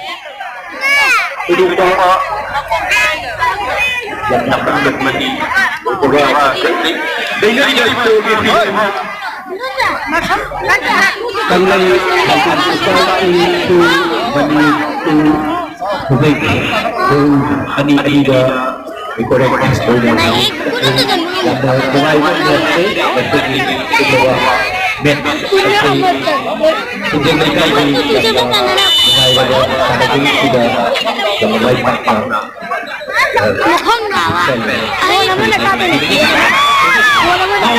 ꯀꯪꯂꯩ ꯃꯅꯤꯄꯨꯔ ꯍꯧꯖꯤꯛ ꯄꯨꯡ ꯑꯅꯤ ꯑꯅꯤꯗ ꯑꯩꯈꯣꯏ ꯌꯥꯝꯅ ꯅꯨꯡꯉꯥꯏꯕ ꯃꯦꯠꯁꯅꯤ꯫ ꯉꯁꯤꯒꯤ ꯐꯨꯠꯕꯣꯜ ꯃꯦꯠꯁ ꯑꯁꯤ ꯈꯨꯟꯖꯦꯜ ꯂꯩꯀꯥꯏꯒꯤ ꯌꯥꯝꯅ ꯅꯨꯡꯉꯥꯏꯔꯕ ꯁꯥꯟꯅꯕꯁꯤꯡꯁꯤꯗ ꯌꯥꯝꯅ ꯃꯥꯏ ꯄꯥꯛꯅ ꯃꯐꯝ ꯂꯥꯎꯕ꯫ ꯑꯍꯩ ꯑꯃꯅ ꯀꯥꯞꯄꯅꯤ꯫ ꯒꯣꯜ ꯑꯃꯅ꯫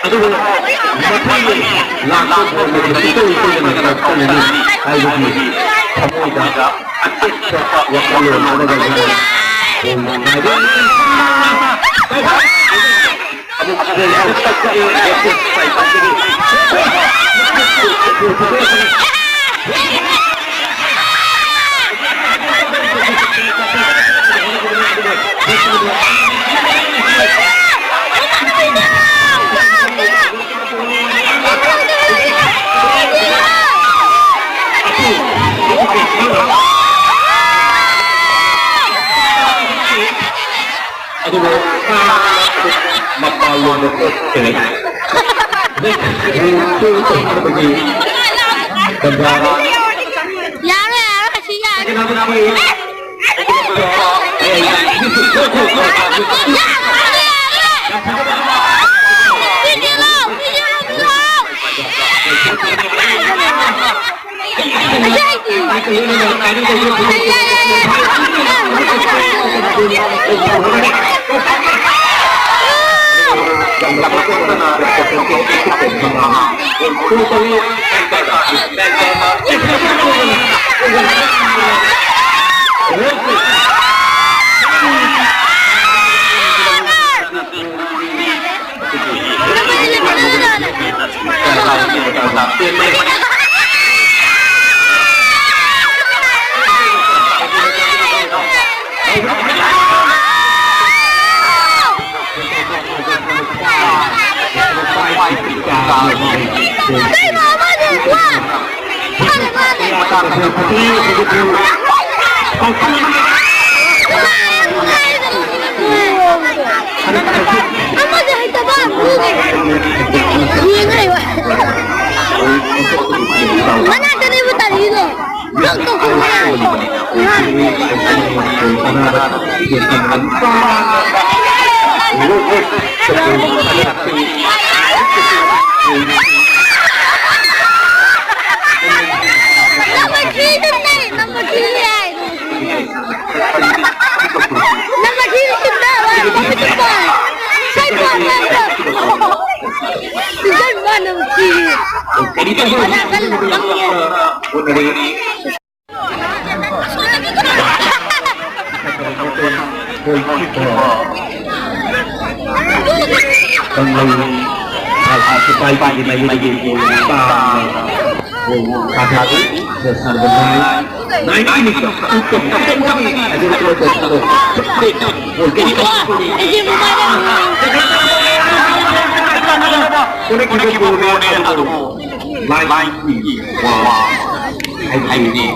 ꯑꯗꯨꯕꯨ ꯃꯊꯪꯒꯤ ꯂꯥꯛꯄ ꯕꯣꯜꯗꯗꯤ ꯏꯇꯧ ꯏꯇꯧꯗꯅ ꯀꯥꯔꯛꯇꯅꯅꯤ ꯍꯥꯏꯕꯒꯤ ꯊꯃꯣꯏꯗ ꯑꯇꯦꯛꯄ ꯋꯥꯈꯜꯂꯣꯟ ꯑꯃꯒ ꯂꯣꯏꯅꯅ ꯕꯣꯜ ꯉꯥꯏꯕ ꯑꯃꯨꯛ ꯕꯣꯜ ꯑꯃꯨꯛ ꯇꯛꯄꯒꯤ ꯑꯗꯨꯕꯨ ꯃꯄꯥꯟꯂꯣꯝꯗ ꯆꯠꯈ꯭ꯔꯦ꯫ ꯇꯧꯅꯕꯒꯤ ꯇꯟꯖꯥ ꯌꯥꯔꯣꯏ, ꯌꯥꯔꯣꯏ, ꯑꯁꯤ ꯌꯥꯔꯣꯏ꯫ ꯌꯥꯔꯣꯏ, ꯌꯥꯔꯣꯏ꯫ ꯁꯤꯗꯤ ꯂꯥꯎ, ꯁꯤꯗꯤ ꯂꯥꯎ꯫ ꯃꯅꯥꯛꯇꯅꯦꯕ ꯇꯥꯔꯤꯗꯣ꯫ Number three ꯗꯨꯅꯦ, number three ꯍꯥꯏ꯫ Number three ꯗꯨ ꯆꯨꯝꯗ꯭ꯔꯣ? Number three ꯄꯥꯏ꯫ ꯁꯥꯏ ꯄꯥꯏ ꯍꯥꯏꯕ꯭ꯔꯣ? Season one number three꯫ ꯀꯔꯤ ꯇꯧꯕ? ꯃꯅꯥ ꯀꯜꯂ ꯐꯝꯃꯤ꯫ ꯍꯥꯏꯕꯅꯤ꯫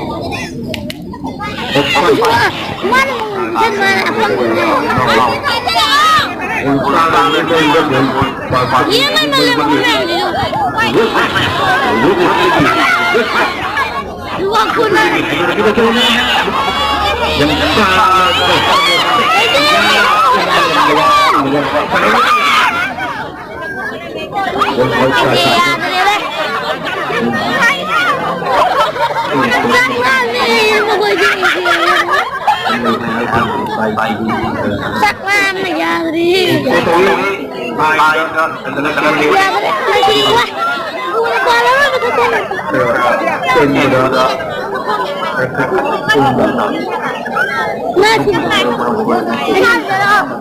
ꯆꯥꯛ ꯂꯥꯝꯃꯦ, ꯌꯥꯗ꯭ꯔꯦ꯫ ꯌꯥꯗ꯭ꯔꯦ, ꯉꯁꯤꯗꯤ ꯋꯥꯏ꯫ ꯄꯥꯜꯂꯔꯣꯏ ꯃꯊꯛꯇ꯫ ꯉꯥ ꯊꯤꯟꯕ꯫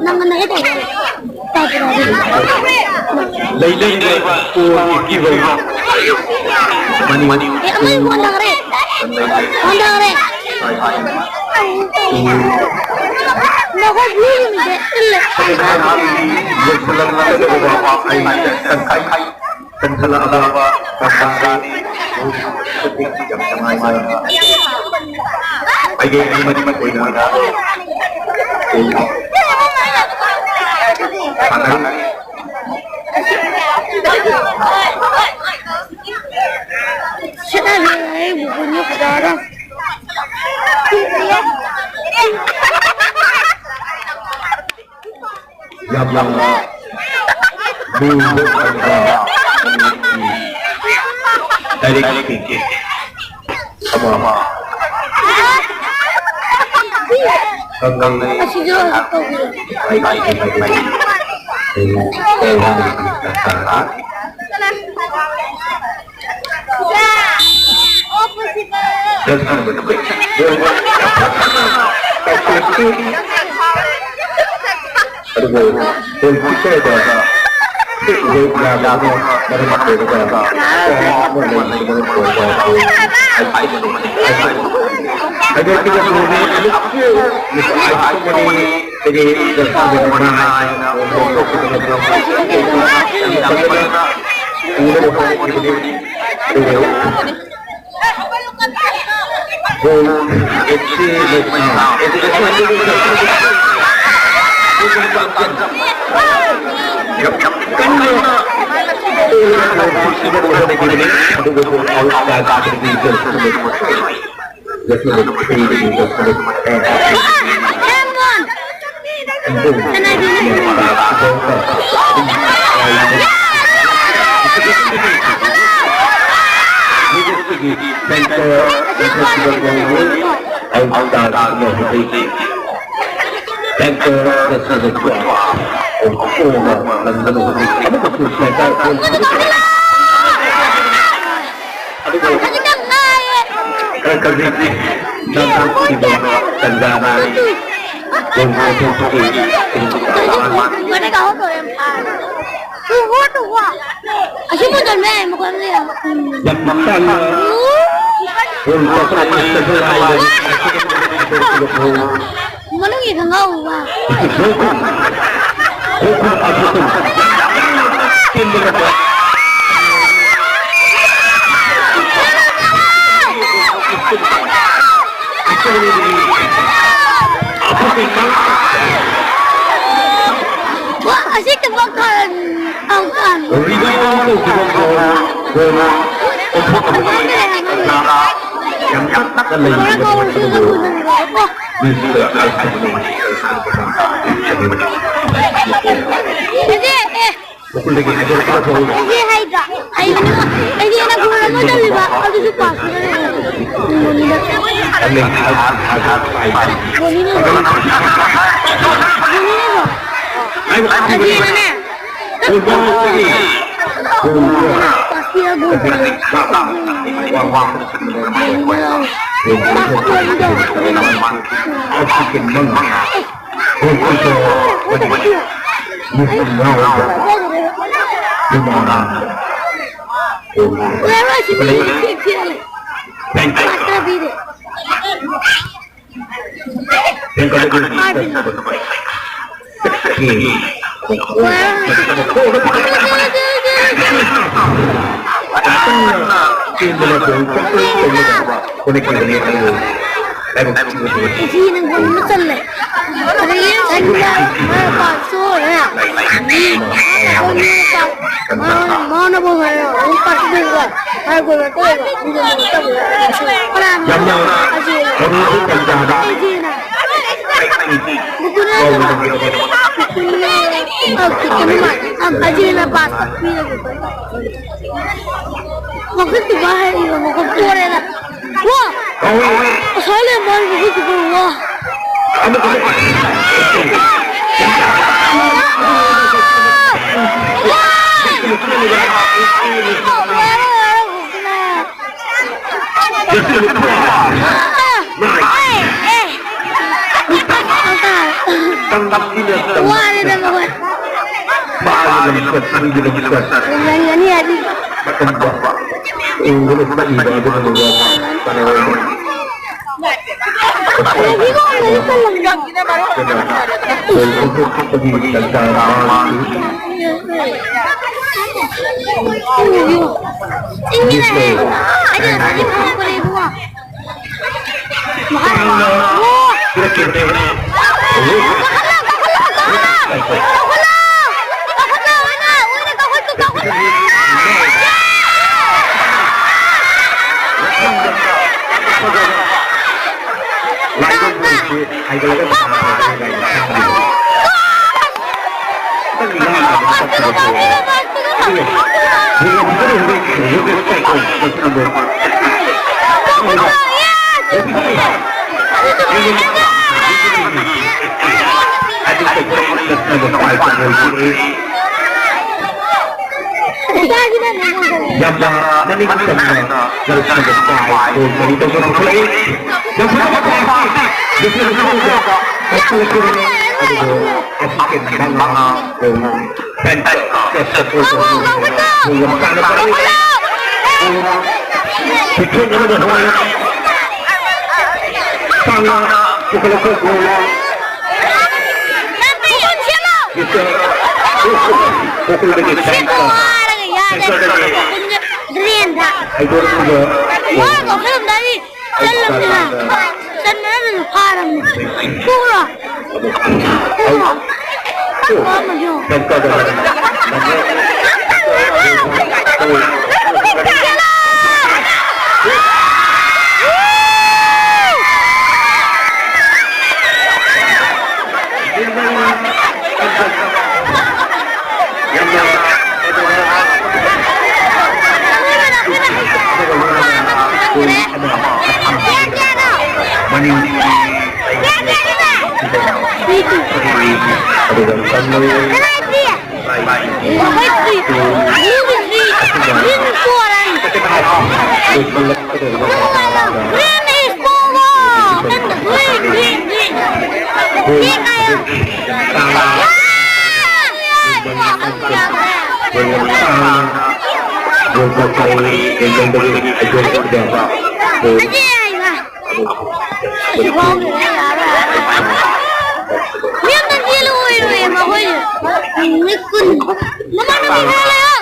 ꯅꯪ ꯉꯟꯅ ꯍꯦꯛ ꯇꯧꯕ꯫ ꯂꯩꯅꯔꯤꯕ ꯀꯣꯜꯒꯤ ꯐꯤꯕꯝ ꯃꯅꯤ꯫ ꯑꯦ, ꯑꯃ ꯍꯣꯟꯊꯈ꯭ꯔꯦ꯫ ꯍꯣꯟꯊꯈ꯭ꯔꯦ꯫ ꯅꯈꯣꯏ ꯃꯤꯁꯤꯡꯁꯦ ꯏꯜꯂꯦ꯫ ꯂꯣꯏꯁꯤꯜꯂꯛꯀꯗꯧꯕ ꯋꯥꯍꯩ ꯇꯪꯈꯥꯏ ꯆꯟꯁꯤꯜꯂꯛꯑꯕ ꯇꯥꯟꯖꯥꯅꯤ꯫ ꯑꯩꯒꯤ ꯑꯅꯤꯃꯛ ꯑꯣꯏꯅ ꯁꯥꯟꯅꯔꯤ꯫ ꯁꯤꯗ ꯂꯩ, ꯑꯩꯕꯨ ꯀꯩꯅꯣ ꯀꯩꯗꯧꯔ? ꯌꯥꯝꯅ ꯂꯨꯕ ꯐꯪꯕ ꯂꯥꯏꯔꯤꯛ ꯑꯃ꯫ ꯑꯁꯤꯁꯨ ꯍꯧꯖꯤꯛ ꯇꯧꯕꯤꯔꯣ꯫ ꯑꯗꯨꯕꯨ ꯍꯧꯖꯤꯛꯀꯤ ꯑꯣꯏꯕ ꯍꯧꯖꯤꯛ ꯌꯥꯗꯕꯅ ꯃꯔꯝ ꯑꯣꯏꯔꯒ ꯀꯌꯥ ꯑꯃ ꯂꯩꯕꯅ ꯃꯔꯝ ꯑꯣꯏꯔꯒ ꯍꯥꯏꯗꯣꯛꯈꯤꯕ ꯊꯧꯔꯝ ꯑꯗꯨ ꯍꯥꯏꯗꯤ ꯗꯁꯥ ꯕꯦꯔꯃꯥ ꯍꯥꯏꯅ ꯐꯣꯡꯗꯣꯛꯈꯤꯕ ꯅꯠꯇ꯭ꯔꯣ? ꯎꯅꯕ ꯐꯪꯈꯤꯕꯅꯤ꯫ ꯑꯗꯨꯕꯨ ꯑꯁꯤ ꯃꯇꯝꯗ ꯃꯈꯣꯏ ꯑꯃ ꯂꯩꯌꯦꯕ꯫ ꯌꯥꯝ ꯃꯇꯥꯡꯅ ꯃꯅꯨꯡꯒꯤ ꯈꯪꯍꯧꯕ꯫ ꯋꯥ, ꯑꯁꯤ ꯊꯕꯛ ꯈꯔ ꯇꯧ ꯇꯥꯔꯦ꯫ ꯌꯥꯝ ꯇꯞꯅ ꯂꯩꯕ ꯃꯇꯝ ꯑꯗꯨꯕꯨ ꯃꯤꯁꯤꯡꯗ ꯍꯥꯏꯔꯛꯀꯅꯤ꯫ ꯃꯈꯨꯜꯗꯒꯤ ꯍꯥꯏꯗꯣꯔꯛꯄ ꯊꯣꯛꯎ꯫ ꯑꯩꯗꯤ ꯍꯩꯗ꯭ꯔꯣ? ꯍꯩꯕꯅꯤꯀꯣ꯫ ꯑꯩꯗꯤ ꯑꯩꯅ ꯒꯣꯜ ꯑꯃ ꯆꯜꯂꯤꯕ, ꯑꯗꯨꯁꯨ ꯄꯥꯁ ꯄꯤꯔꯒ ꯂꯩꯔꯝꯃꯦ꯫ ꯕꯣꯅꯤꯗ꯫ ꯕꯣꯅꯤꯅ꯫ ꯕꯣꯅꯤꯅ꯫ ꯑꯗꯨꯅꯅꯦ꯫ ꯄꯥꯁ ꯄꯤꯔꯒ ꯒꯣꯜ ꯆꯜꯂꯦ꯫ ꯕꯣꯅꯤꯅ꯫ ꯄꯥꯁ ꯄꯤꯔꯒ ꯒꯣꯜ ꯆꯜꯂꯦ꯫ ꯉꯁꯤ ꯅꯪ ꯒꯣꯜ ꯑꯃ ꯆꯜꯂꯦ꯫ ꯑꯗꯒꯤ ꯁꯟꯗ ꯃꯥ ꯄꯥꯁ ꯁꯣꯛꯑꯦ꯫ ꯃꯥ, ꯃꯥꯅ ꯕꯣꯜ ꯍꯥꯏꯔꯦ꯫ ꯑꯗꯨꯝ ꯄꯥꯁ ꯄꯤꯔꯒ ꯃꯥ ꯒꯣꯜ ꯃꯇꯦꯛ ꯑꯣꯏꯕ꯫ ꯑꯗꯨꯒ ꯃꯥ ꯇꯧꯋꯦ꯫ ꯀꯅꯥꯅꯣ? ꯑꯁꯤ ꯑꯩ ꯖꯦꯅ꯫ ꯕꯨꯀꯨꯅ ꯅꯠꯇ꯭ꯔꯣ? ꯕꯨꯀꯨꯅ꯫ ꯑꯣ, ꯀꯤꯠꯇꯅ ꯃꯥꯜꯂꯦ꯫ ꯑ, ꯑꯖꯤꯅ ꯄꯥꯁ ꯄꯤꯔꯒ ꯃꯈꯨꯠꯇꯨ ꯄꯥꯏꯔꯤꯕ ꯃꯈꯨꯠ ꯄꯣꯔꯦꯗ꯫ ꯋꯥ! ꯑꯁꯥꯏ ꯂꯩꯔꯝꯕ ꯃꯈꯨꯠꯇꯨ ꯄꯣꯔꯦ, ꯋꯥ! ꯋꯥꯔꯦꯗ ꯃꯈꯣꯏ꯫ ꯌꯦꯡꯒꯅꯤ ꯍꯥꯏꯗꯤ꯫ ꯆꯤꯡꯒꯤ ꯂꯩ꯫ ꯑꯩꯅ ꯉꯁꯥꯏꯗꯤ ꯈꯪꯉꯛꯄꯅꯦ ꯏꯕꯨꯡꯉꯣ꯫ ꯃꯈꯥ ꯂꯥꯛꯑꯣ꯫ ꯀꯥꯈꯠꯂꯣ, ꯀꯥꯈꯠꯂꯣ, ꯀꯥꯈꯠꯂꯣ꯫ ꯀꯥꯈꯠꯂꯣ, ꯀꯥꯈꯠꯂꯣ, ꯍꯥꯏꯅ꯫ ꯎꯏꯅ ꯀꯥꯈꯠꯂꯨ, ꯀꯥꯈꯠꯂꯨ꯫ ꯀꯥ, ꯀꯥ꯫ ꯀꯥ, ꯀꯥ꯫ ꯌꯥꯝꯅ ꯃꯅꯤꯡ ꯇꯝꯅ ꯂꯧꯁꯤꯟꯕ ꯇꯥꯏ꯫ ꯒꯣꯜ ꯃꯔꯤ ꯇꯧꯅ ꯄꯨꯈꯠꯂꯛꯏ꯫ ꯌꯥꯝ ꯐꯖꯕ ꯄꯥꯁꯅꯤ꯫ ꯗꯤꯐꯦꯟꯁ ꯇꯧꯔꯒ ꯀꯛꯊꯠꯂꯛꯄꯅꯤ꯫ ꯑꯗꯨꯕꯨ ꯑꯦꯐ꯭ꯔꯤꯀꯥꯟ ꯃꯉꯥ ꯒꯣꯜ ꯕꯦꯟꯆꯇ ꯀꯦꯞꯁꯟ ꯇꯧꯕ ꯒꯣꯜ ꯌꯥꯝ ꯇꯥꯅ ꯄꯥꯔꯛꯏ꯫ ꯒꯣꯜ ꯄꯤꯊꯣꯛꯅꯕ ꯍꯣꯠꯅꯔꯤ꯫ ꯁꯥꯡꯅ ꯄꯨꯈꯠꯂꯛꯄ ꯒꯣꯜ꯫ ꯒꯣꯀꯨꯜꯗꯒꯤ ꯁꯦꯟꯇꯔ꯫ ꯁꯦꯟꯇꯔꯗꯒꯤ ꯍꯩꯗꯣꯔꯛꯄꯗ ꯆꯜꯂꯝꯅꯤꯅ꯫ ꯆꯟꯕꯅ ꯑꯗꯨꯝ ꯐꯥꯔꯝꯅꯤ꯫ ꯐꯨꯔꯣ꯫ ꯐꯨꯔꯣ꯫ ꯁꯦꯟꯇꯔꯗ Green is forward! Green, green, green! Green! ꯃꯤ ꯑꯝꯇ ꯆꯦꯜꯂꯛꯑꯣꯏ, ꯃꯈꯣꯏꯁꯦ꯫ ꯃꯤ ꯀꯨꯟ꯫ ꯃꯃꯥ, ꯅꯪ ꯃꯤ ꯈꯔ ꯂꯩꯌꯣ꯫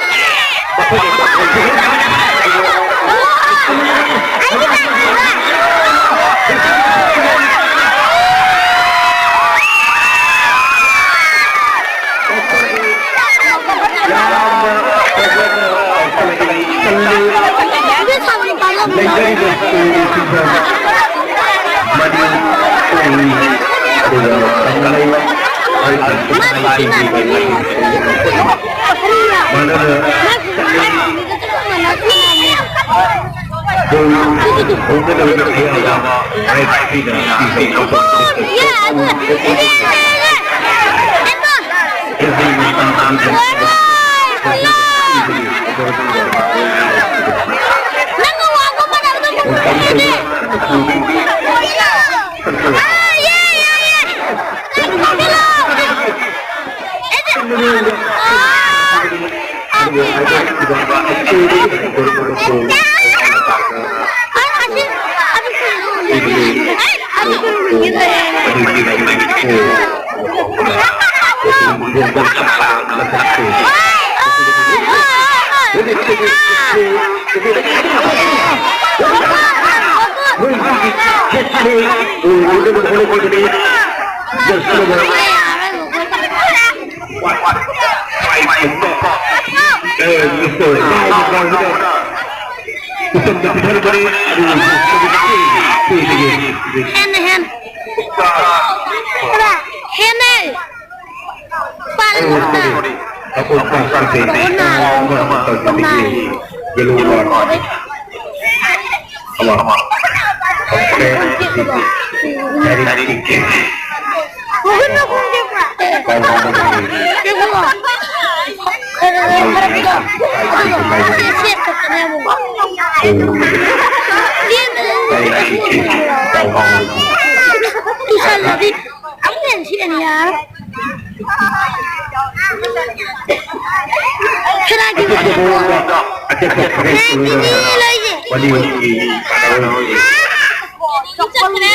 ꯍꯦꯟꯅ ꯍꯦꯟ꯫ ꯍꯦꯟꯅ꯫ ꯄꯥꯜ꯫ ꯏꯁꯜꯂꯗꯤ ꯑꯃꯨꯛ ꯍꯦꯟꯅ ꯁꯤꯔꯅꯤ ꯌꯥꯔꯣꯏ꯫ ꯀꯅꯥꯒꯤ ꯅꯪꯒꯤꯅꯤ ꯂꯩꯁꯦ꯫ ꯆꯠꯈ꯭ꯔꯦ꯫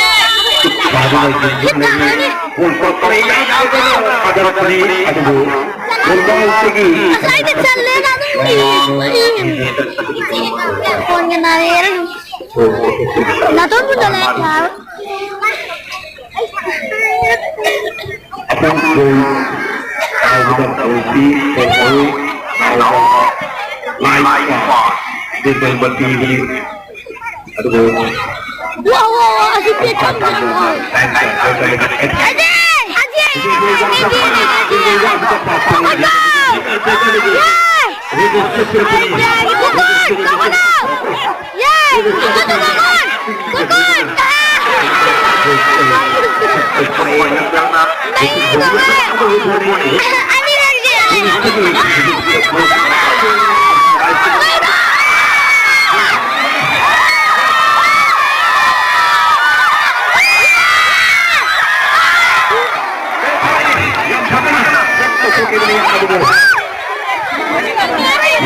ꯉꯁꯥꯏꯗ ꯆꯜꯂꯦꯅ ꯑꯗꯨꯝ ꯏ-, ꯏ-, ꯈꯣꯟꯒ ꯅꯥꯔꯦ꯫ ꯅꯥꯇꯣꯟ ꯐꯨꯟꯖꯜꯂꯦ ꯌꯥꯔꯣꯏ꯫ ꯑꯄꯣꯛꯄ ꯀꯥꯎꯕꯗ ꯑꯣꯏꯕꯤ ꯀꯧꯍꯧ ꯀꯥꯎꯕ ꯂꯥꯏ ꯄꯥ ꯗꯦꯕꯃꯇꯤꯅꯤ꯫ ꯑꯗꯨꯕꯨ ꯋꯥ, ꯋꯥ, ꯋꯥ, ꯑꯁꯤ ꯄꯦꯠ ꯊꯝꯗ꯭ꯔꯤꯕꯣ? ꯑꯖꯦ! ꯑꯖꯦ! Yay! Yay! Yay!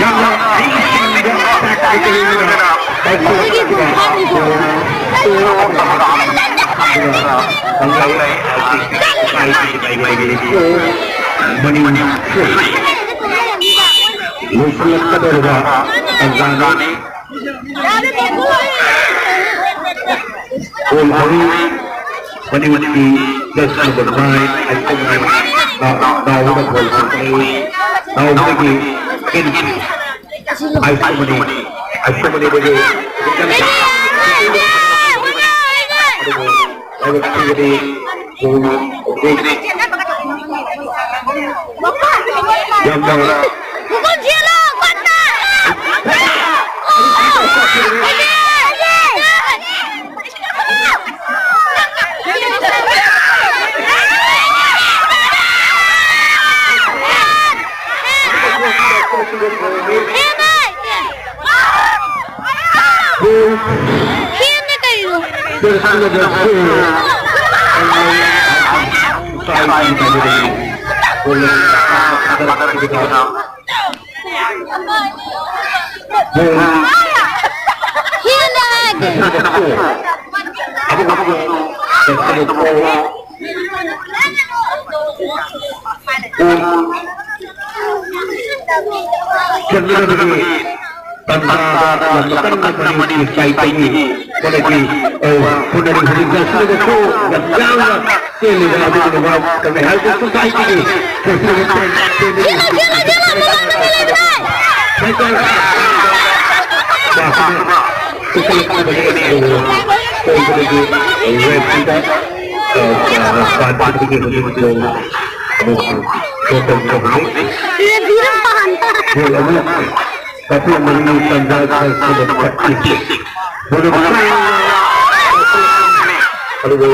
ꯌꯥꯝꯅ ꯍꯩꯁꯤꯡꯕ ꯇꯥꯛꯇꯤꯀꯦꯜ ꯑꯣꯏꯅ ꯄꯥꯏꯊꯣꯔꯛꯂꯤꯕ ꯃꯅꯤꯄꯨꯔ ꯂꯣꯏꯁꯤꯜꯂꯛꯀꯗꯧꯔꯤꯕ ꯇꯥꯟꯖꯥꯅꯤ꯫ ꯀꯣꯜ ꯃꯔꯤ ꯃꯅꯤꯄꯨꯔꯒꯤ ꯖꯁ ꯅꯝꯕꯔ ꯅꯥꯏꯟ ꯑꯥꯏꯁꯣꯃꯅꯤ ꯅꯥꯎꯕꯗ ꯀꯣꯜ ꯐꯪꯒꯅꯤ꯫ ꯅꯥꯎꯕꯗꯒꯤ ꯑꯦꯟ ꯑꯥꯏꯁꯣꯃꯅꯤ, ꯑꯥꯏꯁꯣꯃꯅꯤꯗꯒꯤ ꯑꯗꯨꯕꯨ ꯂꯥꯏꯕꯛ ꯊꯤꯕꯗꯤ ꯒꯣꯜ ꯌꯥꯝꯅ ꯆꯠꯅꯕꯒꯤ ꯇꯟꯖꯥꯗ ꯂꯝ ꯀꯟꯅ ꯃꯅꯤꯄꯨꯔꯒꯤ ꯁꯥꯏꯠꯇꯒꯤ ꯀꯣꯂꯦꯖꯀꯤ ꯐꯨꯅꯔꯤ ꯍꯧꯖꯤꯛ ꯆꯠꯁꯤꯜꯂꯒꯁꯨ ꯌꯥꯝ ꯌꯥꯡꯅ ꯆꯦꯜꯂꯤꯕ ꯑꯗꯨꯒꯨꯝꯂꯕ ꯀꯪꯂꯩ ꯍꯦꯜꯊ ꯁꯣꯁꯥꯏꯇꯤꯒꯤ ꯄ꯭ꯔꯁꯤꯗꯦꯟꯠ ꯁꯥꯏꯀꯜ ꯃꯍꯥꯛꯅ ꯄꯨꯈꯠꯂꯛꯄꯗꯒꯤ ꯑꯣꯏꯕꯗꯒꯤ ꯔꯦꯐ꯭ꯔꯤꯗ ꯄꯥꯟꯊꯣꯛꯄꯒꯤ ꯍꯧꯖꯤꯛ ꯒꯣꯜ ꯑꯃꯨꯛ ꯇꯧꯍꯧꯔꯤ꯫ ꯔꯦꯐꯤꯅ ꯄꯥꯟꯕ꯫ ꯒꯣꯜ ꯑꯃꯨꯛ ꯇꯟꯖꯥ ꯈꯔ ꯊꯤꯕ ꯐꯠꯇꯦ꯫ ꯕꯣꯜ ꯑꯗꯨꯕꯨ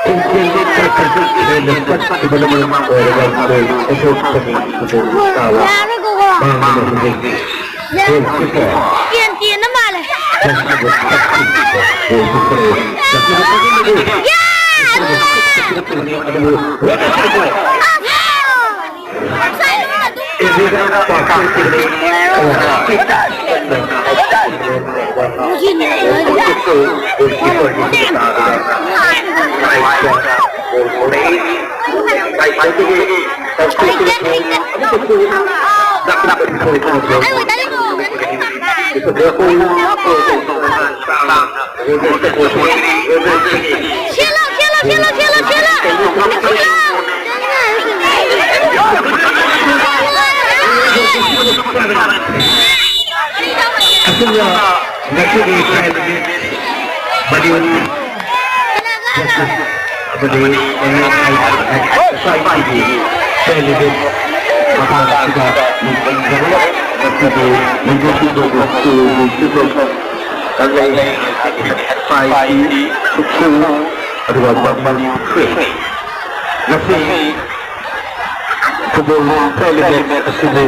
ꯈꯣꯡꯖꯦꯜ ꯈꯔ ꯈꯔ ꯍꯦꯟꯅ ꯆꯠꯈꯤꯕꯅ ꯃꯔꯝ ꯑꯣꯏꯔꯒ ꯒꯣꯜ ꯑꯣꯟꯊꯣꯛꯄꯒꯤ ꯈꯨꯗꯣꯡꯆꯥꯕ ꯃꯥꯡꯂꯕ ꯍꯧꯖꯤꯛ꯫ ꯒꯣꯜ ꯀꯤꯄꯔ ꯇꯦꯟ ꯇꯦꯟꯅ ꯃꯥꯜꯂꯦ꯫ ꯑꯁꯨꯝꯅ ꯉꯁꯤꯒꯤ ꯃꯅꯤꯄꯨꯔ ꯑꯃꯗꯤ ꯑꯦꯛꯁꯔꯁꯥꯏꯖꯒꯤ ꯆꯦꯜꯂꯤꯕ ꯃꯇꯥꯡ ꯑꯁꯤꯗ ꯃꯤꯡ ꯆꯟꯖꯔꯦ꯫ ꯃꯁꯤꯒꯤ ꯃꯤꯡ ꯆꯟꯕ ꯁ꯭ꯀꯨꯜꯒꯤ ꯄ꯭ꯔꯤꯟꯁꯤꯄꯜ ꯀꯪꯂꯩ ꯁꯥꯏꯀꯤ ꯈꯨꯠꯁꯨ ꯑꯗꯨꯒ ꯃꯃꯜ ꯈ꯭ꯔꯤ꯫ ꯉꯁꯤ ꯐꯨꯠꯕꯣꯜ ꯆꯦꯜꯂꯤꯕ ꯑꯁꯤꯕꯨ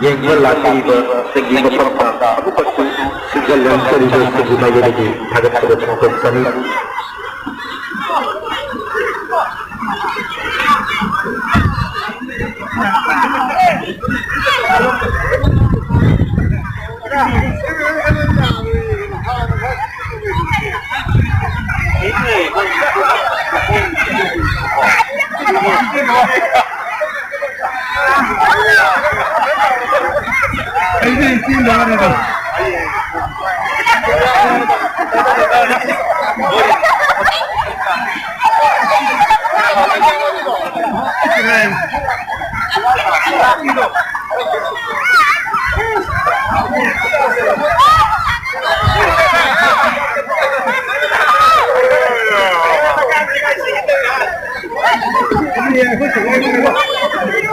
ꯌꯦꯡꯕ ꯂꯥꯛꯄꯤꯕꯁꯤꯡꯒꯤ ꯃꯐꯝꯗ ꯑꯃꯨꯛꯀꯁꯨ ꯁꯤꯡꯖꯤꯜꯂꯛꯆꯔꯤꯕꯁꯤꯡꯒꯤ ꯃꯥꯏꯀꯩꯗꯒꯤ ꯊꯥꯒꯠꯄꯗ ꯐꯣꯡꯗꯣꯛꯆꯔꯤ꯫ ꯑꯩꯈꯣꯏ ꯁꯤꯗ